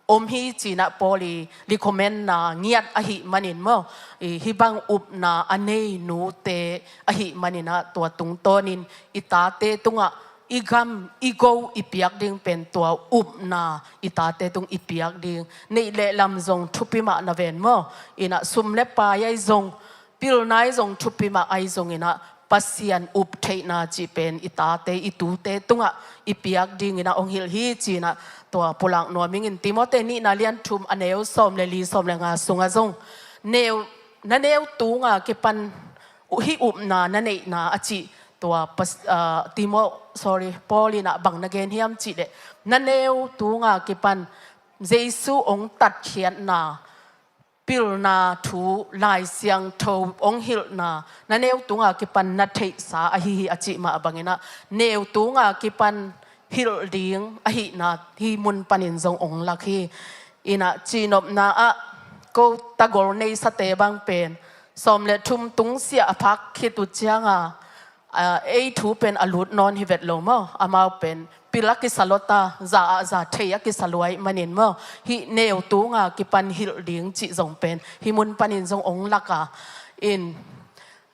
om hi ci-in ah Paul i recommend na ngiat ahih manin maw, i hih bang upna a nei nute ahih manin ah tua tungtawnin i tate tungah i gam i go i piak ding pen tua upna i tate tung i piak ding. Neih le lam zong thupi mah na ven maw. In ah sum le pai ahi zong, pilna ahi zong thupi mah ahi zongin ah Pasian up theihna cih pen i tate i tute tungah i piak dinginah hong hilh hi cinah tua pulak nuam ingin. Timoti nihna lian thum a neu sawm le li sawm le nga sungah zong neu, na neu tunga kipan hih upna na neihna a cih tua pas, ah, Timo, sorry, Paul inah bang na gen hiam cihleh na neu tunga kipan Jesu hong tatkhiatna, pilna thu, Lai Siangtho hong hilhna, na neu tunga kipan na theihsa ahi hi a cih mah banginah neu tunga kipan hilh ding ahihna hih mun panin zong hong lak hi. Inah cihnopna ah ko tagol neisate bang pen sawm le thum tungsiah a phak khit uh cianga, ah, ei thu pen a lut nawn hi vet lo maw? Amau pen pil a kisa lua ta, za ah za thei a kisa lua ahih manin maw? Hih neu tunga kipan hilh ding cih zong pen hih mun panin zong hong lak a. In,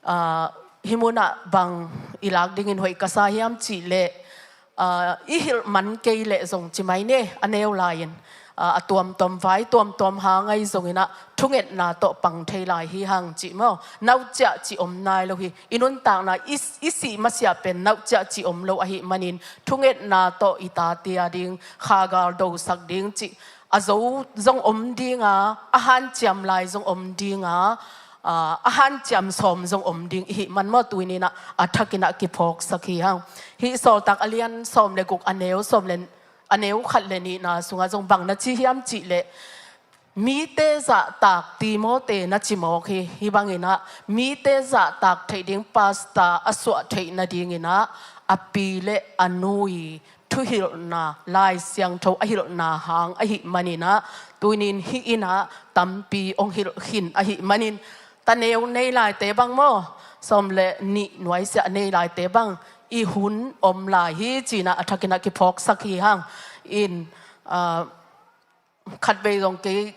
ah, hih munah bang i lak dingin hoih ka sa hiam cihleh, ah, i hilh man kei leh zong ci mai ne, a neu lai-in, ah, a tuamtuam vai tuamtuam hang ahi zonginah thungetna tawh pang thei lai hi hang cih maw? Nauhciah cih om nai lo hi. I nuntakna i, i sih masiah pen nauhciah cih om lo ahih manin thungetna tawh i tate a ding khagal dosak ding cih a zo zong om dinga, a hanciam lai zong om dinga, ah, a hanciam sawm zong om ding ihih man maw? Tuininah a thakinah kiphawksak hi hang. Hih Sawltak a lian sawm le guk a neu sawm le, a neu khat le nihna sungah zong bang na ci hiam cihleh, mite zahtak Timote na ci mawk hi. Hih banginah mite zahtak theih ding, pasta a suah theih nadinginah a pi le a nu i thuhilhna, Lai Siangtho a hilhna hang ahih maninah tuinin hih inah tampi hong hilh khin ahih manin, ta neu nei laite bang maw, sawm le nih nuaisiah nei laite bang i hun om lai hi cinah a thakinah kiphawksak hi hang. In, ah, khatvei zong kei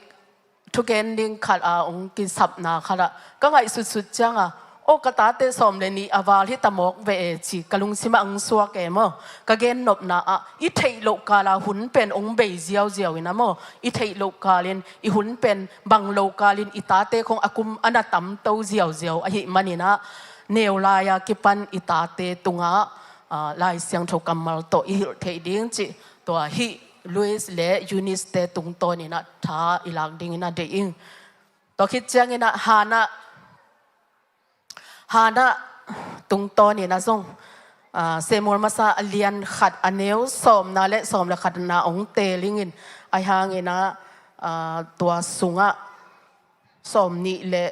thugen ding khat a hong kisapna khatah ka ngaihsutsut cianga, aw, ka tate sawm le nih a val hi ta mawk ve e ci ka lungsimah hong suak e maw? Ka gennopna ah i theih loh kala hun pen hong bei ziauziau inah maw? I theih loh kalin, i hun pen bang lo kalin i tate khong a kum a na tamto ziauziau ahih maninah neu lai-a kipan i tate tungah, ah, Lai Siangtho kammal tawh i hilh theih ding cih tua hih Lois le Eunice te tungtawninah tha i lak dinginah deih ing. Tua khit cianginah Hannah, Hannah tungtawninah zong, ah, Samuel masa a lian khat a neu sawmna le sawm le khatna hong teel ingin, ahi hanginah, ah, tua sungah sawm nih le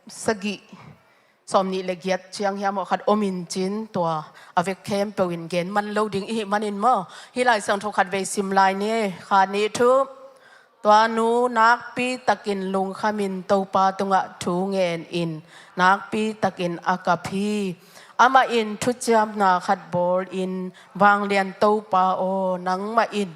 sagih, sawm nih le giat ciang hiam aw khat om in cin, tua a vek khempeuh in gen man lo ding ihih manin maw? Hih Lai Siangtho khatvei sim lai ni, khat nih thum. Tua nu nakpi takin lungkhamin Topa tungah thu ngen in, nakpi takin a kap hi. Amah in thuciamna khat bawlin, Vanglian Topa aw, nangmah in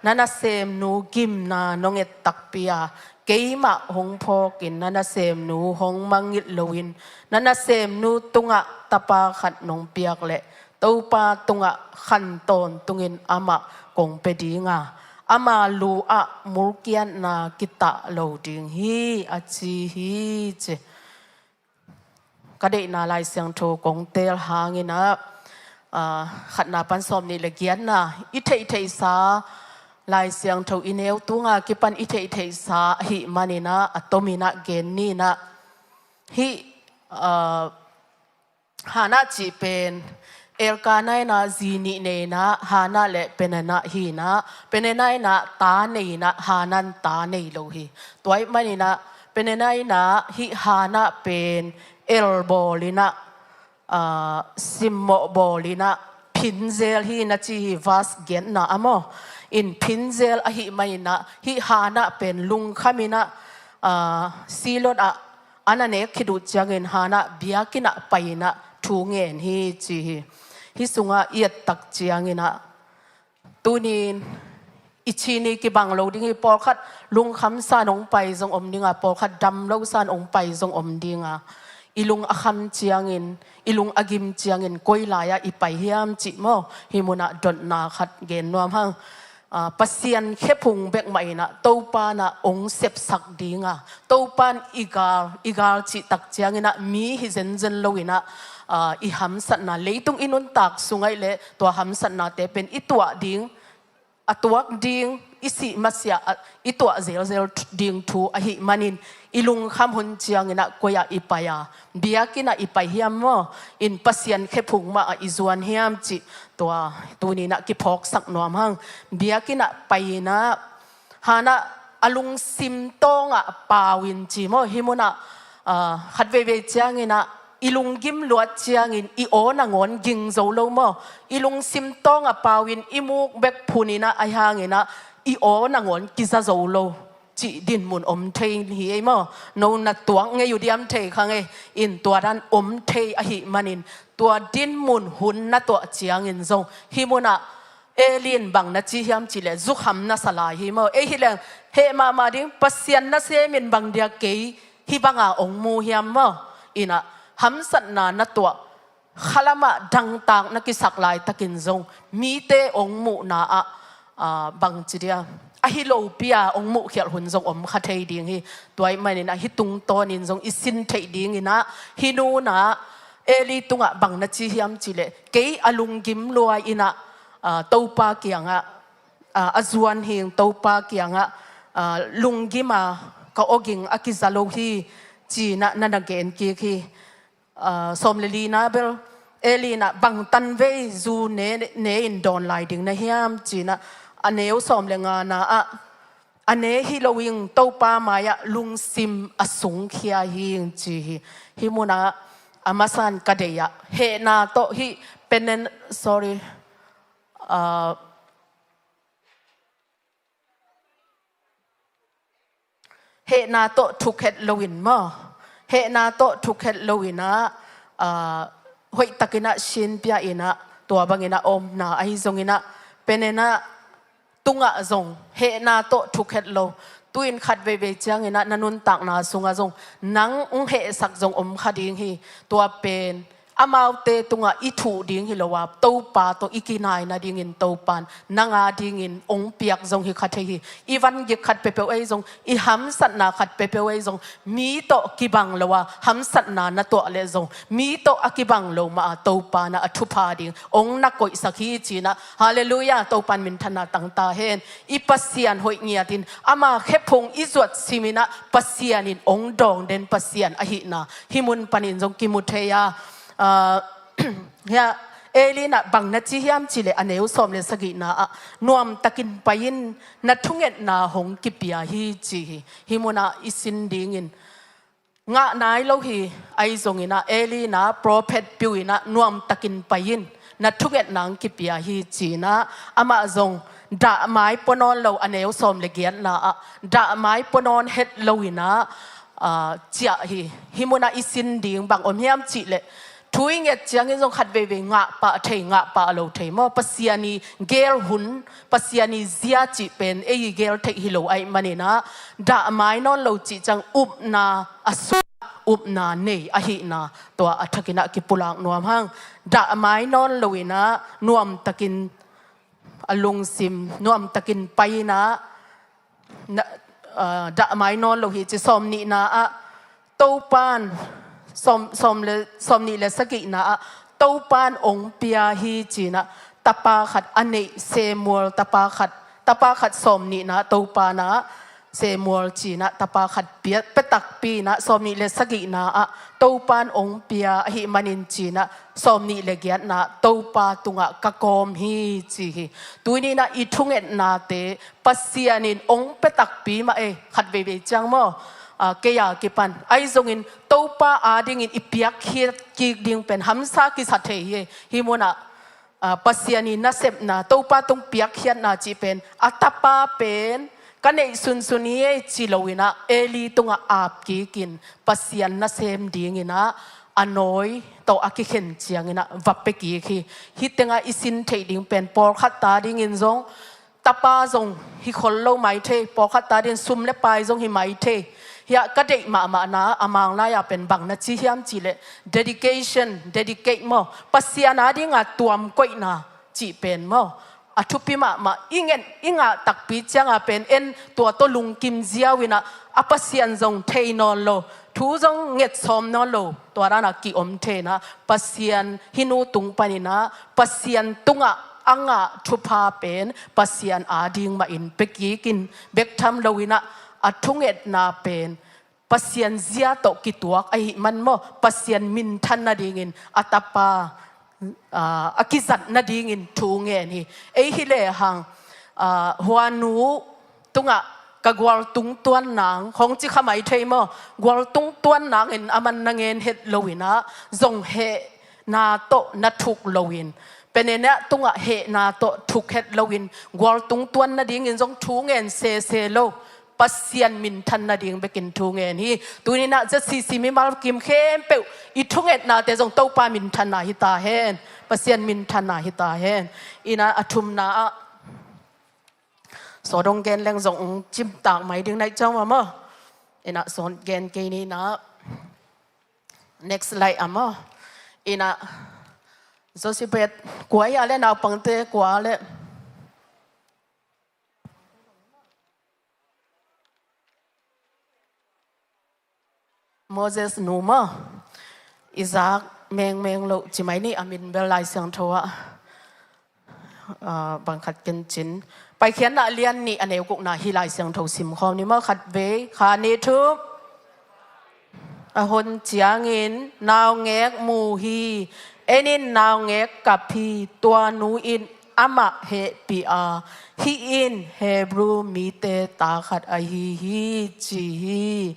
na nasemnu gimna nong et takpi a, keimah hong phawkin na nasemnu hong mangngilh loin, na nasemnu tungah tapa khat nong piak leh Topa tungah khan tawntungin amah kong pia dinga, ama lu ah mulkiatna kitah lo ding hi, a ci hi ci. Ka deihna Lai Siangtho kong teel hanginah, ah, khatna pan sawm nih le giatna i theihtheihsa, Lai Siangtho i neu tunga kipan i theihtheihsa ahih maninah a tominah gen ninah hih, ah, Hannah cih pen Elkanah inah zi nih nei inah, Hannah le Peninnah hi inah, Peninnah inah ta nei inah, Hannah in ta nei lo hi. Tua ahih maninah Peninnah inah hih Hannah pen el bawl inah, ah, simmawh bawl inah phinzel hi na ci hi, verse giatna ah maw? In phinzel ahih maninah hih Hannah pen lungkham inah, ah, Shiloh ah a na nek khit uh ciangin Hannah biakinn ah pai inah thu ngen hi ci hi. Hih sungah i et tak cianginah tunin i cih ni kibang lo ding hi, pawlkhat lungkham san hong pai zong om dinga, pawlkhat dam lo san hong pai zong om dinga. I lung a kham ciangin, i lung a gim ciangin koi lai-ah i pai hiam cih maw? Hih munah dotna khat gen nuam hang. Ah, Pasian khephung bek mah inah Topa inah hong sepsak dinga, Topa in i gal, i gal cih tak cianginah mi hi zenzen lo inah, ah, i hamsatna, leitung i nuntak sung ahih leh tua hamsatnate pen i tuah ding, a tuak ding, i sih masiah, ah, i tuah zelzel ding thu ahih manin, i lungkham hun ciangin ah koi ah i pai a, biakinn ah i pai hiam maw, in Pasian khephung mah ah i zuan hiam cih, tua tuni-in ah kiphawksak nuam hang. Biakinn ah pai-in ah, Hannah a lungsim tawngah pau-in ci maw, hih munah, ah, khat veivei ciangin ah, i lunggim luat ciangin i aw nangawn ging zo lo maw, i lungsim tawngah pau-in i muk bek phun-in ah, ahih hangin ah i aw nangawn kiza zo lo cih dinmun om thei hi ei maw. No na tuak ngei uh diam thei kha ngei, in tua dan om thei ahih manin, tua dinmun hun na tuah ciangin zong, hih munah Eli in bang na ci hiam cih leh, zukham na sa lai hi maw. Ei hi leng, heh mahmah ding, Pasian nasem in bang dia kei hih banga ong mu hiam maw. In ah, hamsatna na tuah, khalamah dangtak na kisak laitakin zong, mite ong muhna ah, ah, bang ci dia, ahi lopi-a ong muhkhialh hun zong om kha thei ding hi. Tua ahih manin ah, hih tungtawnin zong i sin theih dingin ah, hih nu-in ah, Eli tungah bang na ci hiam cih leh, kei a lunggim luai-in ah, ah, Topa kiangah, ah, a zuan hing, Topa kiangah, ah, lunggim a ka awging a kiza lo hi, ci-in ah na na gen kik hi. Ah, sawm le lina bel, Eli in ah bang tanvei zu ne, ne-in dawn lai ding na hiam ci-in ah, a neu sawm le ngana ah, a ne hi lo ing, Topa mai-ah lungsim a sungkhia hi ing ci hi. Hih munah a masa-in ka deih ah, hehna tawh hih Peninnah, sorry, ah, hehna tawh thukhet loin maw, hehna tawh thukhet loin ah, ah, hoihtakin ah sinpia-in ah, tua bangin ah omna ahi zongin ah, Peninnah tungah zong hehna tawh thukhet lo. Tu-in khat veivei ciangin ah na nuntakna sungah zong nang hong hehsak zong om kha ding hi. Tua pen amaute tungah i thuh ding hi lo a, Topa tawh i kinai nadingin Topa'n nang adingin hong piak zong hi kha thei hi. I vangik khat peuhpeuh ahi zong, i hamsatna khat peuhpeuh ahi zong, mi tawh kibang lo a hamsatna na tuah leh zong, mi tawh a kibang lo mah a Topa'n ah a thupha ding hong na koihsak hi ci-in ah. Halleluiah, Topa'n minthanna tang ta hen. I Pasian hoih ngiatin, ama khephung i zuat simin ah, Pasian in hong dawng den Pasian ahihna hih mun panin zong kimu thei a. Ah, hia, Eli in ah bang na ci hiam cih leh, a neu sawm le sagihna ah, nuamtakin pai in, na thungetna hong kipia hi ci hi. Hih munah i sin dingin, ngah nai lo hi, ahi zongin ah, Eli in ah prophet peuh in ah, nuamtakin pai in, na thungetna hong kipia hi ci-in ah, amah zong dahmai pua nawn lo, a neu sawm le giatna ah, dahmai pua nawn het loin ah, ah, ciah hi. Hih munah i sin ding bang om hiam cih leh, thu i nget ciangin zong khat veivei ngah pah thei, ngah pah lo thei maw. Pasian i gel hun, Pasian i zia cih pen ei i gel theih hi lo ahih manin ah, dahmai nawn lo cih ciang upna a sung, upna nei ahihna, tua a thakin ah kipulak nuam hang. Dahmai nawn loin ah, nuamtakin, a lungsim nuamtakin pai-in ah, na, ah, dahmai nawn lo hi ci. Sawm nihna ah, Topa'n, sawm, sawm le, sawm nih le sagihna ah, Topa'n hong pia hi ci-in ah, tapa khat a neih Samuel, tapa khat, tapa khat sawm nihna ah, Topa'n ah Samuel ci-in ah tapa khat pia, pia takpi-in ah, sawm nih le sagihna ah, Topa'n hong pia ahih manin ci-in ah, sawm nih le giatna ah, Topa tungah ka kawm hi ci hi. Tuni-in ah i thungetnate Pasian in hong pia takpi mah ei, khat veivei ciang maw, ah, kei a kipan. Ahi zongin Topa adingin i piakkhiat kik ding pen hamsa kisa thei hi ei. Hih munah, ah, Pasian i nasepna, Topa tung piakkhiatna cih pen, a tapa pen ka neih sunsun hi ei ci loin ah, Eli tungah ap kikin, Pasian nasem dingin ah, a nawi tawh a kikhen ciangin ah va pia kik hi. Hih tengah i sin theih ding pen, pawlkhat ta dingin zong, tapa zong hi khol lo mai thei, pawlkhat ta dingin sum le pai zong hi mai thei. Hiah ka deih mahmahna, a Mang lai-a pen bang na ci hiam cih leh, dedication, dedicate maw, Pasian adinga tuam koihna cih pen maw, a thupi mahmah. I nget, i ngah takpi cianga pen en, tua tawh lungkim ziau-in ah, a Pasian zong thei nawn lo, thu zong nget sawm nawn lo, tua dan a ki-om thei in ah, Pasian hih nu tung panin ah Pasian tungah a ngah thupha pen Pasian ading mah in pia kik in bek tham lo in ah, a thungetna pen Pasian zia tawh kituak ahih man maw, Pasian minthan nadingin a tapa, aa, a kizat nadingin thu ngen hi. Ei hi lehang, aa, hua nu tungah ka gualtung tuan nang, hong ci kha mai thei maw, gualtung tuan nangin a man na ngen het lo in ah, zong hehna tawh na thuk lo in, Penina tungah hehna tawh thuk het lo in, gualtung tuan nadingin zong thu ngen sese lo, Pasian minthan nading bekin thu ngen hi. Tuni in ah Z C C mimal kim khempeuh i thungetnate zong Topa minthanna hi ta hen. Pasian minthanna hi ta hen. In ah a thumna ah, sawt hong gen leng zong hong cimtak mai ding na hih ciang mah maw. In ah sawt gen kei ni in ah. Next slide ah maw. In ah Joseph, kua hi a leh, naupangte kua leh? Moses nu maw? I zak mengmeng lo ci mai ni, a min bel Lai Siangtho ah, aa, bang khat ken cin. Paikhiatna a lian nih a neu gukna hi, Lai Siangtho sim khawm ni maw, khat vei, khat, nih, thum. A hun ciangin naungek mu hi. En in, naungek kap hi. Tua nu in amah hehpih a, hih in Hebrew mite ta khat ahi hi, ci hi.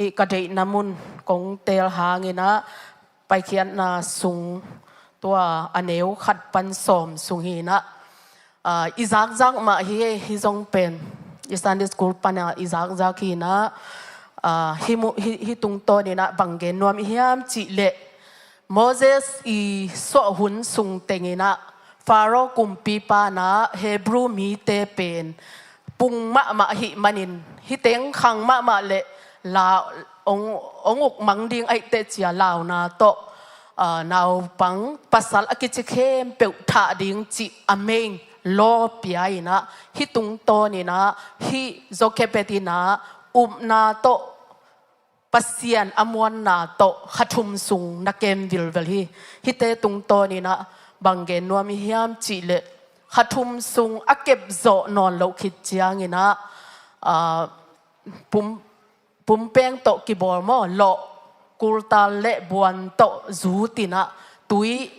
Hih ka deihna mun kong teel hangin ah, Paikhiatna sung tua a neu khat pan sawm sung hi in ah, aa, i zakzak mah hi, hih zong pen i Sunday school pan ah i zakzak hi in ah, aa, hih mu-, hih, hih tungtawn in ah bang gen nuam i hiam cih leh, Moses i suah hun sung teng in ah Pharaoh kumpipa in ah Hebrew mite pen pung mahmah ahih manin, hih teng khang mahmah leh lau, ong, ong uk mang ding ahih teh ci-a launa tawh, aa, naupang pasal a kici khempeuh thah ding cih a main law pia in ah, hih tungtawn in ah, hih Jochebed in ah upna tawh, Pasian a muanna tawh kha thum sung na kem vilvel hi. Hihte tungtawn in ah bang gen nuam i hiam cih leh, kha thum sung a kep zawh nawn loh khit ciangin ah, aa, pum, pumpeng tawh kibawl maw, lawh, kultal leh buan tawh zut in ah, tui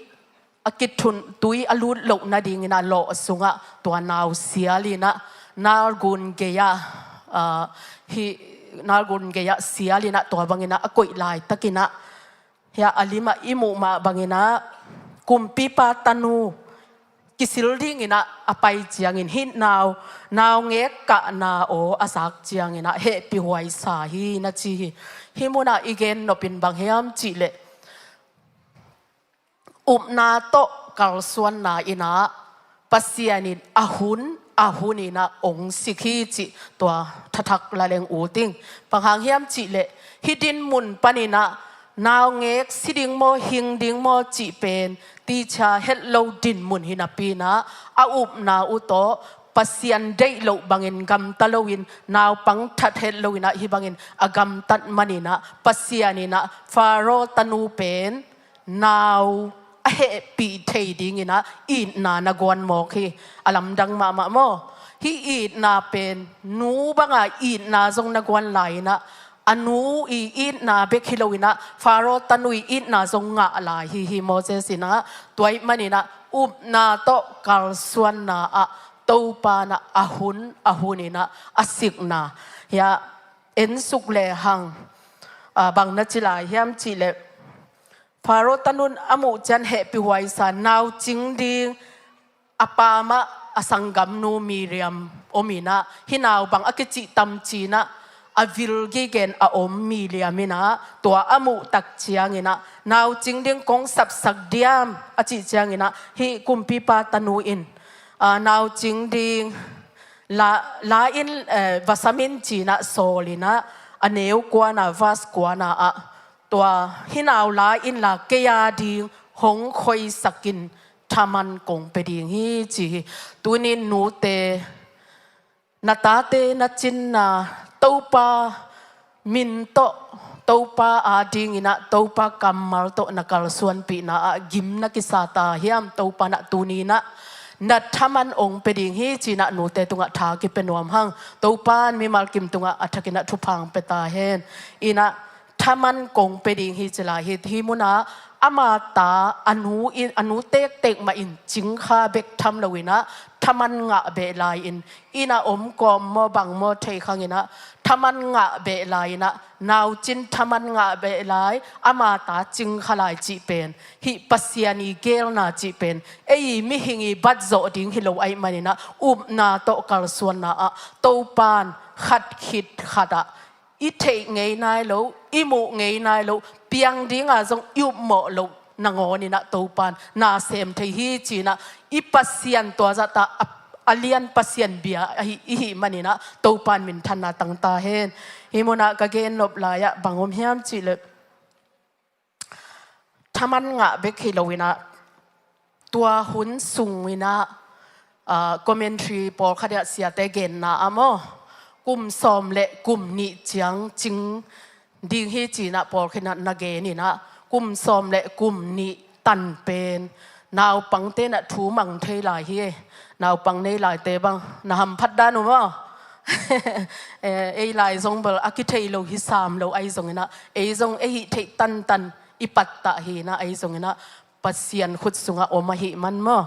a kithun, tui a lut loh nadingin ah lawh sungah tua nau sial in ah, Nile gun gei-ah, aa, hih Nile gun gei-ah sial in ah, tua bangin ah a koih laitakin ah, hia a limah i muh mah bangin ah, kumpipa tanu kisil dingin ah a pai ciangin, hih nau, naungek kahna aw a zak ciangin ah hehpihhuai sa hi, na ci hi. Hih munah i gen nop in bang hiam cih leh, upna tawh kalsuanna in ah Pasian in a hun a hun in ah ong sik hi cih tua thathak la leng ut ing. Bang hang hiam cih leh, hih dinmun panin ah naungek si ding maw, hing ding maw cih pen teacher het lo dinmun hi napi in ah, a upna uh tawh Pasian deih loh bangin gamta loin, naupang that het lo in ah, hih bangin a gamtat manin ah, Pasian in ah Pharaoh tanu pen nau a hehpih thei dingin ah itna na guan mawk hi. A lamdang mahmah maw? Hih itna pen nu banga itna zong na guan lai in ah, a nu i itna bek hi lo in ah, Pharaoh tanu i itna zong ngah lai hi, hi Moses in ah. Tua ahih manin ah upna tawh kalsuanna ah Topa in ah a hun a hun in ah a sikna, hia, en suk lehang, aa, bang na ci lai hiam cih leh, Pharaoh tanu in a muh ciang hehpihhuai sa, naucing ding a pamah a sanggamnu Miriam om in ah, hih nau bang a kicih tam ci in ah, a vil gigen a om Miriam in ah, tua a muh tak ciangin ah, naucing ding kong sapsak diam a cih ciangin ah, hih kumpipa tanu in, aa, naucing ding la, la in, eh, va sam in ci in ah sawl in ah, a neu kuana, verse kuana ah, tua hih nau la inla kei a ding hong khoisak in, thaman kong pia ding hi, ci hi. Tuni-in nute, na tate na cinna, Topa min tawh Topa adingin ah Topa kammal tawh na kalsuanpihna ah gim na kisa ta hiam? Topa in ah tuni in ah na thaman ong pia ding hi ci-in ah nute tungah tha kipia nuam hang. Topa in mimal kim tungah a thakin ah thupha ong pia ta hen. In ah thaman kong pia ding hi ci lai hi. Hih munah ama ta a nu in, a nu tektek mah in cingkha bek tham lo in ah thaman ngah beh lai-in, inn ah om kawm maw bang maw thei khang in ah thaman ngah beh lai in ah, naucin thaman ngah beh lai, ama ta cingkha lai cih pen, hih Pasian i geelna cih pen ei mihing i bat zawh ding hi lo ahih manin ah upna tawh kalsuanna ah Topa in khat khit khat ah i theih ngei nai lo, i muh ngei nai lo, piang ding a zong i upmawh loh nangawn in ah Topa in na sem thei hi ci-in ah i Pasian tua zahta a, a lian Pasian bia ahi, i hih manin ah Topa in minthanna tang ta hen. Hih munah ka gen nop lai ah bang om hiam cih leh, thaman ngah bek hi lo in ah tua hun sung in ah, ah, commentary pawlkhat ah siate genna ah maw, kum sawm le kum nih ciang cing ding hi ci-in ah pawlkhat in ah na gen in ah, kum sawm le kum nih tan pen naupangte in ah thu mang thei lai hi. Naupang nei laite bang na hamphat dan uh maw? Eh, ei lai zong bel a kithei lo hi sam lo ahi zongin ah, ei zong ei hih theih tantan i pattah hi in ah, ahi zongin ah Pasian khut sungah om ahih man maw?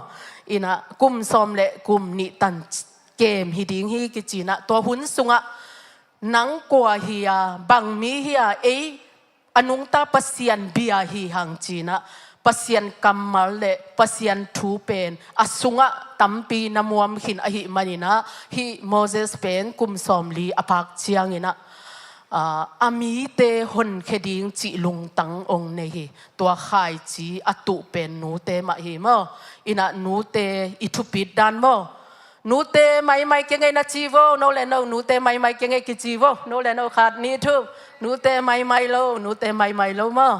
In ah kum sawm le kum nih tan kem hi ding hi kici in ah, tua hun sungah nang kua hi a, bang mi hi a, ei a nungta Pasian bia hi hang ci-in ah Pasian kammal le Pasian thu pen a sungah tampi na muam khin ahih manin ah, hih Moses pen kum sawmli a phak ciangin ah, ah, a mite honkhia ding cih lungtang ong nei hi. Tua khaici a tuh pen nute mah hi maw? In ah nute i thupit dan maw? Nute maimai kei ngei na ci vo, no le no, nute maimai kei ngei kici vo, no le no khat nih thum, nute maimai lo, nute maimai lo maw?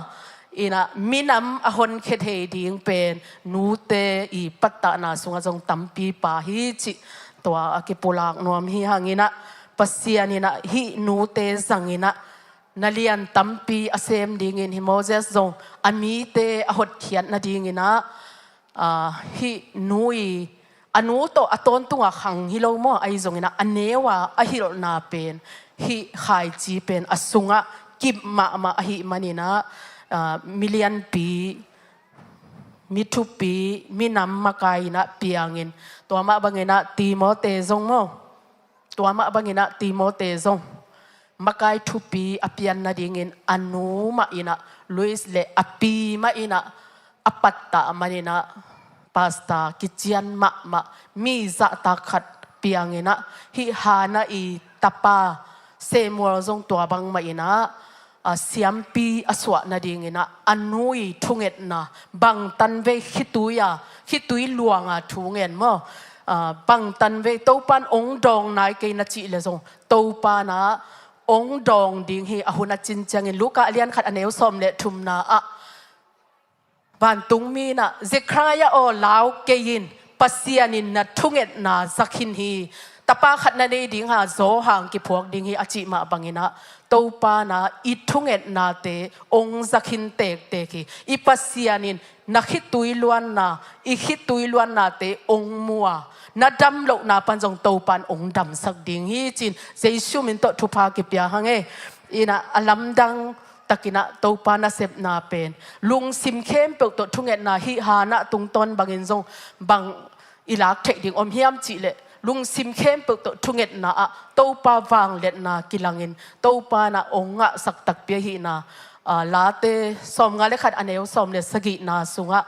In ah minam a honkhia thei ding pen nute i pattahna sungah zong tampi pha hi cih tua a kipulak nuam hi hang in ah, Pasian in ah hih nute zangin ah na lian tampi a sem dingin hih Moses zong a mite a hotkhiat nadingin ah, ah, hih nu i, a nu tawh a tawntungah khang hi lo maw, ahi zongin ah a neu a a hilhna pen hih khaici pen a sungah kip mahmah ahih manin ah, ah, milianpi, mithupi, minam makai in ah piangin, tua mah bangin ah Timote zong maw, tua mah bangin ah Timote zong makai thupi a pian nadingin a nu mah in ah, Lois le a pi mah in ah a pattah manin ah, pastor kician mahmah, mi zahtak khat piangin ah, hih Hannah i tapa Samuel zong tua bang mah in ah, a, siampi a suah nadingin ah a nu i thungetna, bangtan vei khitui a, khitui luang a thu ngen maw? A, bangtan vei Topa in ong dawng nai kei na cih le zong Topa in ah ong dawng ding hi. A hun a cin ciangin Luka a lian khat a neu sawm le thumna ah, vantungmi in ah, Zechariah aw, lau kei in, Pasian in na thungetna za khin hi. Tapa khat na nei ding a, zaw hang kiphuak ding hi, a cih mah bangin ah, Topa in ah i thungetnate ong za khin tektek hi. I Pasian in na khitui luanna, i khitui luannate ong mu a, na dam lohna pan zong Topa in ong damsak ding hi ci-in Jesu min tawh thupha kipia hang e. In ah a lamdang takin ah Topa nasepna pen lungsim khempeuh tawh thungetna, hih Hannah tungtawn bangin zong bang i lak theih ding om hiam cih leh, lungsim khempeuh tawh thungetna ah Topa vangliatna kilangin Topa in ah ong ngahsak takpi ahihna, a, Late sawmnga le khat a neu sawm le sagihna sungah,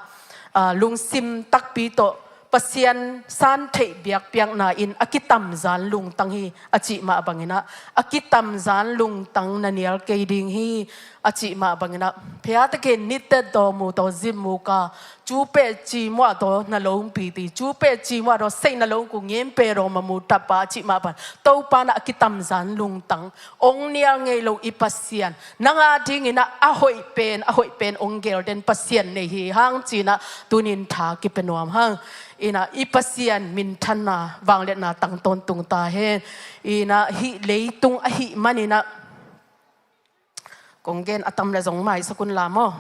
a, lungsim takpi tawh Pasian san theih biakpiakna in a kitamzan lungtang hi, a cih mah bangin ah, a kitamzan lungtang na nial kei ding hi, a cih mah bangin ah, phia takin nitet daw mu taw zim mu ka, cu peh ci muah taw na longpi ti, cu peh ci muah taw seih na longku ngim pe daw ma mu tapa, a cih mah bang Topa in ah a kitamzan lungtang ong nial ngei lo i Pasian, nang a dingin ah a hoih pen, a hoih pen ong gel den Pasian nei hi hang ci-in ah tunin tha kipia nuam hang. In ah i Pasian minthanna, vangliatna tang tawntung ta hen. In ah hih leitung ahih manin ah Kong gen a tam le zong maisak un la maw.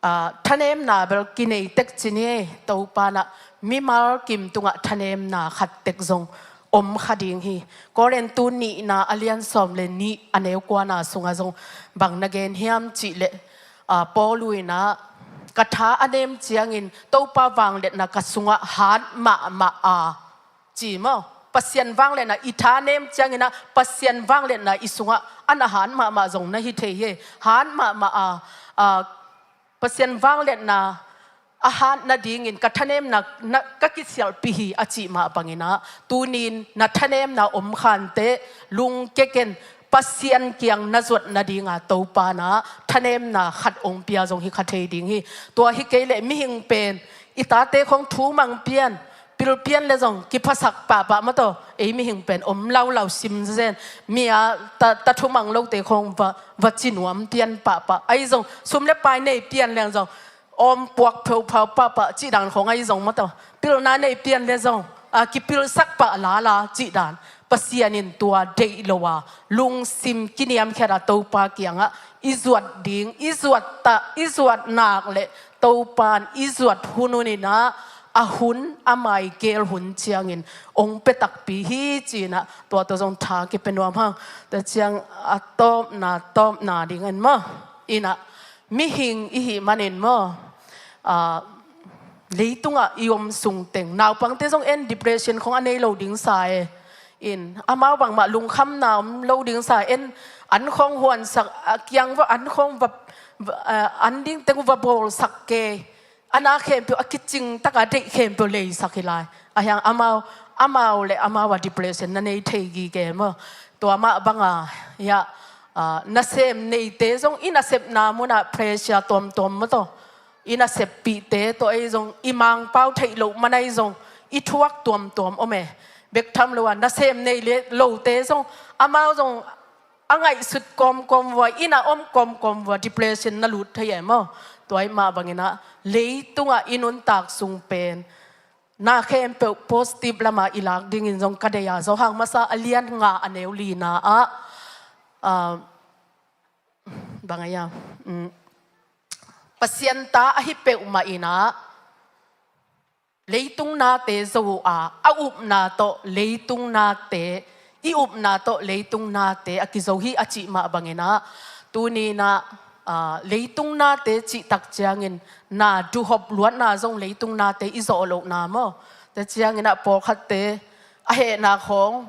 Aa, thanemna bel kinei tek ci ni ei, Topa nah mimal kim tungah thanemna khat tek zong om kha ding hi. Korintu nihna a lian sawm le nih a neu kuana sungah zong bang na gen hiam cih leh, aa, Paul in ah ka tha a nem ciangin Topa vangliatna ka sungah hat mahmah a, ci maw. Pasian vangliatna i tha nem ciangin ah Pasian vangliatna i sungah a na hat mahmah zong na hi thei hi. Hat mahmah a, a, Pasian vangliatna a hat nadingin ka thanemna na, ka kisialhpih hi a cih mah bangin ah tunin na thanemna om khanteh lungkia ken, Pasian kiang na zuat nadinga Topa nah thanemna khat ong pia zong hi kha thei ding hi. Tua hi kei leh mihing pen i tate khong thumang pian, pil pian le zong kiphasak pahpah maw taw. Ei mihing pen om laulau sim zen. Mi a ta, ta thumang lote khong va, va ci nuam pian pahpah. Ahi zong sum le pai nei pian leng zong om puak pheuphau pahpah cih dan khong ahi zong maw taw. Pilna nei pian le zong, a, kipilsak pah lala cih dan. Pasian in tua deih lo a, lungsim kiniamkhiat a Topa kiangah i zuat ding, i zuat tah, i zuat nak leh Topa in i zuat hun hun in ah, a hun a mai gel hun ciangin ong pia takpi hi ci-in ah, tua tawh zong tha kipia nuam hang. Tua ciang a tawpna, tawpna dingin maw. In ah, mihing i hih manin maw, aa, leitungah i om sungteng naupangte zong en depression khong a nei lo ding sa e. In, amau bangmah lungkhamna om lo ding sa en, an khong huansak, a kiang va, an khong va, va, aa, an ding teng va bawlsak ke. A na khempeuh a kicing taka deih khempeuh leisak hi lai. A hiang amau, amau le amau a depression na nei thei gige maw. Tua mah banga, hiah, aa, nasem neite zong i nasepna munah pressure tuamtuam maw taw. I naseppihte tawh ei zong i mangpau theih loh man ahi zong i thuak tuamtuam om e. Bek tham lo a nasem nei le lote zong amau zong a ngaihsut kawmkawm vua, inn a om kawmkawm vua, depression na lut thei e maw. Tua ih mah bangin ah leitungah i nuntak sung pen na khempeuh positive lama i lak dingin zong ka deih a, Johan masa a lian nga a neu lina ah, ah, bang a ia, mm, Pasian ta ahi peuhmah in ah leitung nate zo uh a, a upna tawh leitung nate, i upna tawh leitung nate a kizo hi a cih mah bangin ah, tuni in ah, aa, leitung nate cih tak ciangin na duhop luatna zong leitung nate i zawh lohna maw. Tua ciangin ah pawlkhatte a hehna khawng,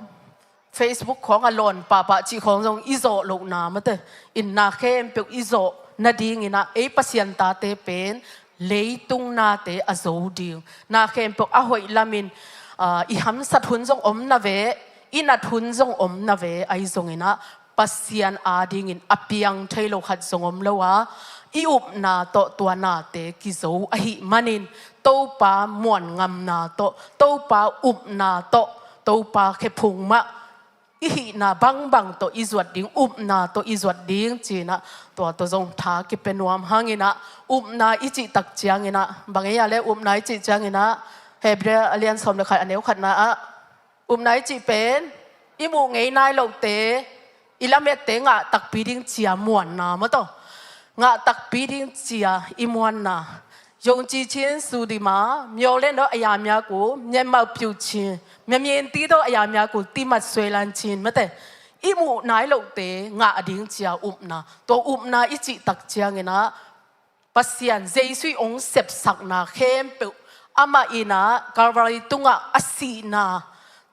Facebook khawng a lawn pahpah cih khawng zong i zawh lohna mate. In na khempeuh i zawh nadingin ah ei Pasian tate pen leitung nate a zo ding. Na khempeuh a hoih lamin, aa, i hamsat hun zong om na ve, i nat hun zong om na ve, ahi zongin ah Pasian adingin a piang thei lo khat zong om lo a, i upna tawh tua nate kizo ahih manin Topa muan ngamna tawh, Topa upna tawh, Topa khephung mah i hihna bangbang tawh i zuat ding, upna tawh i zuat ding ci-in ah, tua tawh zong tha kipia nuam hangin ah, upna i cih tak ciangin ah, bang ei a le upna i cih ciangin ah, Hebrew a lian sawm le khat a neu khatna ah, upna i cih pen i muh ngei nai lohte, i lamette ngah takpi ding cia muanna maw taw. Ngah takpi ding cia i muanna. 用之前，主的吗？မျှော်လင့်သောအရာများကို မျက်မှောက်ပြုခြင်း၊ မမြင်သေးသောအရာများကို သိမှတ်စွဲလမ်းခြင်း မတ်တန် i muh nai lohte ngah ding cia upna. Tua upna i cih tak ciangin ah Pasian Jesu ih ong sepsakna khempeuh, amah in ah Calvary tungah a sihna,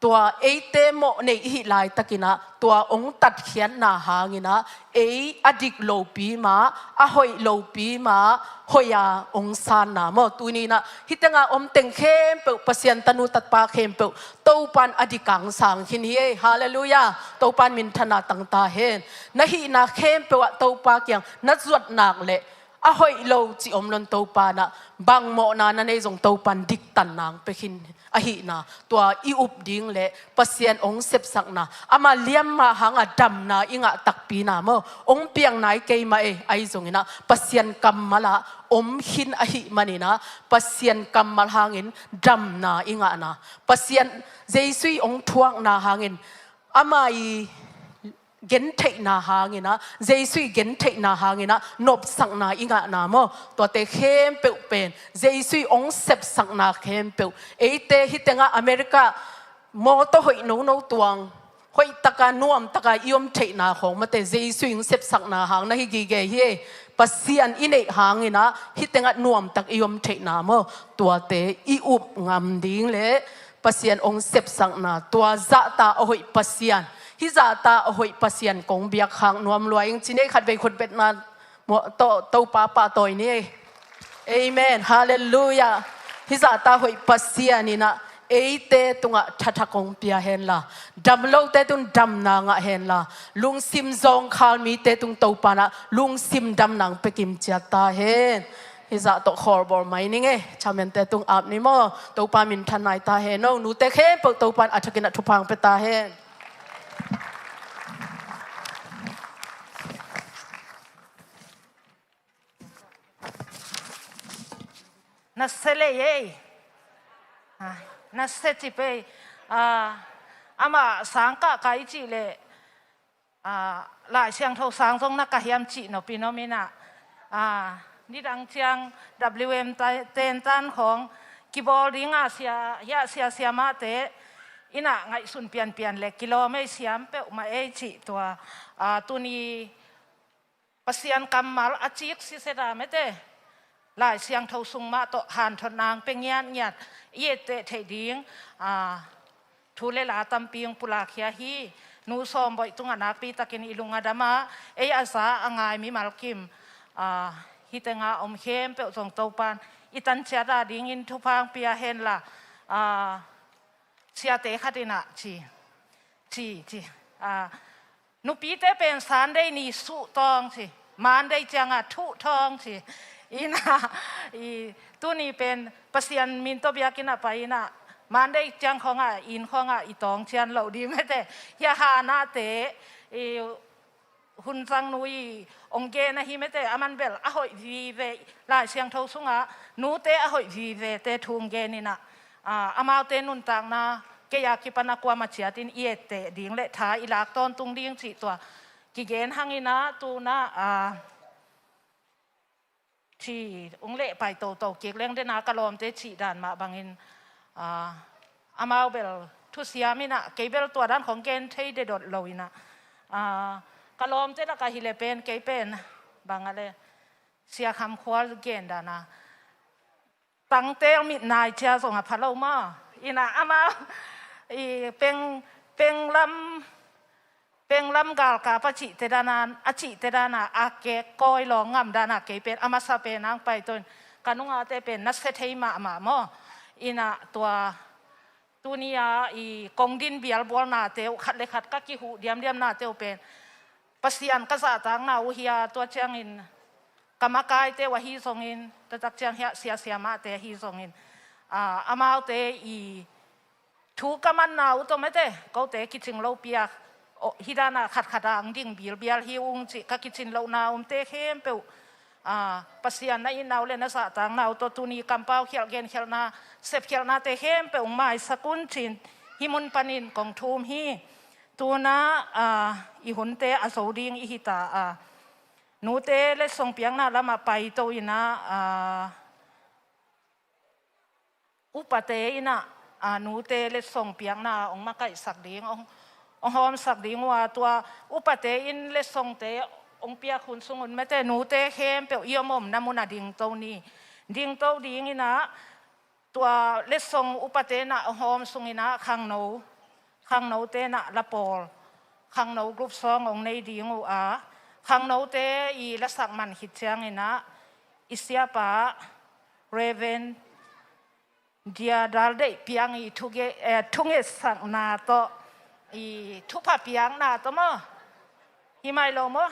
tua eite mawhnei i hih laitakin ah tua ong tatkhiatna hangin ah ei a dik lopi mah, a hoih lopi mah, hoih a ong sanna maw. Tuni in ah hih tengah om teng khempeuh, Pasian tanu tapa khempeuh, Topa in a dik a ong sang khin hi ei. Halleluiah. Topa in minthanna tang ta hen. Na hihna khempeuh ah Topa kiang na zuat nak leh a hoih lo cih om lo in Topa in ah bang mawhna na nei zong Topa in diktanna ong pia khin ahihna, tua i up ding le Pasian ong sepsakna, ama liamma hanga damna i ngah takpi na maw, ong piang nai kei mah ei, ahi zongin ah Pasian kammal ah om khin ahih manin ah Pasian kammal hangin damna i ngahna, Pasian Jesu ih ong thuakna hangin ama ih gentheihna hangin ah, Jesu i gentheihna hangin ah nopsakna i ngahna maw, tuate khempeuh pen Jesu i hong sepsakna khempeuh. Eite hih tengah America mawtaw hoih nono tuang, hoih taka nuam taka i om theihna khawng mate Jesu i hong sepsakna hang na hi gige hi. Pasian i neih hangin ah hih tengah nuam tak i om theihna maw, tuate i up ngam ding le Pasian hong sepsakna, tua zahta a hoih Pasian, hih zahta a hoih Pasian kong biak khak nuam lua ing ci ni. Khatvei khutbetna maw, to, Topa pahtawi ni. Amen. Halleluiah. Hih zahta hoih Pasian in ah eite tungah thathak hong pia henla, damlote tung damna ngah henla, lungsim zawngkhal mite tung Topa in ah lungsim damna hong pia kimciat ta hen. Hih zah tawh khawlbawl mai ning e. Chairman-te tung ap ni maw. Topa minthan nai ta hen. No, nute khempeuh Topa in a thakin ah thupha hong pia ta hen. Na se lei ei. Ah, na se cip ei. Ah, amah sang kah ka i cih leh, ah, Lai Siangtho sang zong na kah hiam cih nopin om in ah. Ah, nidang ciang W M ta-, ten tan khawng kibawl ding a sia, hiah sia siamahte in ah ngaihsun pianpian le kilawm ei, siam peuhmah ei cih tua. Ah, tuni Pasian kammal a cik siseta mete, Lai Siangtho sung mah tawh hanthotna hong pia ngiatngiat i etteh theih ding, aa, thu le la tampi hong pulakkhia hi. Nu Sawm Boih tungah nakpitakin i lung a dam a, ei a za a ngai mimal kim, aa, hih tengah om khempeuh zong Topan i tanciat a dingin thupha hong pia henla, aa, siate khat in ah ci, ci, ci, aa, nupite pen Sunday ni suh tawng ci, Monday ciangah thuh thawng ci. In ah, i, tuni pen Pasian min tawh biakinn ah pai in ah, Monday ciang khawngah, inn khawngah i tawng cian loh ding mete. Hia hanahte, i, hun zangnu i hong gen ahi mete, aman bel a hoih vive, Lai Siangtho sungah nute a hoih vivete thu hong gen in ah, aa, amaute nuntakna kei a kipan a kuamah ciatin i etteh ding le tha i lak tawntung ding cih tua kigen hangin ah, tu-in ah, aa, ci hong lehpai toto kik leng den a, ka lawmte cih dan mah bangin, aa, amau bel thusiam in ah, kei bel tua dan khawng gen thei dedot lo in ah, aa, ka lawmte lakah hi le pen, kei pen bang a le Sia Kham Khual gen dan a, tangtel mit nai cia zong a pha lo maw. In ah amau i peng, peng lam, peng lam galkap a cihte dan a, a cihte dan a, a kek kawi lawng ngam dan a, kei pen a masa pen a hong paito in, ka nungate pen na sia thei mahmah maw. In ah tua tuni a i kong din bialbualnate uh, khat le khat ka kihuh diamdiamnate uh pen Pasian ka zahtakna uh hi a, tua ciangin ka makaite uh ahi zongin, taktak ciang hiah sia siamahte ahi zongin, aa, amaute i thu ka manna uh tawh mete, kote kicing lo piak, aw, hih dan a khatkhat a hong ding bilbial hi ung cih ka kicin lohna umte khempeuh, aa, Pasian na itna uh le na zahtakna uh tawh tuni kampau khialh genkhialhna, sepkhialhnate khempeuh hong maisak un ci-in hih mun panin kong thum hi. Tu-in ah, aa, i hunte a zo ding i hi ta a, nute letsong piakna lamah paito in ah, aa, upate in ah, aa, nute letsong piakna hong makaihsak ding, hong, hong hawmsak ding uh a, tua upate in letsongte hong piak hun sungun mete, nute khempeuh i om omna mun ah dingto ni. Dingto ding in ah, tua letsong upate in ah hong hawm sungin ah khangno, khangnote in ah la pawl, khangno group song hong nei ding uh a, khangnote i lasak man khit ciangin ah i siapa Reverend Dia Dal Deih Piang i thuge-, eh, thungetsakna tawh, i thupha piakna tawh maw? Hi mai lo maw?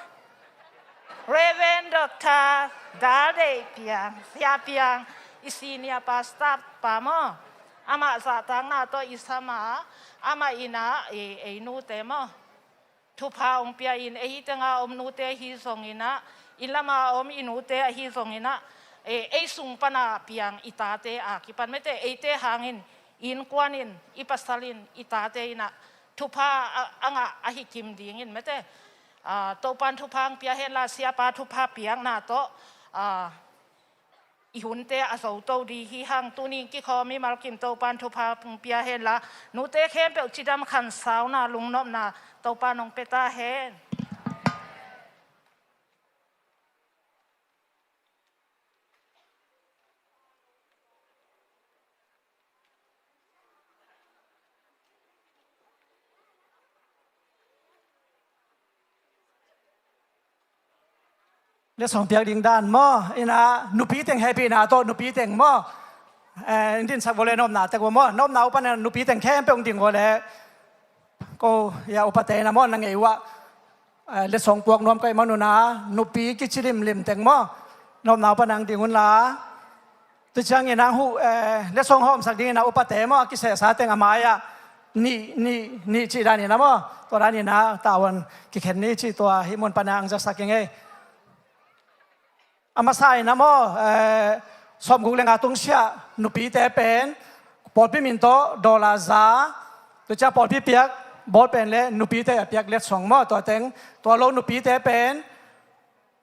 Reverend Doctor Dal Deih Piang, Sia Piang, i senior pastor pa maw? Amah zahtakna tawh i sam a, amah in ah, i, ei nute maw? Thupha hong pia in, ei teng a om nute ahi zongin ah, inn lam a om i nute ahi zongin ah, e, ei sung pan a piang i tate a kipan mete, eite hangin, innkuan in, i pasal in, i tate in ah thupha a, a ngah ahi kim dingin mete, Topan thupha hong pia henla, siapa thupha piakna tawh i hunte a zoto ding hi hang. Tuni kikhawm mimal kim Topan thupha hong pia henla, nute khempeuh cidam khansauna lungnopna Topan hong pia ta hen. Letsong piak ding dan maw, ina nupi teng hehpihna tawh nupi teng maw. Eh, in dinsak vua le nopna tek vua maw, nopna upa na nupi teng khempeuh hong ding vua le. Ko, ya, upate na maw, na ngei uh ah, eh, letsong puak nuam ka hih manun ah nupi kici limlim teng maw, nopna upa na hong ding unla. Tua ciangin ah huh, eh, letsong hawmsak dingin ah upate maw, a kisehsa teng a mai-ah nih, nih, nih cih danin ah maw, tua danin ah tavuan kikhen ni cih tua hih mun pan ah hong zatsak ing ei. A masa in ah maw, eh, sawmguk le nga tungsiah nupite pen pawlpi min tawh dollar za, tua ciang pawlpi piak ball pen le nupite a piak letsong maw, tua teng, tua lo nupite pen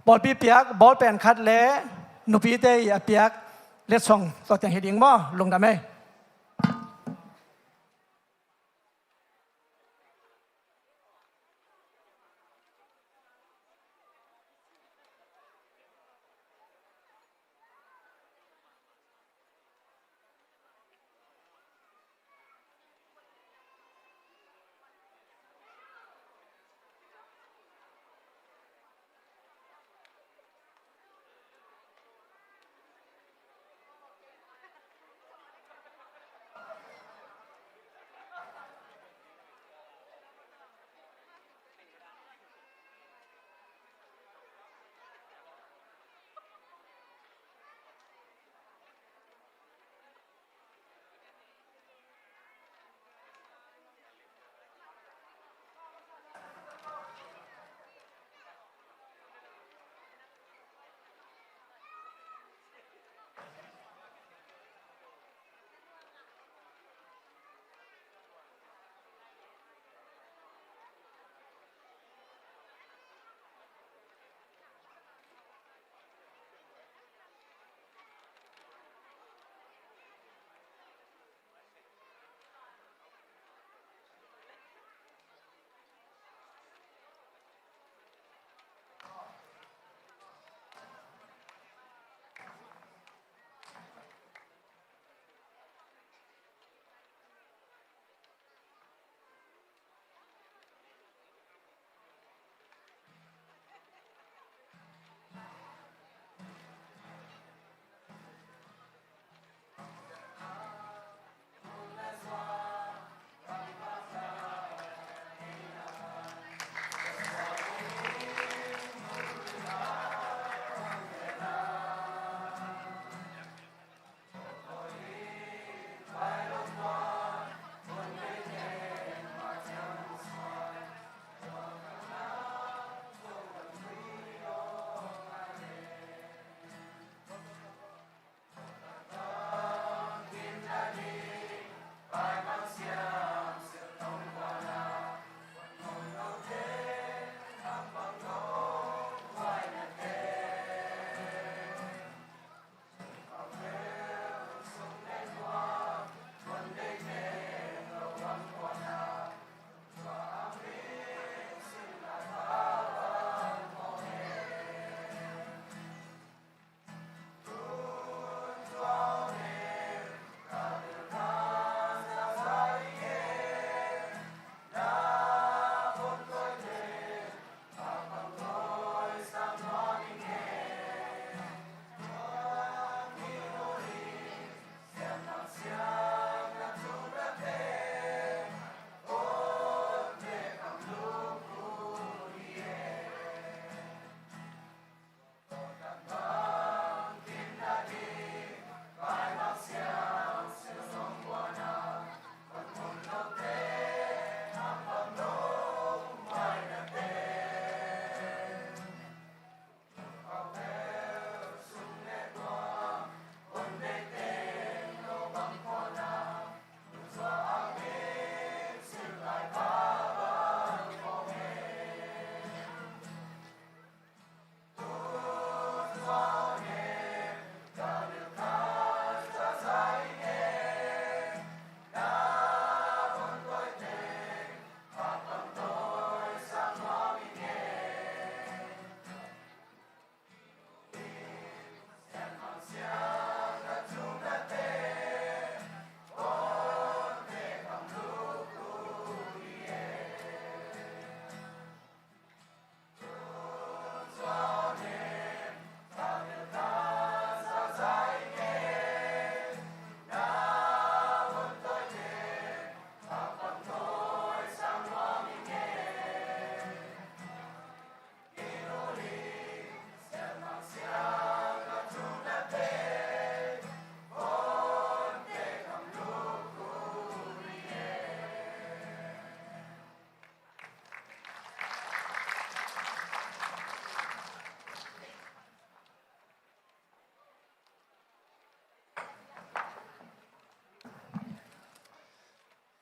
pawlpi piak ball pen khat le nupite i a piak letsong, tua teng hi ding maw, lungdam ei.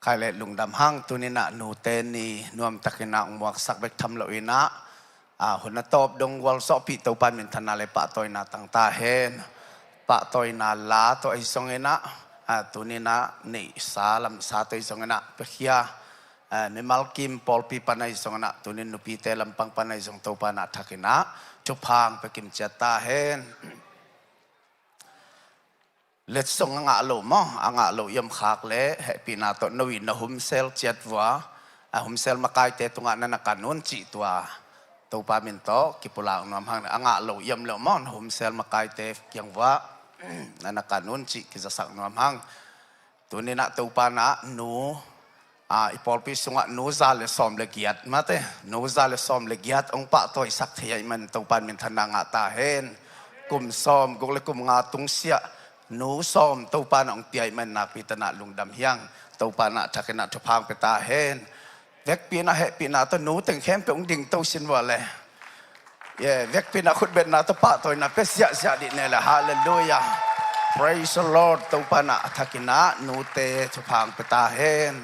Khai le lungdam hang. Tuni-in ah nute ni nuamtakin ah hong muaksak bek tham loin ah, a, hun a tawp dong gualzawhpih Topa minthanna le pahtawina tang ta hen. Pahtawina la tawh ahi zongin ah, a, tuni-in ah neihsa lamsa tawh ahi zongin ah piakhia, a, mimal kim pawlpi pan ahi zongin ah, tuni-in nupite lampang pan ahi zong Topa in ah thakin ah thupha hong pia kimciat ta hen. Letsong a ngah lo maw, a ngah lo i om khak leh hehpihna tawh no in na humsel ciat vua, a, humsel makaite tungah na na kan un cih tua Topa min tawh kipulak nuam hang. A ngah lo i om lo maw, na humsel makaite kiang vua na na kan un cih kizasak nuam hang. Tuni-in ah Topa in ah nu, a, i pawlpi sungah nu za le sawm le giat mate, nu za le sawm le giat hong pahtawisak thei ahih man Topa in minthanna ngah ta hen. Kum sawm guk le kum nga tungsiah nu sawm Topa in ah hong pia ahih man nakpi takin ah lungdam hi hang. Topa in ah thakin ah thupha hong pia ta hen. Vekpi-in ah hehpihna tawh nu teng khempeuh hong ding to sin vua le. Ye, vekpi-in ah khutbetna tawh pahtawina pia ziahziah dih ni le. Halleluiah. Praise the Lord. Topa in ah a thakin ah nute thupha hong pia ta hen.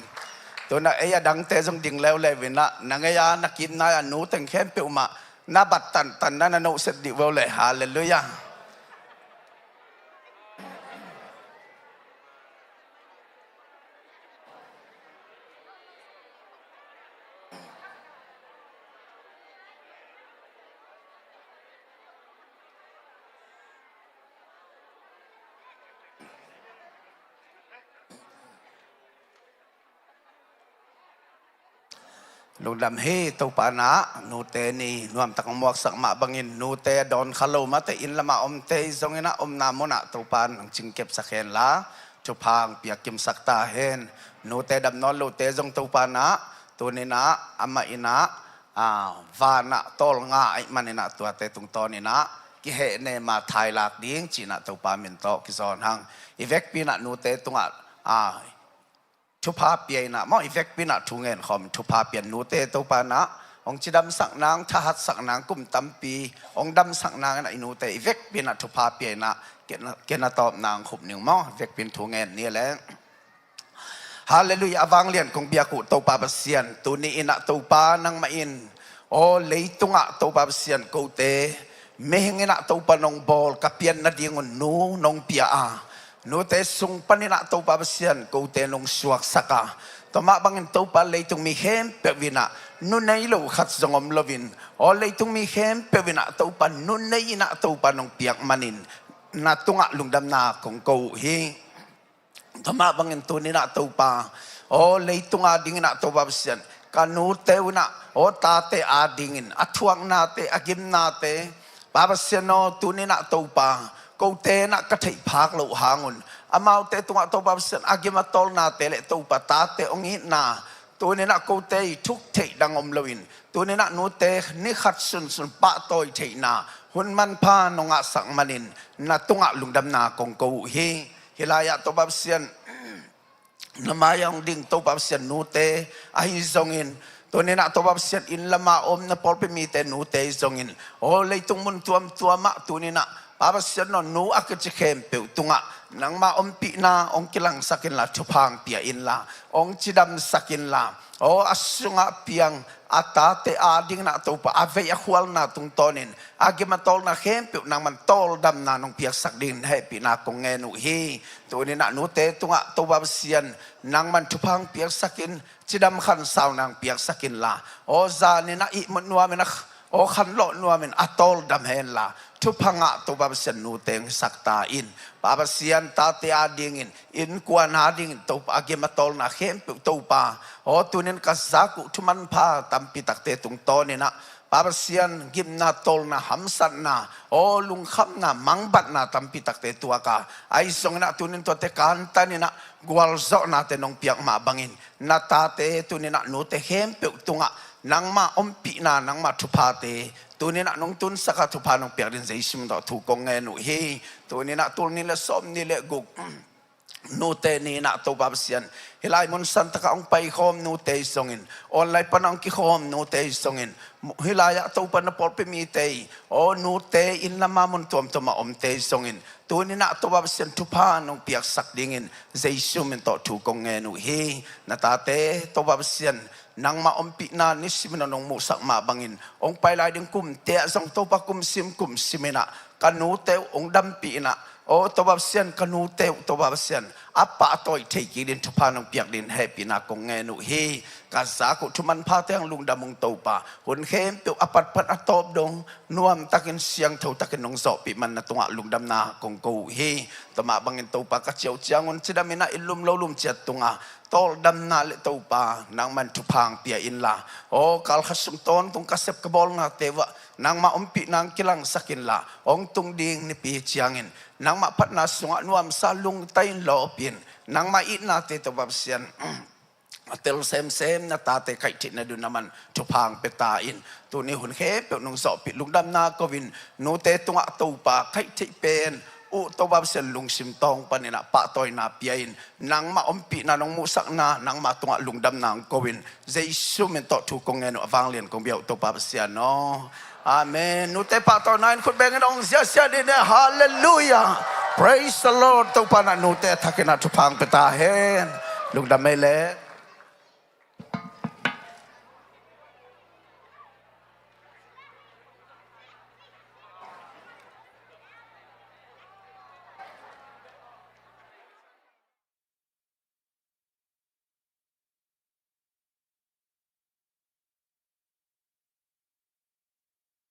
Tu-in ah ei a dangte zong ding leuleu in ah, nang ei a na kimna a nu teng khempeuh mah na bat tantan na na nohset dih vua le. Halleluiah. Lungdam hi. Topa in ah nute ni nuamtak hong muaksak mah bangin nute a dawn kha lo mate inn lamah omte zongin ah omna munah Topa in hong cingkepsak hen la, thupha hong pia kimsak ta hen. Nute dam nawn lote zong Topa in ah tuni-in ah amah in ah, a, van ah tawlnga ahih manin ah tuate tungtawnin ah kihehnem a thailak ding ci-in ah Topa min tawh kizawn hang. I vekpi-in ah nute tungah, a, thupha pia in ah maw, i vekpi-in ah thungen khawm thupha pia nute Topa in ah hong cidamsak nang, thahatsak nang, kum tampi hong damsak nang in ah i nute i vekpi-in ah thupha pia in ah ken a, ken a tawpna hong khup ning maw, vekpi-in thungen ni le. Halleluiah. A vanglian kong biak uh Topa Pasian, tuni-in ah Topa nangmah in, aw leitungah Topa Pasian kote mihing in ah Topa nong bawl ka pian nadingun nu nong pia a, nute sung panin ah Topa Pasian kote nong suaksak a, tua mah bangin Topa leitung mi khempeuh in ah nu nei lo khat zong om loin, aw leitung mi khempeuh in ah Topa nu nei in ah Topa nong piak manin na tungah lungdamna kong ko uh hi. Tua mah bangin tuni-in ah Topa, aw leitung adingin ah Topa Pasian, ka nute un ah, aw tate adingin a thuaknate, a gimnate, Pa Pasian aw tuni-in ah Topa, kote in ah ka theih phak loh hangun, amaute tungah Topa Pasian a gim a tawlnate le Topa tate hong itna, tuni-in ah kote i thuk theih dang om loin, tuni-in ah nute ni khat sunsun pahtawi theihna hun manpha nong ngahsak manin na tungah lungdamna kong ko uh hi. Hih lai-ah Topa Pasian, na mai-ah hong ding Topa Pasian nute ahi zongin, tuni-in ah Topa Pasian inn lama om na pawlpi mite nute ahi zongin, aw leitung mun tuamtuamah tuni-in ah Pa Pasian aw nu a kici khempeuh tungah nangma ompihna hong kilangsak inla, thupha hong pia inla, hong cidamsak inla, aw a sungah piang a tate adingin ah Topa a veih a khualna tungtawnin a gim a tawlna khempeuh nangman tawldamna nong piaksak dingin hehpihna kong ngen uh hi. Tuni-in ah nute tungah Topa Pasian nangman thupha hong piaksak in, cidam khansauna hong piaksak inla, aw zanin ah ihmut nuamin ah, aw khanlawh nuamin a tawldam henla, thupha ngah Topa Pasian nute hong sak ta in. Pa Pasian tate adingin, innkuan adingin Topa a gim a tawlna khempeuh Topa, aw tuni-in ka zak uh thu manpha tampi takte tungtawnin ah Pa Pasian, gimna, tawlna, hamsatna, aw lungkhamna, mangbatna tampi takte tuak a, ahi zongin ah tuni-in tuate kantanin ah gualzawhnate nong piak mah bangin na tate tuni-in ah nute khempeuh tungah nangma ompihna, nangma thuphate tuni-in ah nong tunsak a, thupha nong piak dingin Jesu min tawh thu kong ngen uh hi. Tuni-in ah tul nih le sawmnih le guk Nute ni in ah Topa Pasian, hih lai mun santakah hong paikhawm nute zongin, online panah hong kikhawm nute zongin, hih lai-ah Topa na pawlpi mite, aw nute inn lama mun tuamtuamah omte zongin, tuni in ah Topa Pasian thupha nong piaksak dingin Jesu min tawh thu kong ngen uh hi. Na tate Topa Pasian, nangmah ompihna nisimin nong muhsak mah bangin, hong pai lai ding kumte ah zong Topa kumsim kumsim in ah ka nute uh hong dampih in ah, aw Topa Pasian, ka nute uh Topa Pasian, a pahtawi thei kik dingin thupha nong piak dingin hehpihna kong ngen uh hi. Ka zak uh thu manphate hang lungdam ung Topa. Hun khempeuh a patpat a tawp dong nuamtakin siangthotakin nong zawhpih man na tungah lungdamna kong ko uh hi. Tua mah bangin Topa, ka ciau ciangun cidam in ah i lum lo lum ciat tungah tawldamna le Topa nangman thupha hong pia inla, aw kalkhat sung tawntung ka sep ka bawlnate uh ah nangmah ompihna hong kilangsak inla, hong tung ding nipi ciangin nangmah phatna sungah nuamsa lungta in lawpin, nangmah itnate Topa Pasian, a tel semsem na tate kaihtheihna ding un aman thupha hong pia ta in. Tuni hun khempeuh nong zawhpih lungdamna ko-in, nute tungah Topa kaihtheih pen uh Topa Pasian lungsim tawng panin ah pahtawina pia in, nangmah ompihna nong muhsakna nangmah tungah lungdamna hong ko-in, Jesu min tawh thu kong ngen uh a vanglian kong bia uh Topa Pasian aw. Amen. Nute pahtawina in khut bengin hong ziahziah dih ne. Halleluiah. Praise the Lord. Topa in ah nute a thakin ah thupha hong pia ta hen. Lungdam ei leh.